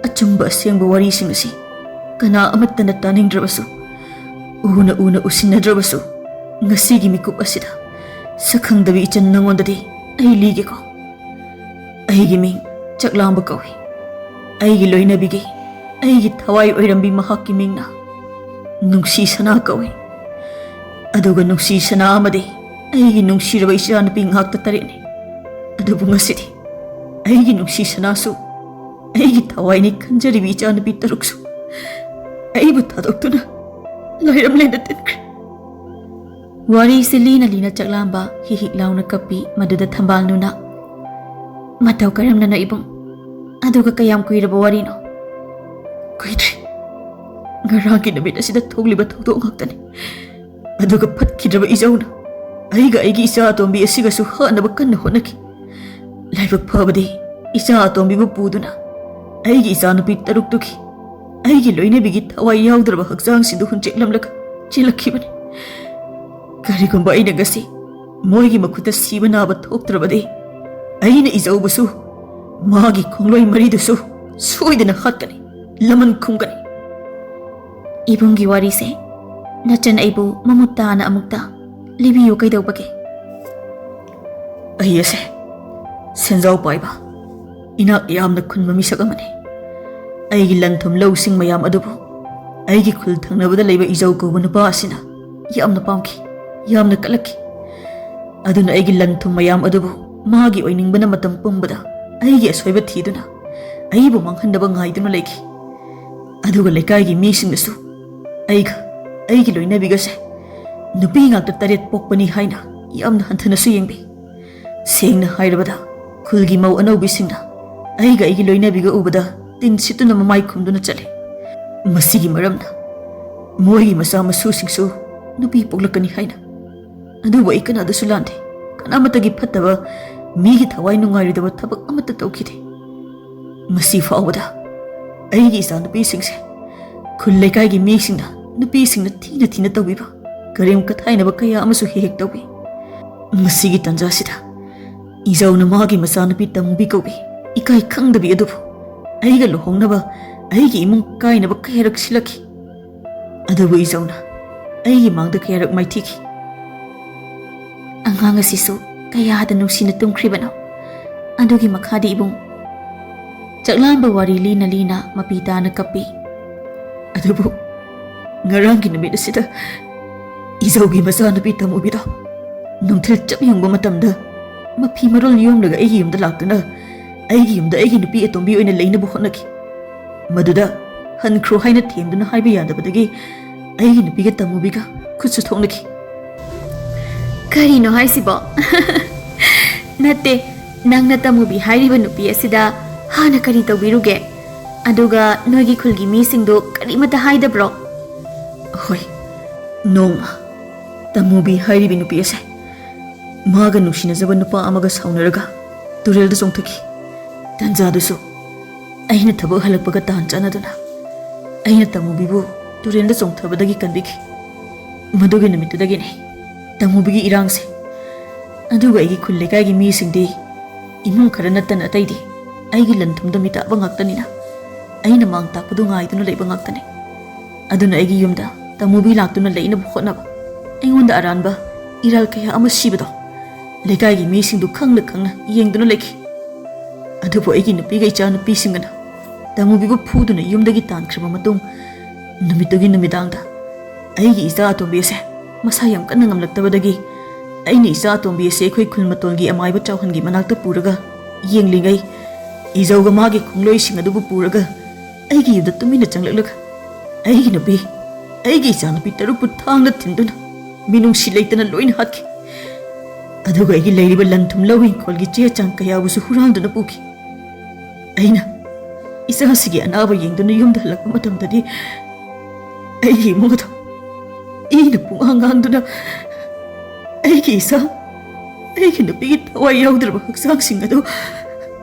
ꯑꯆꯨꯝꯕ ꯑꯁꯦꯡꯕ ꯋꯥꯔꯤꯁꯤꯡ ꯑꯁꯤ ꯀꯅꯥ ꯑꯃꯠꯇꯅ ꯇꯥꯅꯤꯡꯗ꯭ꯔꯕꯁꯨ, ꯎꯅ ꯎꯅ ꯎꯁꯤꯟꯅꯗ꯭ꯔꯕꯁꯨ, ꯉꯁꯤꯒꯤ ꯃꯤꯀꯨꯞ ꯑꯁꯤꯗ ꯁꯛꯈꯪꯗꯕꯤ ꯏꯆꯟ ꯅꯉꯣꯟꯗꯗꯤ ꯑꯩ ꯂꯤꯒꯦꯀꯣ꯫ ꯑꯩꯒꯤ ꯃꯤꯡ ꯆꯥꯛꯂꯥꯝꯕ ꯀꯧꯏ꯫ ꯑꯩꯒꯤ ꯂꯣꯏꯅꯕꯤꯒꯤ, ꯑꯩꯒꯤ ꯊꯋꯥꯏ ꯑꯣꯏꯔꯝꯕꯤ ꯃꯍꯥꯛꯀꯤ ꯃꯤꯡꯅ ꯅꯨꯡꯁꯤ ꯁꯅꯥ ꯀꯧꯏ꯫ ꯑꯗꯨꯒ ꯅꯨꯡꯁꯤ ꯁꯅꯥ ꯑꯃꯗꯤ ꯑꯩꯒꯤ ꯅꯨꯡꯁꯤꯔꯕ ꯏꯆꯥꯅꯨꯄꯤ ꯉꯥꯛꯇ ꯇꯔꯦꯠꯅꯤ꯫ ꯑꯗꯨꯕꯨ ꯉꯁꯤꯗꯤ ꯑꯩꯒꯤ ꯅꯨꯡꯁꯤ ꯁꯅꯥꯁꯨ ꯑꯩꯒꯤ ꯊꯋꯥꯏꯅꯤ ꯈꯟꯖꯔꯤꯕꯤ ꯏꯆꯥꯅꯨꯄꯤ ꯇꯔꯨꯛꯁꯨ ꯑꯩꯕꯨ ꯊꯥꯗꯣꯛꯇꯨꯅ ꯂꯥꯏꯔꯝꯂꯦꯟꯗ ꯇꯤꯟꯈ꯭ꯔꯦ꯫ ꯋꯥꯔꯤꯁꯤ ꯂꯤꯅ ꯂꯤꯅ ꯆꯥꯛꯂꯥꯝꯕ ꯍꯤꯛ ꯍꯤꯛ ꯂꯥꯎꯅ ꯀꯞꯄꯤ꯫ ꯃꯗꯨꯗ ꯊꯝꯕꯥꯜꯅꯨꯅ, "ꯃꯇꯧ ꯀꯔꯝꯅꯅꯣ ꯏꯕꯨꯡ? ꯑꯗꯨꯒ ꯀꯌꯥꯝ ꯀꯨꯏꯔꯕ ꯋꯥꯔꯤꯅꯣ?" "ꯀꯨꯏꯗ꯭ꯔꯤ꯫ ꯉꯔꯥꯡꯒꯤ ꯅꯨꯃꯤꯠ ꯑꯁꯤꯗ ꯊꯣꯛꯂꯤꯕ ꯊꯧꯗꯣꯛ ꯉꯥꯛꯇꯅꯤ꯫ ꯑꯗꯨꯒ ꯐꯠꯈꯤꯗ꯭ꯔꯕ ꯏꯖꯧꯅ ꯑꯩꯒ ꯑꯩꯒꯤ ꯏꯆꯥ ꯑꯇꯣꯝꯕꯤ ꯑꯁꯤꯒꯁꯨ ꯍꯥꯠꯅꯕ ꯀꯟꯅ ꯍꯣꯠꯅꯈꯤ꯫ ꯂꯥꯏꯕꯛ ꯐꯕꯗꯤ ꯏꯆꯥ ꯑꯇꯣꯝꯕꯤꯕꯨ ꯄꯨꯗꯨꯅ ꯑꯩꯒꯤ ꯏꯆꯥꯅꯨꯄꯤ ꯇꯔꯨꯛꯇꯨꯒꯤ, ꯑꯩꯒꯤ ꯂꯣꯏꯅꯕꯤꯒꯤ ꯊꯋꯥꯏ ꯌꯥꯎꯗ꯭ꯔꯕ ꯍꯛꯆꯥꯡꯁꯤꯡꯗꯨ ꯍꯨꯟꯆꯦꯛꯂꯝꯂꯒ ꯆꯦꯜꯂꯛꯈꯤꯕꯅꯤ꯫ ꯀꯔꯤꯒꯨꯝꯕ ꯑꯩꯅ ꯉꯁꯤ ꯃꯣꯏꯒꯤ ꯃꯈꯨꯠꯇ ꯁꯤꯕ ꯅꯥꯕ ꯊꯣꯛꯇ꯭ꯔꯕꯗꯤ, ꯑꯩꯅ ꯏꯖꯧꯕꯁꯨ, ꯃꯥꯒꯤ ꯈꯣꯡꯂꯣꯏ ꯃꯔꯤꯗꯨꯁꯨ ꯁꯣꯏꯗꯅ ꯍꯥꯠꯀꯅꯤ, ꯂꯃꯟ ꯈꯨꯝꯒꯅꯤ꯫" "ꯏꯕꯨꯡꯒꯤ ꯋꯥꯔꯤꯁꯦ ꯅꯆꯟ ꯑꯩꯕꯨ ꯃꯃꯨꯠ ꯇꯥꯅ ꯑꯃꯨꯛꯇ ꯂꯤꯕꯤꯌꯨ, ꯀꯩꯗꯧꯕꯒꯦ?" "ꯑꯩ ꯑꯁꯦ ꯁꯦꯟꯖꯥꯎ ꯄꯥꯏꯕ, ꯏꯅꯥꯛ ꯌꯥꯝꯅ ꯈꯨꯟꯕ ꯃꯤꯁꯛ ꯑꯃꯅꯤ꯫ ꯑꯩꯒꯤ ꯂꯟ ꯊꯨꯝ ꯂꯧꯁꯤꯡ ꯃꯌꯥꯝ ꯑꯗꯨꯕꯨ ꯑꯩꯒꯤ ꯈꯨꯜ ꯊꯪꯅꯕꯗ ꯂꯩꯕ ꯏꯖꯧ ꯀꯧꯕ ꯅꯨꯄꯥ ꯑꯁꯤꯅ ꯌꯥꯝꯅ ꯄꯥꯝꯈꯤ, ꯌꯥꯝꯅ ꯀꯜꯂꯛꯈꯤ꯫ ꯑꯗꯨꯅ ꯑꯩꯒꯤ ꯂꯟ ꯊꯨꯝ ꯃꯌꯥꯝ ꯑꯗꯨꯕꯨ ꯃꯥꯒꯤ ꯑꯣꯏꯅꯤꯡꯕꯅ ꯃꯇꯝ ꯄꯨꯝꯕꯗ ꯑꯩꯒꯤ ꯑꯁꯣꯏꯕ ꯊꯤꯗꯨꯅ ꯑꯩꯕꯨ ꯃꯥꯡꯍꯟꯅꯕ ꯉꯥꯏꯗꯨꯅ ꯂꯩꯈꯤ꯫ ꯑꯗꯨꯒ ꯂꯩꯀꯥꯏꯒꯤ ꯃꯤꯁꯤꯡꯅꯁꯨ ꯑꯩꯒ ꯑꯩꯒꯤ ꯂꯣꯏꯅꯕꯤꯒꯁꯦ ꯅꯨꯄꯤ ꯉꯥꯛꯇ ꯇꯔꯦꯠ ꯄꯣꯛꯄꯅꯤ ꯍꯥꯏꯅ ꯌꯥꯝꯅ ꯍꯟꯊꯅꯁꯨ ꯌꯦꯡꯕꯤ꯫ ꯁꯦꯡꯅ ꯍꯥꯏꯔꯕꯗ, ꯈꯨꯜꯒꯤ ꯃꯧ ꯑꯅꯧꯕꯤꯁꯤꯡꯅ ꯑꯩꯒ ꯑꯩꯒꯤ ꯂꯣꯏꯅꯕꯤꯒ ꯎꯕꯗ ꯇꯤꯟ ꯁꯤꯠꯇꯨꯅ ꯃꯃꯥꯏ ꯈꯨꯝꯗꯨꯅ ꯆꯠꯂꯤ꯫ ꯃꯁꯤꯒꯤ ꯃꯔꯝꯅ ꯃꯣꯏꯒꯤ ꯃꯆꯥ ꯃꯁꯨꯁꯤꯡꯁꯨ ꯅꯨꯄꯤ ꯄꯣꯛꯂꯛꯀꯅꯤ ꯍꯥꯏꯅ꯫ ꯑꯗꯨꯕꯨ ꯑꯩ ꯀꯅꯥꯗꯁꯨ ꯂꯥꯟꯗꯦ, ꯀꯅꯥꯃꯠꯇꯒꯤ ꯐꯠꯇꯕ, ꯃꯤꯒꯤ ꯊꯋꯥꯏ ꯅꯨꯡꯉꯥꯏꯔꯣꯏꯗꯕ ꯊꯕꯛ ꯑꯃꯠꯇ ꯇꯧꯈꯤꯗꯦ꯫ ꯉꯁꯤ ꯐꯥꯎꯕꯗ ꯑꯩꯒꯤ ꯏꯆꯥꯅꯨꯄꯤꯁꯤꯡꯁꯦ ꯈꯨꯜ ꯂꯩꯀꯥꯏꯒꯤ ꯃꯤꯁꯤꯡꯅ ꯅꯨꯄꯤꯁꯤꯡꯅ ꯊꯤꯅ ꯊꯤꯅ ꯇꯧꯕꯤꯕ, ꯀꯔꯦꯝ ꯀꯊꯥꯏꯅꯕ ꯀꯌꯥ ꯑꯃꯁꯨ ꯍꯦꯛ ꯍꯦꯛ ꯇꯧꯏ꯫ ꯃꯁꯤꯒꯤ ꯇꯥꯟꯖꯥꯁꯤꯗ ꯏꯖꯧꯅ ꯃꯥꯒꯤ ꯃꯆꯥꯅꯨꯄꯤ ꯇꯃꯨꯕꯤ ꯀꯧꯕꯤ ꯏꯀꯥꯏ ꯈꯪꯗꯕꯤ ꯑꯗꯨꯕꯨ ꯑꯩꯒ ꯂꯨꯍꯣꯡꯅꯕ, ꯑꯩꯒꯤ ꯏꯃꯨꯡ ꯀꯥꯏꯅꯕ ꯀꯌꯥꯔꯛ ꯁꯤꯜꯂꯛꯈꯤ꯫ ꯑꯗꯨꯕꯨ ꯏꯖꯧꯅ ꯑꯩꯒꯤ ꯃꯥꯡꯗ ꯀꯌꯥꯔꯛ ꯃꯥꯏꯊꯤꯈꯤ꯫ ꯑꯉꯥꯡ ꯑꯁꯤꯁꯨ ꯀꯌꯥꯗ ꯅꯨꯡꯁꯤꯅ ꯇꯨꯝꯈ꯭ꯔꯤꯕꯅꯣ꯫ ꯑꯗꯨꯒꯤ ꯃꯈꯥꯗꯤ ꯏꯕꯨꯡ꯫ ꯆꯥꯛꯂꯥꯝꯕ ꯋꯥꯔꯤ ꯂꯤꯅ ꯂꯤꯅ ꯃꯄꯤ ꯇꯥꯅ ꯀꯞꯄꯤ꯫ ꯑꯗꯨꯕꯨ ꯉꯔꯥꯡꯒꯤ ꯅꯨꯃꯤꯠ ꯑꯁꯤꯗ ꯏꯖꯧꯒꯤ ꯃꯆꯥꯅꯨꯄꯤ ꯇꯃꯨꯕꯤꯗꯣ ꯅꯨꯡꯊꯤꯜ ꯆꯞ ꯌꯨꯡꯕ ꯃꯇꯝꯗ ꯃꯐꯤ ꯃꯔꯣꯜ ꯌꯣꯝꯂꯒ ꯑꯩꯒꯤ ꯌꯨꯝꯗ ꯂꯥꯛꯇꯨꯅ ꯑꯩꯒꯤ ꯌꯨꯝꯗ ꯑꯩꯒꯤ ꯅꯨꯄꯤ ꯑꯇꯣꯝꯕꯤ ꯑꯣꯏꯅ ꯂꯩꯅꯕ ꯍꯣꯠꯅꯈꯤ꯫ ꯃꯗꯨꯗ ꯍꯟꯈ꯭ꯔꯣ ꯍꯥꯏꯅ ꯊꯦꯝꯗꯨꯅ ꯍꯥꯏꯕ ꯌꯥꯗꯕꯗꯒꯤ ꯑꯩꯒꯤ ꯅꯨꯄꯤꯒ ꯇꯃꯨꯕꯤꯒ ꯈꯨꯠꯁꯨ ꯊꯣꯛꯅꯈꯤ꯫ ꯀꯔꯤꯅꯣ ꯍꯥꯏꯁꯤꯕꯣ? ꯅꯠꯇꯦ, ꯅꯪꯅ ꯇꯃꯨꯕꯤ ꯍꯥꯏꯔꯤꯕ ꯅꯨꯄꯤ ꯑꯁꯤꯗ ꯍꯥꯟꯅ ꯀꯔꯤ ꯇꯧꯕꯤꯔꯨꯒꯦ? ꯑꯗꯨꯒ ꯅꯣꯏꯒꯤ ꯈꯨꯜꯒꯤ ꯃꯤꯁꯤꯡꯗꯣ ꯀꯔꯤꯃꯠꯇ ꯍꯥꯏꯗꯕ꯭ꯔꯣ? ꯍꯣꯏ, ꯅꯣꯡꯃ ꯇꯃꯨꯕꯤ ꯍꯥꯏꯔꯤꯕꯤ ꯅꯨꯄꯤ ꯑꯁꯦ ꯃꯥꯒ ꯅꯨꯡꯁꯤꯅꯖꯕ ꯅꯨꯄꯥ ꯑꯃꯒ ꯁꯥꯎꯅꯔꯒ ꯇꯨꯔꯦꯜꯗ ꯆꯣꯡꯊꯈꯤ꯫ ꯇꯟꯖꯥꯗꯨꯁꯨ ꯑꯩꯅ ꯊꯕꯛ ꯍꯜꯂꯛꯄꯒ ꯇꯥꯟ ꯆꯥꯟꯅꯗꯨꯅ ꯑꯩꯅ ꯇꯃꯨꯕꯤꯕꯨ ꯇꯨꯔꯦꯜꯗ ꯆꯣꯡꯊꯕꯗꯒꯤ ꯀꯟꯕꯤꯈꯤ꯫ ꯃꯗꯨꯒꯤ ꯅꯨꯃꯤꯠꯇꯨꯗꯒꯤꯅꯤ ꯇꯃꯨꯕꯤꯒꯤ ꯏꯔꯥꯡꯁꯦ꯫ ꯑꯗꯨꯒ ꯑꯩꯒꯤ ꯈꯨꯜ ꯂꯩꯀꯥꯏꯒꯤ ꯃꯤꯁꯤꯡꯗꯤ ꯏꯃꯨꯡ ꯈꯔ ꯅꯠꯇꯅ ꯑꯇꯩꯗꯤ ꯑꯩꯒꯤ ꯂꯟ ꯊꯨꯝꯗ ꯃꯤꯇꯥꯕ ꯉꯥꯛꯇꯅꯤꯅ ꯑꯩꯅ ꯃꯥꯡ ꯇꯥꯛꯄꯗꯨ ꯉꯥꯏꯗꯨꯅ ꯂꯩꯕ ꯉꯥꯛꯇꯅꯤ꯫ ꯑꯗꯨꯅ ꯑꯩꯒꯤ ꯌꯨꯝꯗ ꯇꯃꯨꯕꯤ ꯂꯥꯛꯇꯨꯅ ꯂꯩꯅꯕ ꯍꯣꯠꯅꯕ, ꯑꯩꯉꯣꯟꯗ ꯑꯔꯥꯟꯕ ꯏꯔꯥꯜ ꯀꯌꯥ ꯑꯃ ꯁꯤꯕꯗꯣ ꯂꯩꯀꯥꯏꯒꯤ ꯃꯤꯁꯤꯡꯗꯨ ꯈꯪꯅ ꯈꯪꯅ ꯌꯦꯡꯗꯨꯅ ꯂꯩꯈꯤ꯫ ꯑꯗꯨꯕꯨ ꯑꯩꯒꯤ ꯅꯨꯄꯤꯒ ꯏꯆꯥ ꯅꯨꯄꯤꯁꯤꯡꯒꯅ ꯇꯃꯨꯕꯤꯕꯨ ꯐꯨꯗꯨꯅ ꯌꯨꯝꯗꯒꯤ ꯇꯥꯟꯈ꯭ꯔꯕ ꯃꯇꯨꯡ, ꯅꯨꯃꯤꯠꯇꯨꯒꯤ ꯅꯨꯃꯤꯗꯥꯡꯗ ꯑꯩꯒꯤ ꯏꯆꯥ ꯑꯇꯣꯝꯕꯤ ꯑꯁꯦ ꯃꯁꯥ ꯌꯥꯝ ꯀꯟꯅ ꯉꯝꯂꯛꯇꯕꯗꯒꯤ ꯑꯩꯅ ꯏꯆꯥ ꯑꯇꯣꯝꯕꯤ ꯑꯁꯦ ꯑꯩꯈꯣꯏ ꯈꯨꯜ ꯃꯇꯣꯟꯒꯤ ꯑꯃꯥꯏꯕ ꯆꯥꯎꯍꯟꯒꯤ ꯃꯅꯥꯛꯇ ꯄꯨꯔꯒ ꯌꯦꯡꯂꯤꯉꯩ, ꯏꯖꯧꯒ ꯃꯥꯒꯤ ꯈꯣꯡꯂꯣꯏꯁꯤꯡ ꯑꯗꯨꯕꯨ ꯄꯨꯔꯒ ꯑꯩꯒꯤ ꯌꯨꯝꯗ ꯇꯨꯃꯤꯟꯅ ꯆꯪꯂꯛꯂꯒ ꯑꯩꯒꯤ ꯅꯨꯄꯤ, ꯑꯩꯒꯤ ꯏꯆꯥꯅꯨꯄꯤ ꯇꯔꯨꯛꯄꯨ ꯊꯥꯡꯅ ꯊꯤꯟꯗꯨꯅ ꯃꯤꯅꯨꯡꯁꯤ ꯂꯩꯇꯅ ꯂꯣꯏꯅ ꯍꯥꯠꯈꯤ꯫ ꯑꯗꯨꯒ ꯑꯩꯒꯤ ꯂꯩꯔꯤꯕ ꯂꯟ ꯊꯨꯝ ꯂꯧ ꯏꯪꯈꯣꯜꯒꯤ ꯆꯦ ꯆꯥꯡ ꯀꯌꯥꯕꯨꯁꯨ ꯍꯨꯔꯥꯟꯗꯨꯅ ꯄꯨꯈꯤ꯫ ꯑꯩꯅ ꯏꯆꯥꯁꯤꯒꯤ ꯑꯅꯥꯕ ꯌꯦꯡꯗꯨꯅ ꯌꯨꯝꯗ ꯍꯜꯂꯛꯄ ꯃꯇꯝꯗꯗꯤ ꯑꯩꯒꯤ ꯏꯃꯨꯡ ꯑꯗꯨ ꯏꯅ ꯄꯨꯡꯍꯥꯡ ꯍꯥꯡꯗꯨꯅ ꯑꯩꯒꯤ ꯏꯆꯥ, ꯑꯩꯒꯤ ꯅꯨꯄꯤꯒꯤ ꯊꯋꯥꯏ ꯌꯥꯎꯗ꯭ꯔꯕ ꯍꯛꯆꯥꯡꯁꯤꯡ ꯑꯗꯨ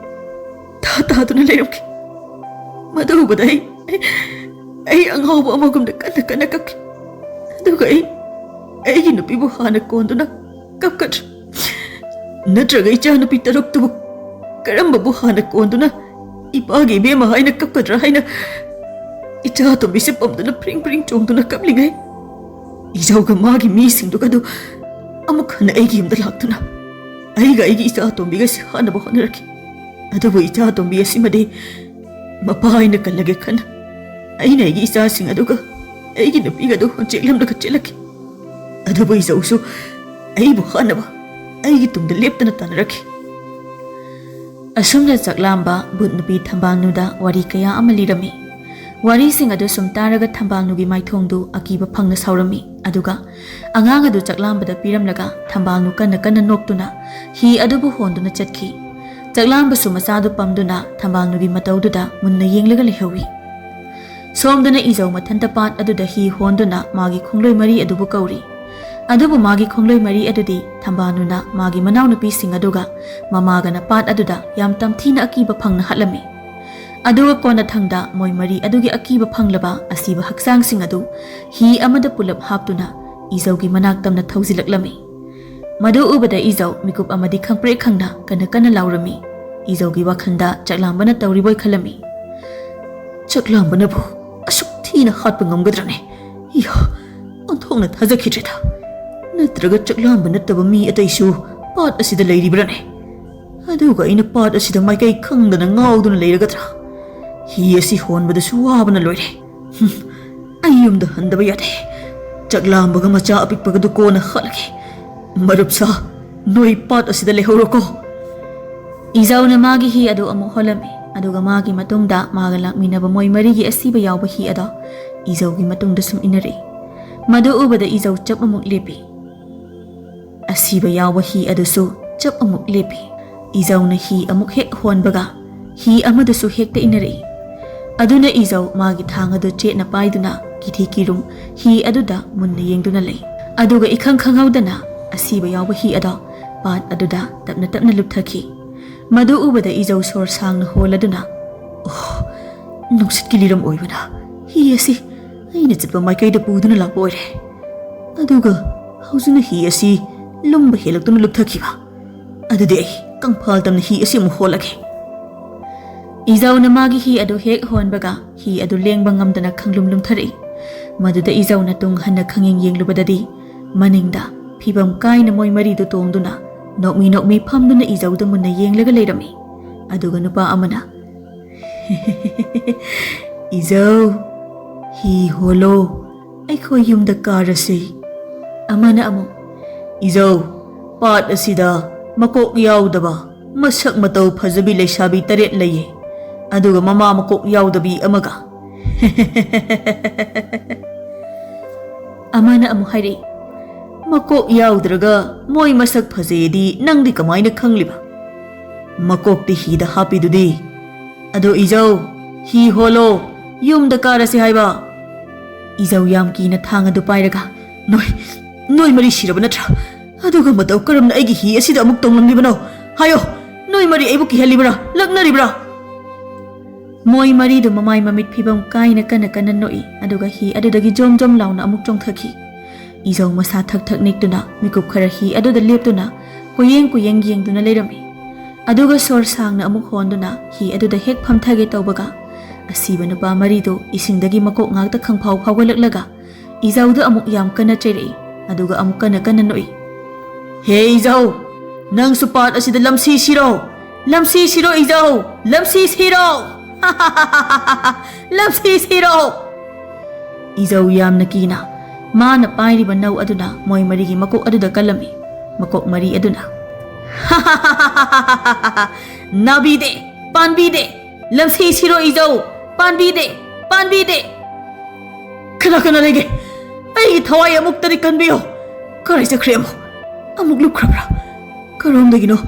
ꯊꯥ ꯇꯥꯗꯨꯅ ꯂꯩꯔꯝꯈꯤ꯫ ꯃꯗꯨ ꯎꯕꯗ ꯑꯩ, ꯑꯩ, ꯑꯩ ꯑꯉꯥꯎꯕ ꯑꯃꯒꯨꯝꯅ ꯀꯟꯅ ꯀꯟꯅ ꯀꯞꯈꯤ꯫ ꯑꯗꯨꯒ ꯑꯩ ꯑꯩꯒꯤ ꯅꯨꯄꯤꯕꯨ ꯍꯥꯟꯅ ꯀꯣꯟꯗꯨꯅ ꯀꯞꯀꯗ꯭ꯔꯥ? ꯅꯠꯇ꯭ꯔꯒ ꯏꯆꯥꯅꯨꯄꯤ ꯇꯔꯨꯛꯇꯨꯕꯨ ꯀꯔꯝꯕꯕꯨ ꯍꯥꯟꯅ ꯀꯣꯟꯗꯨꯅ ꯏꯄꯥꯒꯤ ꯏꯕꯦꯝꯃ ꯍꯥꯏꯅ ꯀꯞꯀꯗ꯭ꯔꯥ ꯍꯥꯏꯅ ꯏꯆꯥ ꯑꯇꯣꯝꯕꯤꯁꯦ ꯄꯝꯗꯨꯅ ꯐ꯭ꯔꯤꯡ ꯐ꯭ꯔꯤꯡ ꯆꯣꯡꯗꯨꯅ ꯀꯞꯂꯤꯉꯩ, ꯏꯖꯧꯒ ꯃꯥꯒꯤ ꯃꯤꯁꯤꯡꯗꯨꯒ ꯑꯗꯨ ꯑꯃꯨꯛ ꯍꯟꯅ ꯑꯩꯒꯤ ꯌꯨꯝꯗ ꯂꯥꯛꯇꯨꯅ ꯑꯩꯒ ꯑꯩꯒꯤ ꯏꯆꯥ ꯑꯇꯣꯝꯕꯤꯒꯁꯤ ꯍꯥꯠꯅꯕ ꯍꯣꯠꯅꯔꯛꯈꯤ꯫ ꯑꯗꯨꯕꯨ ꯏꯆꯥ ꯑꯇꯣꯝꯕꯤ ꯑꯁꯤꯃꯗꯤ ꯃꯄꯥ ꯍꯥꯏꯅ ꯀꯜꯂꯒꯦ ꯈꯟꯅ ꯑꯩꯅ ꯑꯩꯒꯤ ꯏꯆꯥꯁꯤꯡ ꯑꯗꯨꯒ ꯑꯩꯒꯤ ꯅꯨꯄꯤꯒ ꯑꯗꯨ ꯍꯣꯟꯆꯦꯛꯂꯝꯂꯒ ꯆꯦꯜꯂꯛꯈꯤ꯫ ꯑꯗꯨꯕꯨ ꯏꯖꯧꯁꯨ ꯑꯩꯕꯨ ꯍꯥꯠꯅꯕ ꯑꯩꯒꯤ ꯇꯨꯡꯗ ꯂꯦꯞꯇꯅ ꯇꯥꯟꯅꯔꯛꯈꯤ꯫ ꯑꯁꯨꯝꯅ ꯆꯥꯛꯂꯥꯝꯕ ꯚꯨꯠ ꯅꯨꯄꯤ ꯊꯝꯕꯥꯜꯅꯨꯗ ꯋꯥꯔꯤ ꯀꯌꯥ ꯑꯃ ꯂꯤꯔꯝꯃꯤ꯫ ꯋꯥꯔꯤꯁꯤꯡ ꯑꯗꯨ ꯁꯨꯝ ꯇꯥꯔꯒ ꯊꯝꯕꯥꯜꯅꯨꯒꯤ ꯃꯥꯏꯊꯣꯡꯗꯨ ꯑꯀꯤꯕ ꯐꯪꯅ ꯁꯥꯎꯔꯝꯃꯤ꯫ ꯑꯗꯨꯒ ꯑꯉꯥꯡ ꯑꯗꯨ ꯆꯥꯛꯂꯥꯝꯕꯗ ꯄꯤꯔꯝꯂꯒ ꯊꯝꯕꯥꯜꯅꯨ ꯀꯟꯅ ꯀꯟꯅ ꯅꯣꯛꯇꯨꯅ ꯍꯤ ꯑꯗꯨꯕꯨ ꯍꯣꯟꯗꯨꯅ ꯆꯠꯈꯤ꯫ ꯆꯥꯛꯂꯥꯝꯕꯁꯨ ꯃꯆꯥꯗꯨ ꯄꯝꯗꯨꯅ ꯊꯝꯕꯥꯜꯅꯨꯒꯤ ꯃꯇꯧꯗꯨꯗ ꯃꯨꯟꯅ ꯌꯦꯡꯂꯒ ꯂꯩꯍꯧꯏ꯫ ꯁꯣꯝꯗꯅ ꯏꯖꯧ ꯃꯊꯟꯇ ꯄꯥꯠ ꯑꯗꯨꯗ ꯍꯤ ꯍꯣꯟꯗꯨꯅ ꯃꯥꯒꯤ ꯈꯣꯡꯂꯣꯏ ꯃꯔꯤ ꯑꯗꯨꯕꯨ ꯀꯧꯔꯤ꯫ ꯑꯗꯨꯕꯨ ꯃꯥꯒꯤ ꯈꯣꯡꯂꯣꯏ ꯃꯔꯤ ꯑꯗꯨꯗꯤ ꯊꯝꯕꯥꯜꯅꯨꯅ ꯃꯥꯒꯤ ꯃꯅꯥꯎꯅꯨꯄꯤꯁꯤꯡ ꯑꯗꯨꯒ ꯃꯃꯥꯒꯅ ꯄꯥꯠ ꯑꯗꯨꯗ ꯌꯥꯝ ꯇꯝꯊꯤꯅ ꯑꯀꯤꯕ ꯐꯪꯅ ꯍꯥꯠꯂꯝꯃꯤ꯫ ꯑꯗꯨꯒ ꯀꯣꯟꯅꯊꯪꯗ ꯃꯣꯏ ꯃꯔꯤ ꯑꯗꯨꯒꯤ ꯑꯀꯤꯕ ꯐꯪꯂꯕ ꯑꯁꯤꯕ ꯍꯛꯆꯥꯡꯁꯤꯡ ꯑꯗꯨ ꯍꯤ ꯑꯃꯗ ꯄꯨꯂꯞ ꯍꯥꯞꯇꯨꯅ ꯏꯖꯧꯒꯤ ꯃꯅꯥꯛ ꯇꯝꯅ ꯊꯧꯖꯤꯜꯂꯛꯂꯝꯃꯤ꯫ ꯃꯗꯨ ꯎꯕꯗ ꯏꯖꯧ ꯃꯤꯀꯨꯞ ꯑꯃꯗꯤ ꯈꯪꯄ꯭ꯔꯦꯛ ꯈꯪꯅ ꯀꯟꯅ ꯀꯟꯅ ꯂꯥꯎꯔꯝꯃꯤ꯫ ꯏꯖꯧꯒꯤ ꯋꯥꯈꯜꯗ ꯆꯥꯛꯂꯥꯝꯕꯅ ꯇꯧꯔꯤꯕꯣꯏ ꯈꯜꯂꯝꯃꯤ꯫ ꯆꯥꯛꯂꯥꯝꯕꯅꯕꯨ ꯑꯁꯨꯛ ꯊꯤꯅ ꯍꯥꯠꯄ ꯉꯝꯒꯗ꯭ꯔꯅꯦ? ꯏꯌꯥ, ꯑꯣꯟꯊꯣꯛꯅ ꯊꯥꯖꯈꯤꯗ꯭ꯔꯦꯗ꯫ ꯅꯠꯇ꯭ꯔꯒ ꯆꯥꯛꯂꯥꯝꯕ ꯅꯠꯇꯕ ꯃꯤ ꯑꯇꯩꯁꯨ ꯄꯥꯠ ꯑꯁꯤꯗ ꯂꯩꯔꯤꯕ꯭ꯔꯥꯅꯦ? ꯑꯗꯨꯒ ꯑꯩꯅ ꯄꯥꯠ ꯑꯁꯤꯗ ꯃꯥꯏꯀꯩ ꯈꯪꯗꯅ ꯉꯥꯎꯗꯨꯅ ꯂꯩꯔꯒꯗ꯭ꯔꯥ? ꯍꯤ ꯑꯁꯤ ꯍꯣꯟꯕꯗꯁꯨ ꯋꯥꯕꯅ ꯂꯣꯏꯔꯦ꯫ ꯍꯨꯝ, ꯑꯩ ꯌꯨꯝꯗ ꯍꯟꯗꯕ ꯌꯥꯗꯦ꯫ ꯆꯥꯛꯂꯥꯝꯕꯒ ꯃꯆꯥ ꯑꯄꯤꯛꯄꯒꯗꯨ ꯀꯣꯟꯅ ꯍꯥꯠꯂꯒꯦ꯫ ꯃꯔꯨꯞꯁꯥ, ꯅꯣꯏ ꯄꯥꯠ ꯑꯁꯤꯗ ꯂꯩꯍꯧꯔꯣꯀꯣ꯫ ꯏꯖꯧꯅ ꯃꯥꯒꯤ ꯍꯤ ꯑꯗꯨ ꯑꯃꯨꯛ ꯍꯣꯜꯂꯝꯃꯤ, ꯑꯗꯨꯒ ꯃꯥꯒꯤ ꯃꯇꯨꯡꯗ ꯃꯥꯒ ꯂꯥꯛꯃꯤꯟꯅꯕ ꯃꯣꯏ ꯃꯔꯤꯒꯤ ꯑꯁꯤꯕ ꯌꯥꯎꯕ ꯍꯤ ꯑꯗꯣ ꯏꯖꯧꯒꯤ ꯃꯇꯨꯡꯗ ꯁꯨꯝ ꯏꯟꯅꯔꯛꯏ꯫ ꯃꯗꯨ ꯎꯕꯗ ꯏꯖꯧ ꯆꯞ ꯑꯃꯨꯛ ꯂꯦꯞꯄꯤ꯫ ꯑꯁꯤꯕ ꯌꯥꯎꯕ ꯍꯤ ꯑꯗꯨꯁꯨ ꯆꯞ ꯑꯃꯨꯛ ꯂꯦꯞꯄꯤ꯫ ꯏꯖꯧꯅ ꯍꯤ ꯑꯃꯨꯛ ꯍꯦꯛ ꯍꯣꯟꯕꯒ ꯍꯤ ꯑꯃꯗꯨꯁꯨ ꯍꯦꯛꯇ ꯏꯟꯅꯔꯛꯏ꯫ ꯑꯗꯨꯅ ꯏꯖꯧ ꯃꯥꯒꯤ ꯊꯥꯡ ꯑꯗꯨ ꯆꯦꯠꯅ ꯄꯥꯏꯗꯨꯅ ꯀꯤꯊꯤ ꯀꯤꯔꯨꯝ ꯍꯤ ꯑꯗꯨꯗ ꯃꯨꯟꯅ ꯌꯦꯡꯗꯨꯅ ꯂꯩ꯫ ꯑꯗꯨꯒ ꯏꯈꯪ ꯈꯪꯍꯧꯗꯅ ꯑꯁꯤꯕ ꯌꯥꯎꯕ ꯍꯤ ꯑꯗꯣ ꯄꯥꯠ ꯑꯗꯨꯗ ꯇꯞꯅ ꯇꯞꯅ ꯂꯨꯞꯊꯈꯤ꯫ ꯃꯗꯨ ꯎꯕꯗ ꯏꯖꯧ ꯁꯣꯔ ꯁꯥꯡꯅ ꯍꯣꯜꯂꯗꯨꯅ, "ꯑꯣ, ꯅꯨꯡꯁꯤꯠꯀꯤ ꯂꯤꯔꯝ ꯑꯣꯏꯕꯅ ꯍꯤ ꯑꯁꯤ ꯑꯩꯅ ꯆꯠꯄ ꯃꯥꯏꯀꯩꯗ ꯄꯨꯗꯨꯅ ꯂꯥꯛꯄ ꯑꯣꯏꯔꯦ꯫ ꯑꯗꯨꯒ ꯍꯧꯖꯤꯛꯅ ꯍꯤ ꯑꯁꯤ ꯂꯨꯝꯕ ꯍꯦꯜꯂꯛꯇꯨꯅ ꯂꯨꯞꯊꯈꯤꯕ꯫ ꯑꯗꯨꯗꯤ ꯑꯩ ꯀꯪꯐꯥꯜ ꯇꯝꯅ ꯍꯤ ꯑꯁꯤ ꯑꯃꯨꯛ ꯍꯣꯜꯂꯒꯦ꯫" ꯏꯖꯧꯅ ꯃꯥꯒꯤ ꯍꯤ ꯑꯗꯨ ꯍꯦꯛ ꯍꯣꯟꯕꯒ ꯍꯤ ꯑꯗꯨ ꯂꯦꯡꯕ ꯉꯝꯗꯅ ꯈꯪꯂꯨꯝ ꯂꯨꯝꯊꯔꯛꯏ꯫ ꯃꯗꯨꯗ ꯏꯖꯧꯅ ꯇꯨꯡ ꯍꯟꯅ ꯈꯪꯌꯦꯡ ꯌꯦꯡꯂꯨꯕꯗꯗꯤ ꯃꯅꯤꯡꯗ ꯐꯤꯕꯝ ꯀꯥꯏꯅ ꯃꯣꯏ ꯃꯔꯤꯗꯨ ꯇꯣꯡꯗꯨꯅ ꯅꯣꯛꯃꯤ ꯅꯣꯛꯃꯤ ꯐꯝꯗꯨꯅ ꯏꯖꯧꯗ ꯃꯨꯟꯅ ꯌꯦꯡꯂꯒ ꯂꯩꯔꯝꯃꯤ꯫ ꯑꯗꯨꯒ ꯅꯨꯄꯥ ꯑꯃꯅ, "ꯏꯖꯧ, ꯍꯤ ꯍꯣꯜꯂꯣ, ꯑꯩꯈꯣꯏ ꯌꯨꯝꯗ ꯀꯥꯔꯁꯤ꯫" ꯑꯃꯅ ꯑꯃꯨꯛ, "ꯏꯖꯧ, ꯄꯥꯠ ꯑꯁꯤꯗ ꯃꯀꯣꯛ ꯌꯥꯎꯗꯕ, ꯃꯁꯛ ꯃꯇꯧ ꯐꯖꯕꯤ ꯂꯩꯁꯥꯕꯤ ꯇꯔꯦꯠ ꯂꯩꯌꯦ, ꯑꯗꯨꯒ ꯃꯃꯥ ꯃꯀꯣꯛ ꯌꯥꯎꯗꯕꯤ ꯑꯃꯒ꯫" ꯑꯃꯅ ꯑꯃꯨꯛ ꯍꯥꯏꯔꯛꯏ, "ꯃꯀꯣꯛ ꯌꯥꯎꯗ꯭ꯔꯒ ꯃꯣꯏ ꯃꯁꯛ ꯐꯖꯩꯗꯤ ꯅꯪꯗꯤ ꯀꯃꯥꯏꯅ ꯈꯪꯂꯤꯕ? ꯃꯀꯣꯛꯇꯤ ꯍꯤꯗ ꯍꯥꯞꯄꯤꯗꯨꯗꯤ꯫ ꯑꯗꯣ ꯏꯖꯧ, ꯍꯤ ꯍꯣꯜꯂꯣ, ꯌꯨꯝꯗ ꯀꯥꯔꯁꯤ ꯍꯥꯏꯕ꯫" ꯏꯖꯧ ꯌꯥꯝ ꯀꯤꯅ ꯊꯥꯡ ꯑꯗꯨ ꯄꯥꯏꯔꯒ, "ꯅꯣꯏ, ꯅꯣꯏ ꯃꯔꯤ ꯁꯤꯔꯕ ꯅꯠꯇ꯭ꯔꯥ? ꯑꯗꯨꯒ ꯃꯇꯧ ꯀꯔꯝꯅ ꯑꯩꯒꯤ ꯍꯤ ꯑꯁꯤꯗ ꯑꯃꯨꯛ ꯇꯣꯡꯂꯝꯂꯤꯕꯅꯣ? ꯍꯥꯏꯌꯣ, ꯅꯣꯏ ꯃꯔꯤ ꯑꯩꯕꯨ ꯀꯤꯍꯜꯂꯤꯕ꯭ꯔꯥ, ꯂꯛꯅꯔꯤꯕ꯭ꯔꯥ?" ꯃꯣꯏ ꯃꯔꯤꯗꯨ ꯃꯃꯥꯏ ꯃꯃꯤꯠ ꯐꯤꯕꯝ ꯀꯥꯏꯅ ꯀꯟꯅ ꯀꯟꯅ ꯅꯣꯛꯏ, ꯑꯗꯨꯒ ꯍꯤ ꯑꯗꯨꯗꯒꯤ ꯖꯣꯝ ꯖꯣꯝ ꯂꯥꯎꯅ ꯑꯃꯨꯛ ꯆꯣꯡꯊꯈꯤ꯫ ꯏꯖꯧ ꯃꯁꯥ ꯊꯛ ꯊꯛ ꯅꯤꯛꯇꯨꯅ ꯃꯤꯀꯨꯞ ꯈꯔ ꯍꯤ ꯑꯗꯨꯗ ꯂꯦꯞꯇꯨꯅ ꯀꯨꯌꯦꯡ ꯀꯨꯌꯦꯡ ꯌꯦꯡꯗꯨꯅ ꯂꯩꯔꯝꯃꯤ꯫ ꯑꯗꯨꯒ ꯁꯣꯔ ꯁꯥꯡꯅ ꯑꯃꯨꯛ ꯍꯣꯟꯗꯨꯅ ꯍꯤ ꯑꯗꯨꯗ ꯍꯦꯛ ꯐꯝꯊꯒꯦ ꯇꯧꯕꯒ, ꯑꯁꯤꯕ ꯅꯨꯄꯥ ꯃꯔꯤꯗꯨ ꯏꯁꯤꯡꯗꯒꯤ ꯃꯀꯣꯛ ꯉꯥꯛꯇ ꯈꯪꯐꯥꯎ ꯐꯥꯎꯒꯠꯂꯛꯂꯒ ꯏꯖꯧꯗ ꯑꯃꯨꯛ ꯌꯥꯝ ꯀꯟꯅ ꯆꯩꯔꯛꯏ, ꯑꯗꯨꯒ ꯑꯃꯨꯛ ꯀꯟꯅ ꯀꯟꯅ ꯅꯣꯛꯏ꯫ "ꯍꯦ ꯏꯖꯧ, ꯅꯪꯁꯨ ꯄꯥꯠ ꯑꯁꯤꯗ ꯂꯝꯁꯤ ꯁꯤꯔꯣ? ꯂꯝꯁꯤ ꯁꯤꯔꯣ ꯏꯖꯧ, ꯂꯝꯁꯤ ꯁꯤꯔꯣ!" ꯂꯝꯁꯤ ꯁꯤꯔꯣ! ꯏꯖꯧ ꯌꯥꯝꯅ ꯀꯤꯅ ꯃꯥꯅ ꯄꯥꯏꯔꯤꯕ ꯅꯧ ꯑꯗꯨꯅ ꯃꯣꯏ ꯃꯔꯤꯒꯤ ꯃꯀꯣꯛ ꯑꯗꯨꯗ ꯀꯜꯂꯝꯃꯤ꯫ ꯃꯀꯣꯛ ꯃꯔꯤ ꯑꯗꯨꯅ, "ꯅꯥꯕꯤꯗꯦ, ꯄꯥꯟꯕꯤꯗꯦ, ꯂꯝꯁꯤ ꯁꯤꯔꯣ ꯏꯖꯧ, ꯄꯥꯟꯕꯤꯗꯦ, ꯄꯥꯟꯕꯤꯗꯦ!" "ꯀꯅꯥ ꯀꯅꯥ ꯂꯩꯒꯦ? ꯑꯩꯒꯤ ꯊꯋꯥꯏ ꯑꯃꯨꯛꯇꯗꯤ ꯀꯟꯕꯤꯌꯣ꯫ ꯀꯔꯥꯏ ꯆꯠꯈ꯭ꯔꯦ ꯑꯃꯨꯛ? ꯑꯃꯨꯛ ꯂꯨꯞꯈ꯭ꯔꯕ꯭ꯔꯥ? ꯀꯔꯣꯝꯗꯒꯤꯅꯣ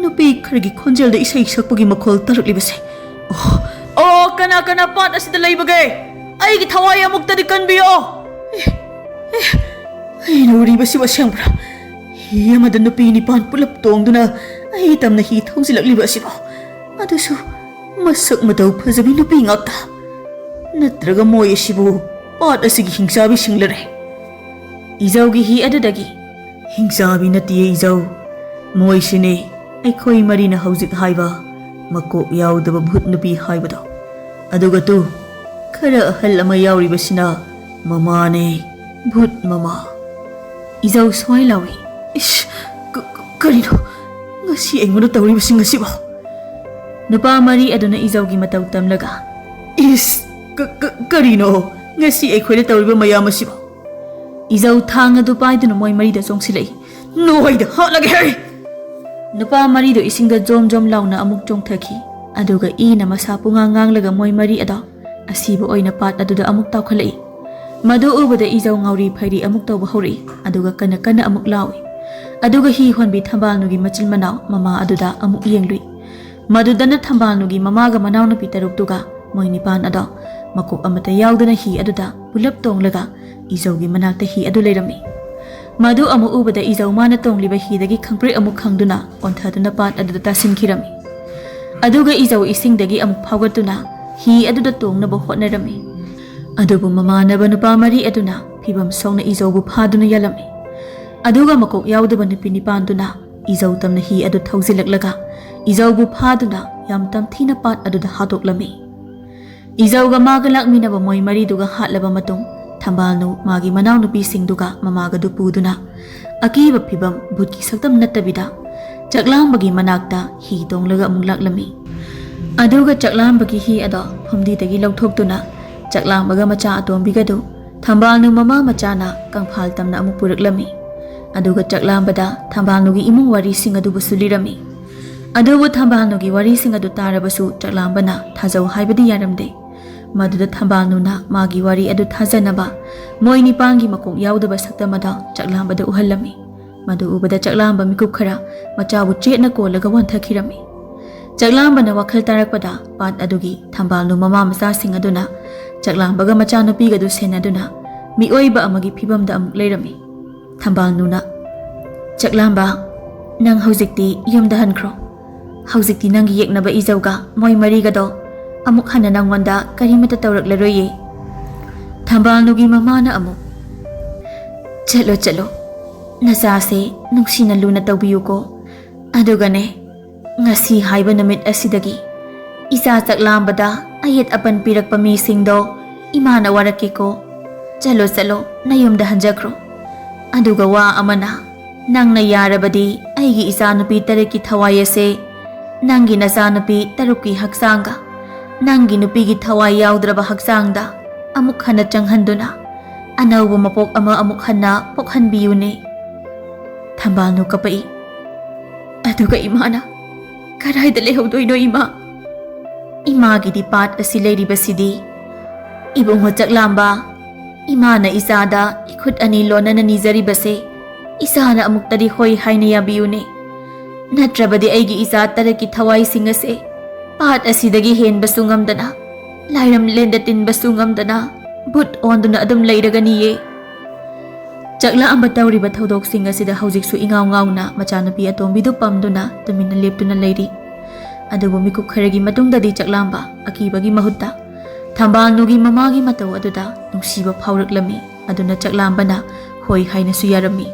ꯅꯨꯄꯤ ꯈꯔꯒꯤ ꯈꯣꯟꯖꯦꯜꯗ ꯏꯁꯩ ꯁꯛꯄꯒꯤ ꯃꯈꯣꯜ ꯇꯥꯔꯛꯂꯤꯕꯁꯦ? ꯑꯣ, ꯑꯣ, ꯀꯅꯥ ꯀꯅꯥ ꯄꯥꯠ ꯑꯁꯤꯗ ꯂꯩꯕꯒꯦ? ꯑꯩꯒꯤ ꯊꯋꯥꯏ ꯑꯃꯨꯛꯇꯗꯤ ꯀꯟꯕꯤꯌꯣ!" ꯑꯦ, ꯑꯦ, ꯑꯩꯅ ꯎꯔꯤꯕꯁꯤꯕꯨ ꯑꯁꯦꯡꯕ꯭ꯔꯥ? ꯍꯤ ꯑꯃꯗ ꯅꯨꯄꯤ ꯅꯤꯄꯥꯟ ꯄꯨꯂꯞ ꯇꯣꯡꯗꯨꯅ ꯑꯩ ꯇꯝꯅ ꯍꯤ ꯊꯧꯖꯤꯜꯂꯛꯂꯤꯕ ꯑꯁꯤꯕꯨ? ꯑꯗꯨꯁꯨ ꯃꯁꯛ ꯃꯇꯧ ꯐꯖꯕꯤ ꯅꯨꯄꯤ ꯉꯥꯛꯇ꯫ ꯅꯠꯇ꯭ꯔꯒ ꯃꯣꯏ ꯑꯁꯤꯕꯨ ꯄꯥꯠ ꯑꯁꯤꯒꯤ ꯍꯤꯡꯆꯥꯕꯤꯁꯤꯡꯂꯔꯦ? ꯏꯖꯧꯒꯤ ꯍꯤ ꯑꯗꯨꯗꯒꯤ, "ꯍꯤꯡꯆꯥꯕꯤ ꯅꯠꯇꯤꯌꯦ ꯏꯖꯧ, ꯃꯣꯏꯁꯤꯅꯦ ꯑꯩꯈꯣꯏ ꯃꯔꯤꯅ ꯍꯧꯖꯤꯛ ꯍꯥꯏꯕ ꯃꯀꯣꯛ ꯌꯥꯎꯗꯕ ꯚꯨꯠ ꯅꯨꯄꯤ ꯍꯥꯏꯕꯗꯣ꯫ ꯑꯗꯨꯒ ꯇꯨ, ꯈꯔ ꯑꯍꯜ ꯑꯃ ꯌꯥꯎꯔꯤꯕꯁꯤꯅ ꯃꯃꯥꯅꯦ, ꯚꯨꯠ ꯃꯃꯥ꯫ ꯏꯖꯧ ꯁ꯭ꯋꯥꯏ ꯂꯥꯎꯏ꯫ "ꯏꯁ, ꯀ-, ꯀ-, ꯀꯔꯤꯅꯣ ꯉꯁꯤ ꯑꯩꯉꯣꯟꯗ ꯇꯧꯔꯤꯕꯁꯤꯡ ꯑꯁꯤꯕꯣ?" ꯅꯨꯄꯥ ꯃꯔꯤ ꯑꯗꯨꯅ ꯏꯖꯧꯒꯤ ꯃꯇꯧ ꯇꯝꯂꯒ, "ꯏꯁ, ꯀ-, ꯀ-, ꯀꯔꯤꯅꯣ ꯉꯁꯤ ꯑꯩꯈꯣꯏꯗ ꯇꯧꯔꯤꯕ ꯃꯌꯥꯝ ꯑꯁꯤꯕꯣ?" ꯏꯖꯧ ꯊꯥꯡ ꯑꯗꯨ ꯄꯥꯏꯗꯨꯅ ꯃꯣꯏ ꯃꯔꯤꯗ ꯆꯣꯡꯁꯤꯜꯂꯛꯏ꯫ "ꯅꯣꯏꯗ ꯍꯥꯠꯂꯒꯦ ꯍꯦ!" ꯅꯨꯄꯥ ꯃꯔꯤꯗꯨ ꯏꯁꯤꯡꯗ ꯖꯣꯝ ꯖꯣꯝ ꯂꯥꯎꯅ ꯑꯃꯨꯛ ꯆꯣꯡꯊꯈꯤ꯫ ꯑꯗꯨꯒ ꯏꯅ ꯃꯁꯥ ꯄꯨꯡꯉꯥꯡ ꯉꯥꯡꯂꯒ ꯃꯣꯏ ꯃꯔꯤ ꯑꯗꯣ ꯑꯁꯤꯕ ꯑꯣꯏꯅ ꯄꯥꯠ ꯑꯗꯨꯗ ꯑꯃꯨꯛ ꯇꯥꯎꯈꯠꯂꯛꯏ꯫ ꯃꯗꯨ ꯎꯕꯗ ꯏꯖꯧ ꯉꯥꯎꯔꯤ ꯐꯩꯔꯤ ꯑꯃꯨꯛ ꯇꯧꯕ ꯍꯧꯔꯛꯏ, ꯑꯗꯨꯒ ꯀꯟꯅ ꯀꯟꯅ ꯑꯃꯨꯛ ꯂꯥꯎꯏ꯫ ꯑꯗꯨꯒ ꯍꯤ ꯍꯣꯟꯕꯤ ꯊꯝꯕꯥꯜꯅꯨꯒꯤ ꯃꯆꯤꯟ ꯃꯅꯥꯎ ꯃꯃꯥ ꯑꯗꯨꯗ ꯑꯃꯨꯛ ꯌꯦꯡꯂꯨꯏ꯫ ꯃꯗꯨꯗꯅ ꯊꯝꯕꯥꯜꯅꯨꯒꯤ ꯃꯃꯥꯒ ꯃꯅꯥꯎꯅꯨꯄꯤ ꯇꯔꯨꯛꯇꯨꯒ ꯃꯣꯏ ꯅꯤꯄꯥꯟ ꯑꯗꯣ ꯃꯀꯣꯛ ꯑꯃꯠꯇ ꯌꯥꯎꯗꯅ ꯍꯤ ꯑꯗꯨꯗ ꯄꯨꯂꯞ ꯇꯣꯡꯂꯒ ꯏꯖꯧꯒꯤ ꯃꯅꯥꯛꯇ ꯍꯤ ꯑꯗꯨ ꯂꯩꯔꯝꯃꯤ꯫ ꯃꯗꯨ ꯑꯃꯨꯛ ꯎꯕꯗ ꯏꯖꯧ ꯃꯥꯅ ꯇꯣꯡꯂꯤꯕ ꯍꯤꯗꯒꯤ ꯈꯪꯄ꯭ꯔꯦꯛ ꯑꯃꯨꯛ ꯈꯪꯗꯨꯅ ꯑꯣꯟꯊꯗꯨꯅ ꯄꯥꯠ ꯑꯗꯨꯗ ꯇꯥꯁꯤꯟꯈꯤꯔꯝꯃꯤ꯫ ꯑꯗꯨꯒ ꯏꯖꯧ ꯏꯁꯤꯡꯗꯒꯤ ꯑꯃꯨꯛ ꯐꯥꯎꯒꯠꯇꯨꯅ ꯍꯤ ꯑꯗꯨꯗ ꯇꯣꯡꯅꯕ ꯍꯣꯠꯅꯔꯝꯃꯤ꯫ ꯑꯗꯨꯕꯨ ꯃꯃꯥꯟꯅꯕ ꯅꯨꯄꯥ ꯃꯔꯤ ꯑꯗꯨꯅ ꯐꯤꯕꯝ ꯁꯣꯛꯅ ꯏꯖꯧꯕꯨ ꯐꯥꯗꯨꯅ ꯌꯥꯜꯂꯝꯃꯤ꯫ ꯑꯗꯨꯒ ꯃꯀꯣꯛ ꯌꯥꯎꯗꯕ ꯅꯨꯄꯤ ꯅꯤꯄꯥꯟꯗꯨꯅ ꯏꯖꯧ ꯇꯝꯅ ꯍꯤ ꯑꯗꯨ ꯊꯧꯖꯤꯜꯂꯛꯂꯒ ꯏꯖꯧꯕꯨ ꯐꯥꯗꯨꯅ ꯌꯥꯝ ꯇꯝꯊꯤꯅ ꯄꯥꯠ ꯑꯗꯨꯗ ꯍꯥꯠꯇꯣꯛꯂꯝꯃꯤ꯫ ꯏꯖꯧꯒ ꯃꯥꯒ ꯂꯥꯛꯃꯤꯟꯅꯕ ꯃꯣꯏ ꯃꯔꯤꯗꯨꯒ ꯍꯥꯠꯂꯕ ꯃꯇꯨꯡ, ꯊꯝꯕꯥꯜꯅꯨ ꯃꯥꯒꯤ ꯃꯅꯥꯎꯅꯨꯄꯤꯁꯤꯡꯗꯨꯒ ꯃꯃꯥꯒꯗꯨ ꯄꯨꯗꯨꯅ ꯑꯀꯤꯕ ꯐꯤꯕꯝ ꯚꯨꯠꯀꯤ ꯁꯛꯇꯝ ꯅꯠꯇꯕꯤꯗ ꯆꯥꯛꯂꯥꯝꯕꯒꯤ ꯃꯅꯥꯛꯇ ꯍꯤ ꯇꯣꯡꯂꯒ ꯑꯃꯨꯛ ꯂꯥꯛꯂꯝꯃꯤ꯫ ꯑꯗꯨꯒ ꯆꯥꯛꯂꯥꯝꯕꯒꯤ ꯍꯤ ꯑꯗꯣ ꯐꯨꯝꯗꯤꯗꯒꯤ ꯂꯧꯊꯣꯛꯇꯨꯅ ꯆꯥꯛꯂꯥꯝꯕꯒ ꯃꯆꯥ ꯑꯇꯣꯝꯕꯤꯒꯗꯨ ꯊꯝꯕꯥꯜꯅꯨ ꯃꯃꯥ ꯃꯆꯥꯅ ꯀꯪꯐꯥꯜ ꯇꯝꯅ ꯑꯃꯨꯛ ꯄꯨꯔꯛꯂꯝꯃꯤ꯫ ꯑꯗꯨꯒ ꯆꯥꯛꯂꯥꯝꯕꯗ ꯊꯝꯕꯥꯜꯅꯨꯒꯤ ꯏꯃꯨꯡ ꯋꯥꯔꯤꯁꯤꯡ ꯑꯗꯨꯕꯨꯁꯨ ꯂꯤꯔꯝꯃꯤ꯫ ꯑꯗꯨꯕꯨ ꯊꯝꯕꯥꯜꯅꯨꯒꯤ ꯋꯥꯔꯤꯁꯤꯡ ꯑꯗꯨ ꯇꯥꯔꯕꯁꯨ ꯆꯥꯛꯂꯥꯝꯕꯅ ꯊꯥꯖꯧ ꯍꯥꯏꯕꯗꯤ ꯌꯥꯔꯝꯗꯦ꯫ ꯃꯗꯨꯗ ꯊꯝꯕꯥꯜꯅꯨꯅ ꯃꯥꯒꯤ ꯋꯥꯔꯤ ꯑꯗꯨ ꯊꯥꯖꯅꯕ ꯃꯣꯏ ꯅꯤꯄꯥꯟꯒꯤ ꯃꯀꯣꯛ ꯌꯥꯎꯗꯕ ꯁꯛꯇꯝ ꯑꯗꯣ ꯆꯥꯛꯂꯥꯝꯕꯗ ꯎꯍꯜꯂꯝꯃꯤ꯫ ꯃꯗꯨ ꯎꯕꯗ ꯆꯥꯛꯂꯥꯝꯕ ꯃꯤꯀꯨꯞ ꯈꯔ ꯃꯆꯥꯕꯨ ꯆꯦꯠꯅ ꯀꯣꯜꯂꯒ ꯋꯥꯟꯊꯈꯤꯔꯝꯃꯤ꯫ ꯆꯥꯛꯂꯥꯝꯕꯅ ꯋꯥꯈꯜ ꯇꯥꯔꯛꯄꯗ ꯄꯥꯠ ꯑꯗꯨꯒꯤ ꯊꯝꯕꯥꯜꯅꯨ ꯃꯃꯥ ꯃꯆꯥꯁꯤꯡ ꯑꯗꯨꯅ ꯆꯥꯛꯂꯥꯝꯕꯒ ꯃꯆꯥꯅꯨꯄꯤꯒꯗꯨ ꯁꯦꯟꯅꯗꯨꯅ ꯃꯤꯑꯣꯏꯕ ꯑꯃꯒꯤ ꯐꯤꯕꯝꯗ ꯑꯃꯨꯛ ꯂꯩꯔꯝꯃꯤ꯫ ꯊꯝꯕꯥꯜꯅꯨꯅ, "ꯆꯥꯛꯂꯥꯝꯕ, ꯅꯪ ꯍꯧꯖꯤꯛꯇꯤ ꯌꯨꯝꯗ ꯍꯟꯈ꯭ꯔꯣ꯫ ꯍꯧꯖꯤꯛꯇꯤ ꯅꯪꯒꯤ ꯌꯦꯛꯅꯕ ꯏꯖꯧꯒ ꯃꯣꯏ ꯃꯔꯤꯒꯗꯣ ꯑꯃꯨꯛ ꯍꯟꯅ ꯅꯪꯉꯣꯟꯗ ꯀꯔꯤꯃꯠꯇ ꯇꯧꯔꯛꯂꯔꯣꯏꯌꯦ꯫" ꯊꯝꯕꯥꯜꯅꯨꯒꯤ ꯃꯃꯥꯅ ꯑꯃꯨꯛ, "ꯆꯠꯂꯣ, ꯆꯠꯂꯣ꯫ ꯅꯆꯥꯁꯦ ꯅꯨꯡꯁꯤꯅ ꯂꯨꯅ ꯇꯧꯕꯤꯌꯨꯀꯣ꯫ ꯑꯗꯨꯒꯅꯦ, "ꯉꯁꯤ ꯍꯥꯏꯕ ꯅꯨꯃꯤꯠ ꯑꯁꯤꯗꯒꯤ ꯏꯆꯥ ꯆꯥꯛꯂꯥꯝꯕꯗ ꯑꯌꯦꯠ ꯑꯄꯟ ꯄꯤꯔꯛꯄ ꯃꯤꯁꯤꯡꯗꯣ ꯏꯃꯥꯅ ꯋꯥꯔꯛꯀꯦꯀꯣ꯫ ꯆꯠꯂꯣ, ꯆꯠꯂꯣ, ꯅꯌꯨꯝꯗ ꯍꯟꯖꯈ꯭ꯔꯣ꯫ ꯑꯗꯨꯒ ꯋꯥ ꯑꯃꯅ, ꯅꯪꯅ ꯌꯥꯔꯕꯗꯤ ꯑꯩꯒꯤ ꯏꯆꯥꯅꯨꯄꯤ ꯇꯔꯦꯠꯀꯤ ꯊꯋꯥꯏ ꯑꯁꯦ ꯅꯪꯒꯤ ꯅꯆꯥꯅꯨꯄꯤ ꯇꯔꯨꯛꯀꯤ ꯍꯛꯆꯥꯡꯒ, ꯅꯪꯒꯤ ꯅꯨꯄꯤꯒꯤ ꯊꯋꯥꯏ ꯌꯥꯎꯗ꯭ꯔꯕ ꯍꯛꯆꯥꯡꯗ ꯑꯃꯨꯛ ꯍꯟꯅ ꯆꯪꯍꯟꯗꯨꯅ ꯑꯅꯧꯕ ꯃꯄꯣꯛ ꯑꯃ ꯑꯃꯨꯛ ꯍꯟꯅ ꯄꯣꯛꯍꯟꯕꯤꯌꯨꯅꯦ꯫" ꯊꯝꯕꯥꯜꯅꯨ ꯀꯞꯄꯛꯏ꯫ "ꯑꯗꯨꯒ ꯏꯃꯥꯅ ꯀꯗꯥꯏꯗ ꯂꯩꯍꯧꯗꯣꯏꯅꯣ, ꯏꯃꯥ?" "ꯏꯃꯥꯒꯤꯗꯤ ꯄꯥꯠ ꯑꯁꯤ ꯂꯩꯔꯤꯕꯁꯤꯗꯤ꯫ ꯏꯕꯨꯡꯉꯣ ꯆꯥꯛꯂꯥꯝꯕ, ꯏꯃꯥꯅ ꯏꯆꯥꯗ ꯏꯈꯨꯠ ꯑꯅꯤ ꯂꯣꯟꯅꯅ ꯅꯤꯖꯔꯤꯕꯁꯦ ꯏꯆꯥꯅ ꯑꯃꯨꯛꯇꯗꯤ ꯍꯣꯏ ꯍꯥꯏꯅ ꯌꯥꯕꯤꯌꯨꯅꯦ꯫ ꯅꯠꯇ꯭ꯔꯕꯗꯤ ꯑꯩꯒꯤ ꯏꯆꯥ ꯇꯔꯦꯠꯀꯤ ꯊꯋꯥꯏꯁꯤꯡ ꯑꯁꯦ ꯄꯥꯠ ꯑꯁꯤꯗꯒꯤ ꯍꯦꯟꯕꯁꯨ ꯉꯝꯗꯅ, ꯂꯥꯏꯔꯝꯂꯦꯟꯗ ꯇꯤꯟꯕꯁꯨ ꯉꯝꯗꯅ ꯚꯨꯠ ꯑꯣꯟꯗꯨꯅ ꯑꯗꯨꯝ ꯂꯩꯔꯒꯅꯤꯌꯦ꯫" ꯆꯥꯛꯂꯥꯝꯕ ꯇꯧꯔꯤꯕ ꯊꯧꯗꯣꯛꯁꯤꯡ ꯑꯁꯤꯗ ꯍꯧꯖꯤꯛꯁꯨ ꯏꯉꯥꯎ ꯉꯥꯎꯅ ꯃꯆꯥꯅꯨꯄꯤ ꯑꯇꯣꯝꯕꯤꯗꯨ ꯄꯝꯗꯨꯅ ꯇꯨꯃꯤꯟꯅ ꯂꯦꯞꯇꯨꯅ ꯂꯩꯔꯤ꯫ ꯑꯗꯨꯕꯨ ꯃꯤꯀꯨꯞ ꯈꯔꯒꯤ ꯃꯇꯨꯡꯗꯗꯤ ꯆꯥꯛꯂꯥꯝꯕ ꯑꯀꯤꯕꯒꯤ ꯃꯍꯨꯠꯇ ꯊꯝꯕꯥꯜꯅꯨꯒꯤ ꯃꯃꯥꯒꯤ ꯃꯇꯧ ꯑꯗꯨꯗ ꯅꯨꯡꯁꯤꯕ ꯐꯥꯎꯔꯛꯂꯝꯃꯤ꯫ ꯑꯗꯨꯅ ꯆꯥꯛꯂꯥꯝꯕꯅ ꯍꯣꯏ ꯍꯥꯏꯅꯁꯨ ꯌꯥꯔꯝꯃꯤ꯫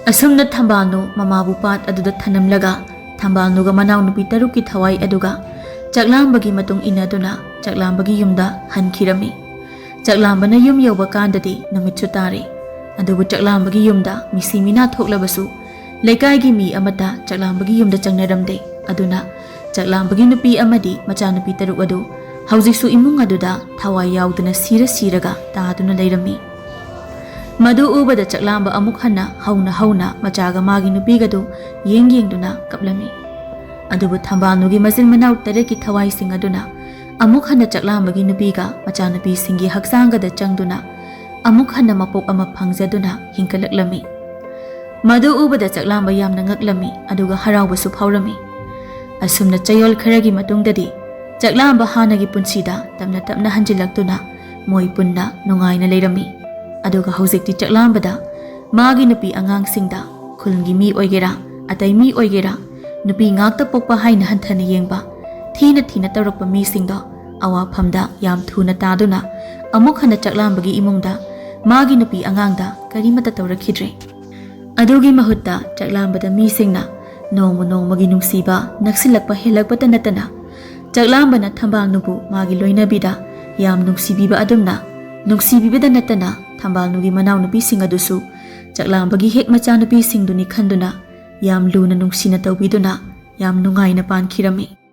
ꯑꯁꯨꯝꯅ ꯊꯝꯕꯥꯜꯅꯨ ꯃꯃꯥꯕꯨ ꯄꯥꯠ ꯑꯗꯨꯗ ꯊꯅꯝꯂꯒ ꯊꯝꯕꯥꯜꯅꯨꯒ ꯃꯅꯥꯎꯅꯨꯄꯤ ꯇꯔꯨꯛꯀꯤ ꯊꯋꯥꯏ ꯑꯗꯨꯒ ꯆꯥꯛꯂꯥꯝꯕꯒꯤ ꯃꯇꯨꯡ ꯏꯟꯅꯗꯨꯅ ꯆꯥꯛꯂꯥꯝꯕꯒꯤ ꯌꯨꯝꯗ ꯍꯟꯈꯤꯔꯝꯃꯤ꯫ ꯆꯥꯛꯂꯥꯝꯕꯅ ꯌꯨꯝ ꯌꯧꯕ ꯀꯥꯟꯗꯗꯤ ꯅꯨꯃꯤꯠꯁꯨ ꯇꯥꯔꯦ꯫ ꯑꯗꯨꯕꯨ ꯆꯥꯛꯂꯥꯝꯕꯒꯤ ꯌꯨꯝꯗ ꯃꯤꯁꯤ ꯃꯤꯅꯥ ꯊꯣꯛꯂꯕꯁꯨ ꯂꯩꯀꯥꯏꯒꯤ ꯃꯤ ꯑꯃꯠꯇ ꯆꯥꯛꯂꯥꯝꯕꯒꯤ ꯌꯨꯝꯗ ꯆꯪꯅꯔꯝꯗꯦ꯫ ꯑꯗꯨꯅ ꯆꯥꯛꯂꯥꯝꯕꯒꯤ ꯅꯨꯄꯤ ꯑꯃꯗꯤ ꯃꯆꯥꯅꯨꯄꯤ ꯇꯔꯨꯛ ꯑꯗꯨ ꯍꯧꯖꯤꯛꯁꯨ ꯏꯃꯨꯡ ꯑꯗꯨꯗ ꯊꯋꯥꯏ ꯌꯥꯎꯗꯅ ꯁꯤꯔ ꯁꯤꯔꯒ ꯇꯥꯗꯨꯅ ꯂꯩꯔꯝꯃꯤ꯫ ꯃꯗꯨ ꯎꯕꯗ ꯆꯥꯛꯂꯥꯝꯕ ꯑꯃꯨꯛ ꯍꯟꯅ ꯍꯧꯅ ꯍꯧꯅ ꯃꯆꯥꯒ ꯃꯥꯒꯤ ꯅꯨꯄꯤꯒꯗꯨ ꯌꯦꯡ ꯌꯦꯡꯗꯨꯅ ꯀꯞꯂꯝꯃꯤ꯫ ꯑꯗꯨꯕꯨ ꯊꯝꯕꯥꯜꯅꯨꯒꯤ ꯃꯆꯤꯟ ꯃꯅꯥꯎ ꯇꯔꯦꯠꯀꯤ ꯊꯋꯥꯏꯁꯤꯡ ꯑꯗꯨꯅ ꯑꯃꯨꯛ ꯍꯟꯅ ꯆꯥꯛꯂꯥꯝꯕꯒꯤ ꯅꯨꯄꯤꯒ ꯃꯆꯥꯅꯨꯄꯤꯁꯤꯡꯒꯤ ꯍꯛꯆꯥꯡꯒꯗ ꯆꯪꯗꯨꯅ ꯑꯃꯨꯛ ꯍꯟꯅ ꯃꯄꯣꯛ ꯑꯃ ꯐꯪꯖꯗꯨꯅ ꯍꯤꯡꯒꯠꯂꯛꯂꯝꯃꯤ꯫ ꯃꯗꯨ ꯎꯕꯗ ꯆꯥꯛꯂꯥꯝꯕ ꯌꯥꯝꯅ ꯉꯛꯂꯝꯃꯤ, ꯑꯗꯨꯒ ꯍꯔꯥꯎꯕꯁꯨ ꯐꯥꯎꯔꯝꯃꯤ꯫ ꯑꯁꯨꯝꯅ ꯆꯌꯣꯜ ꯈꯔꯒꯤ ꯃꯇꯨꯡꯗꯗꯤ ꯆꯥꯛꯂꯥꯝꯕ ꯍꯥꯟꯅꯒꯤ ꯄꯨꯟꯁꯤꯗ ꯇꯞꯅ ꯇꯞꯅ ꯍꯟꯖꯤꯜꯂꯛꯇꯨꯅ ꯃꯣꯏ ꯄꯨꯟꯅ ꯅꯨꯡꯉꯥꯏꯅ ꯂꯩꯔꯝꯃꯤ꯫ ꯑꯗꯨꯒ ꯍꯧꯖꯤꯛꯇꯤ ꯆꯥꯛꯂꯥꯝꯕꯗ ꯃꯥꯒꯤ ꯅꯨꯄꯤ ꯑꯉꯥꯡꯁꯤꯡꯗ, ꯈꯨꯜꯒꯤ ꯃꯤ ꯑꯣꯏꯒꯦꯔꯥ, ꯑꯇꯩ ꯃꯤ ꯑꯣꯏꯒꯦꯔꯥ, ꯅꯨꯄꯤ ꯉꯥꯛꯇ ꯄꯣꯛꯄ ꯍꯥꯏꯅ ꯍꯟꯊꯅ ꯌꯦꯡꯕ, ꯊꯤꯅ ꯊꯤꯅ ꯇꯧꯔꯛꯄ ꯃꯤꯁꯤꯡꯗꯣ ꯑꯋꯥꯐꯝꯗ ꯌꯥꯝ ꯊꯨꯅ ꯇꯥꯗꯨꯅ ꯑꯃꯨꯛ ꯍꯟꯅ ꯆꯥꯛꯂꯥꯝꯕꯒꯤ ꯏꯃꯨꯡꯗ ꯃꯥꯒꯤ ꯅꯨꯄꯤ ꯑꯉꯥꯡꯗ ꯀꯔꯤꯃꯠꯇ ꯇꯧꯔꯛꯈꯤꯗ꯭ꯔꯦ꯫ ꯑꯗꯨꯒꯤ ꯃꯍꯨꯠꯇ ꯆꯥꯛꯂꯥꯝꯕꯗ ꯃꯤꯁꯤꯡꯅ ꯅꯣꯡꯃ ꯅꯣꯡꯃꯒꯤ ꯅꯨꯡꯁꯤꯕ ꯅꯛꯁꯤꯜꯂꯛꯄ ꯍꯦꯜꯂꯛꯄꯇ ꯅꯠꯇꯅ, ꯆꯥꯛꯂꯥꯝꯕꯅ ꯊꯝꯕꯥꯜꯅꯨꯕꯨ ꯃꯥꯒꯤ ꯂꯣꯏꯅꯕꯤꯗ ꯌꯥꯝ ꯅꯨꯡꯁꯤꯕꯤꯕ ꯑꯗꯨꯝꯅ, ꯅꯨꯡꯁꯤꯕꯤꯕꯗ ꯅꯠꯇꯅ ꯊꯝꯕꯥꯜꯅꯨꯒꯤ ꯃꯅꯥꯎꯅꯨꯄꯤꯁꯤꯡ ꯑꯗꯨꯁꯨ ꯆꯥꯛꯂꯥꯝꯕꯒꯤ ꯍꯦꯛ ꯃꯆꯥꯅꯨꯄꯤꯁꯤꯡꯗꯨꯅꯤ ꯈꯟꯗꯨꯅ ꯌꯥꯝ ꯂꯨꯅ ꯅꯨꯡꯁꯤꯅ ꯇꯧꯕꯤꯗꯨꯅ ꯌꯥꯝ ꯅꯨꯡꯉꯥꯏꯅ ꯄꯥꯟꯈꯤꯔꯝꯃꯤ꯫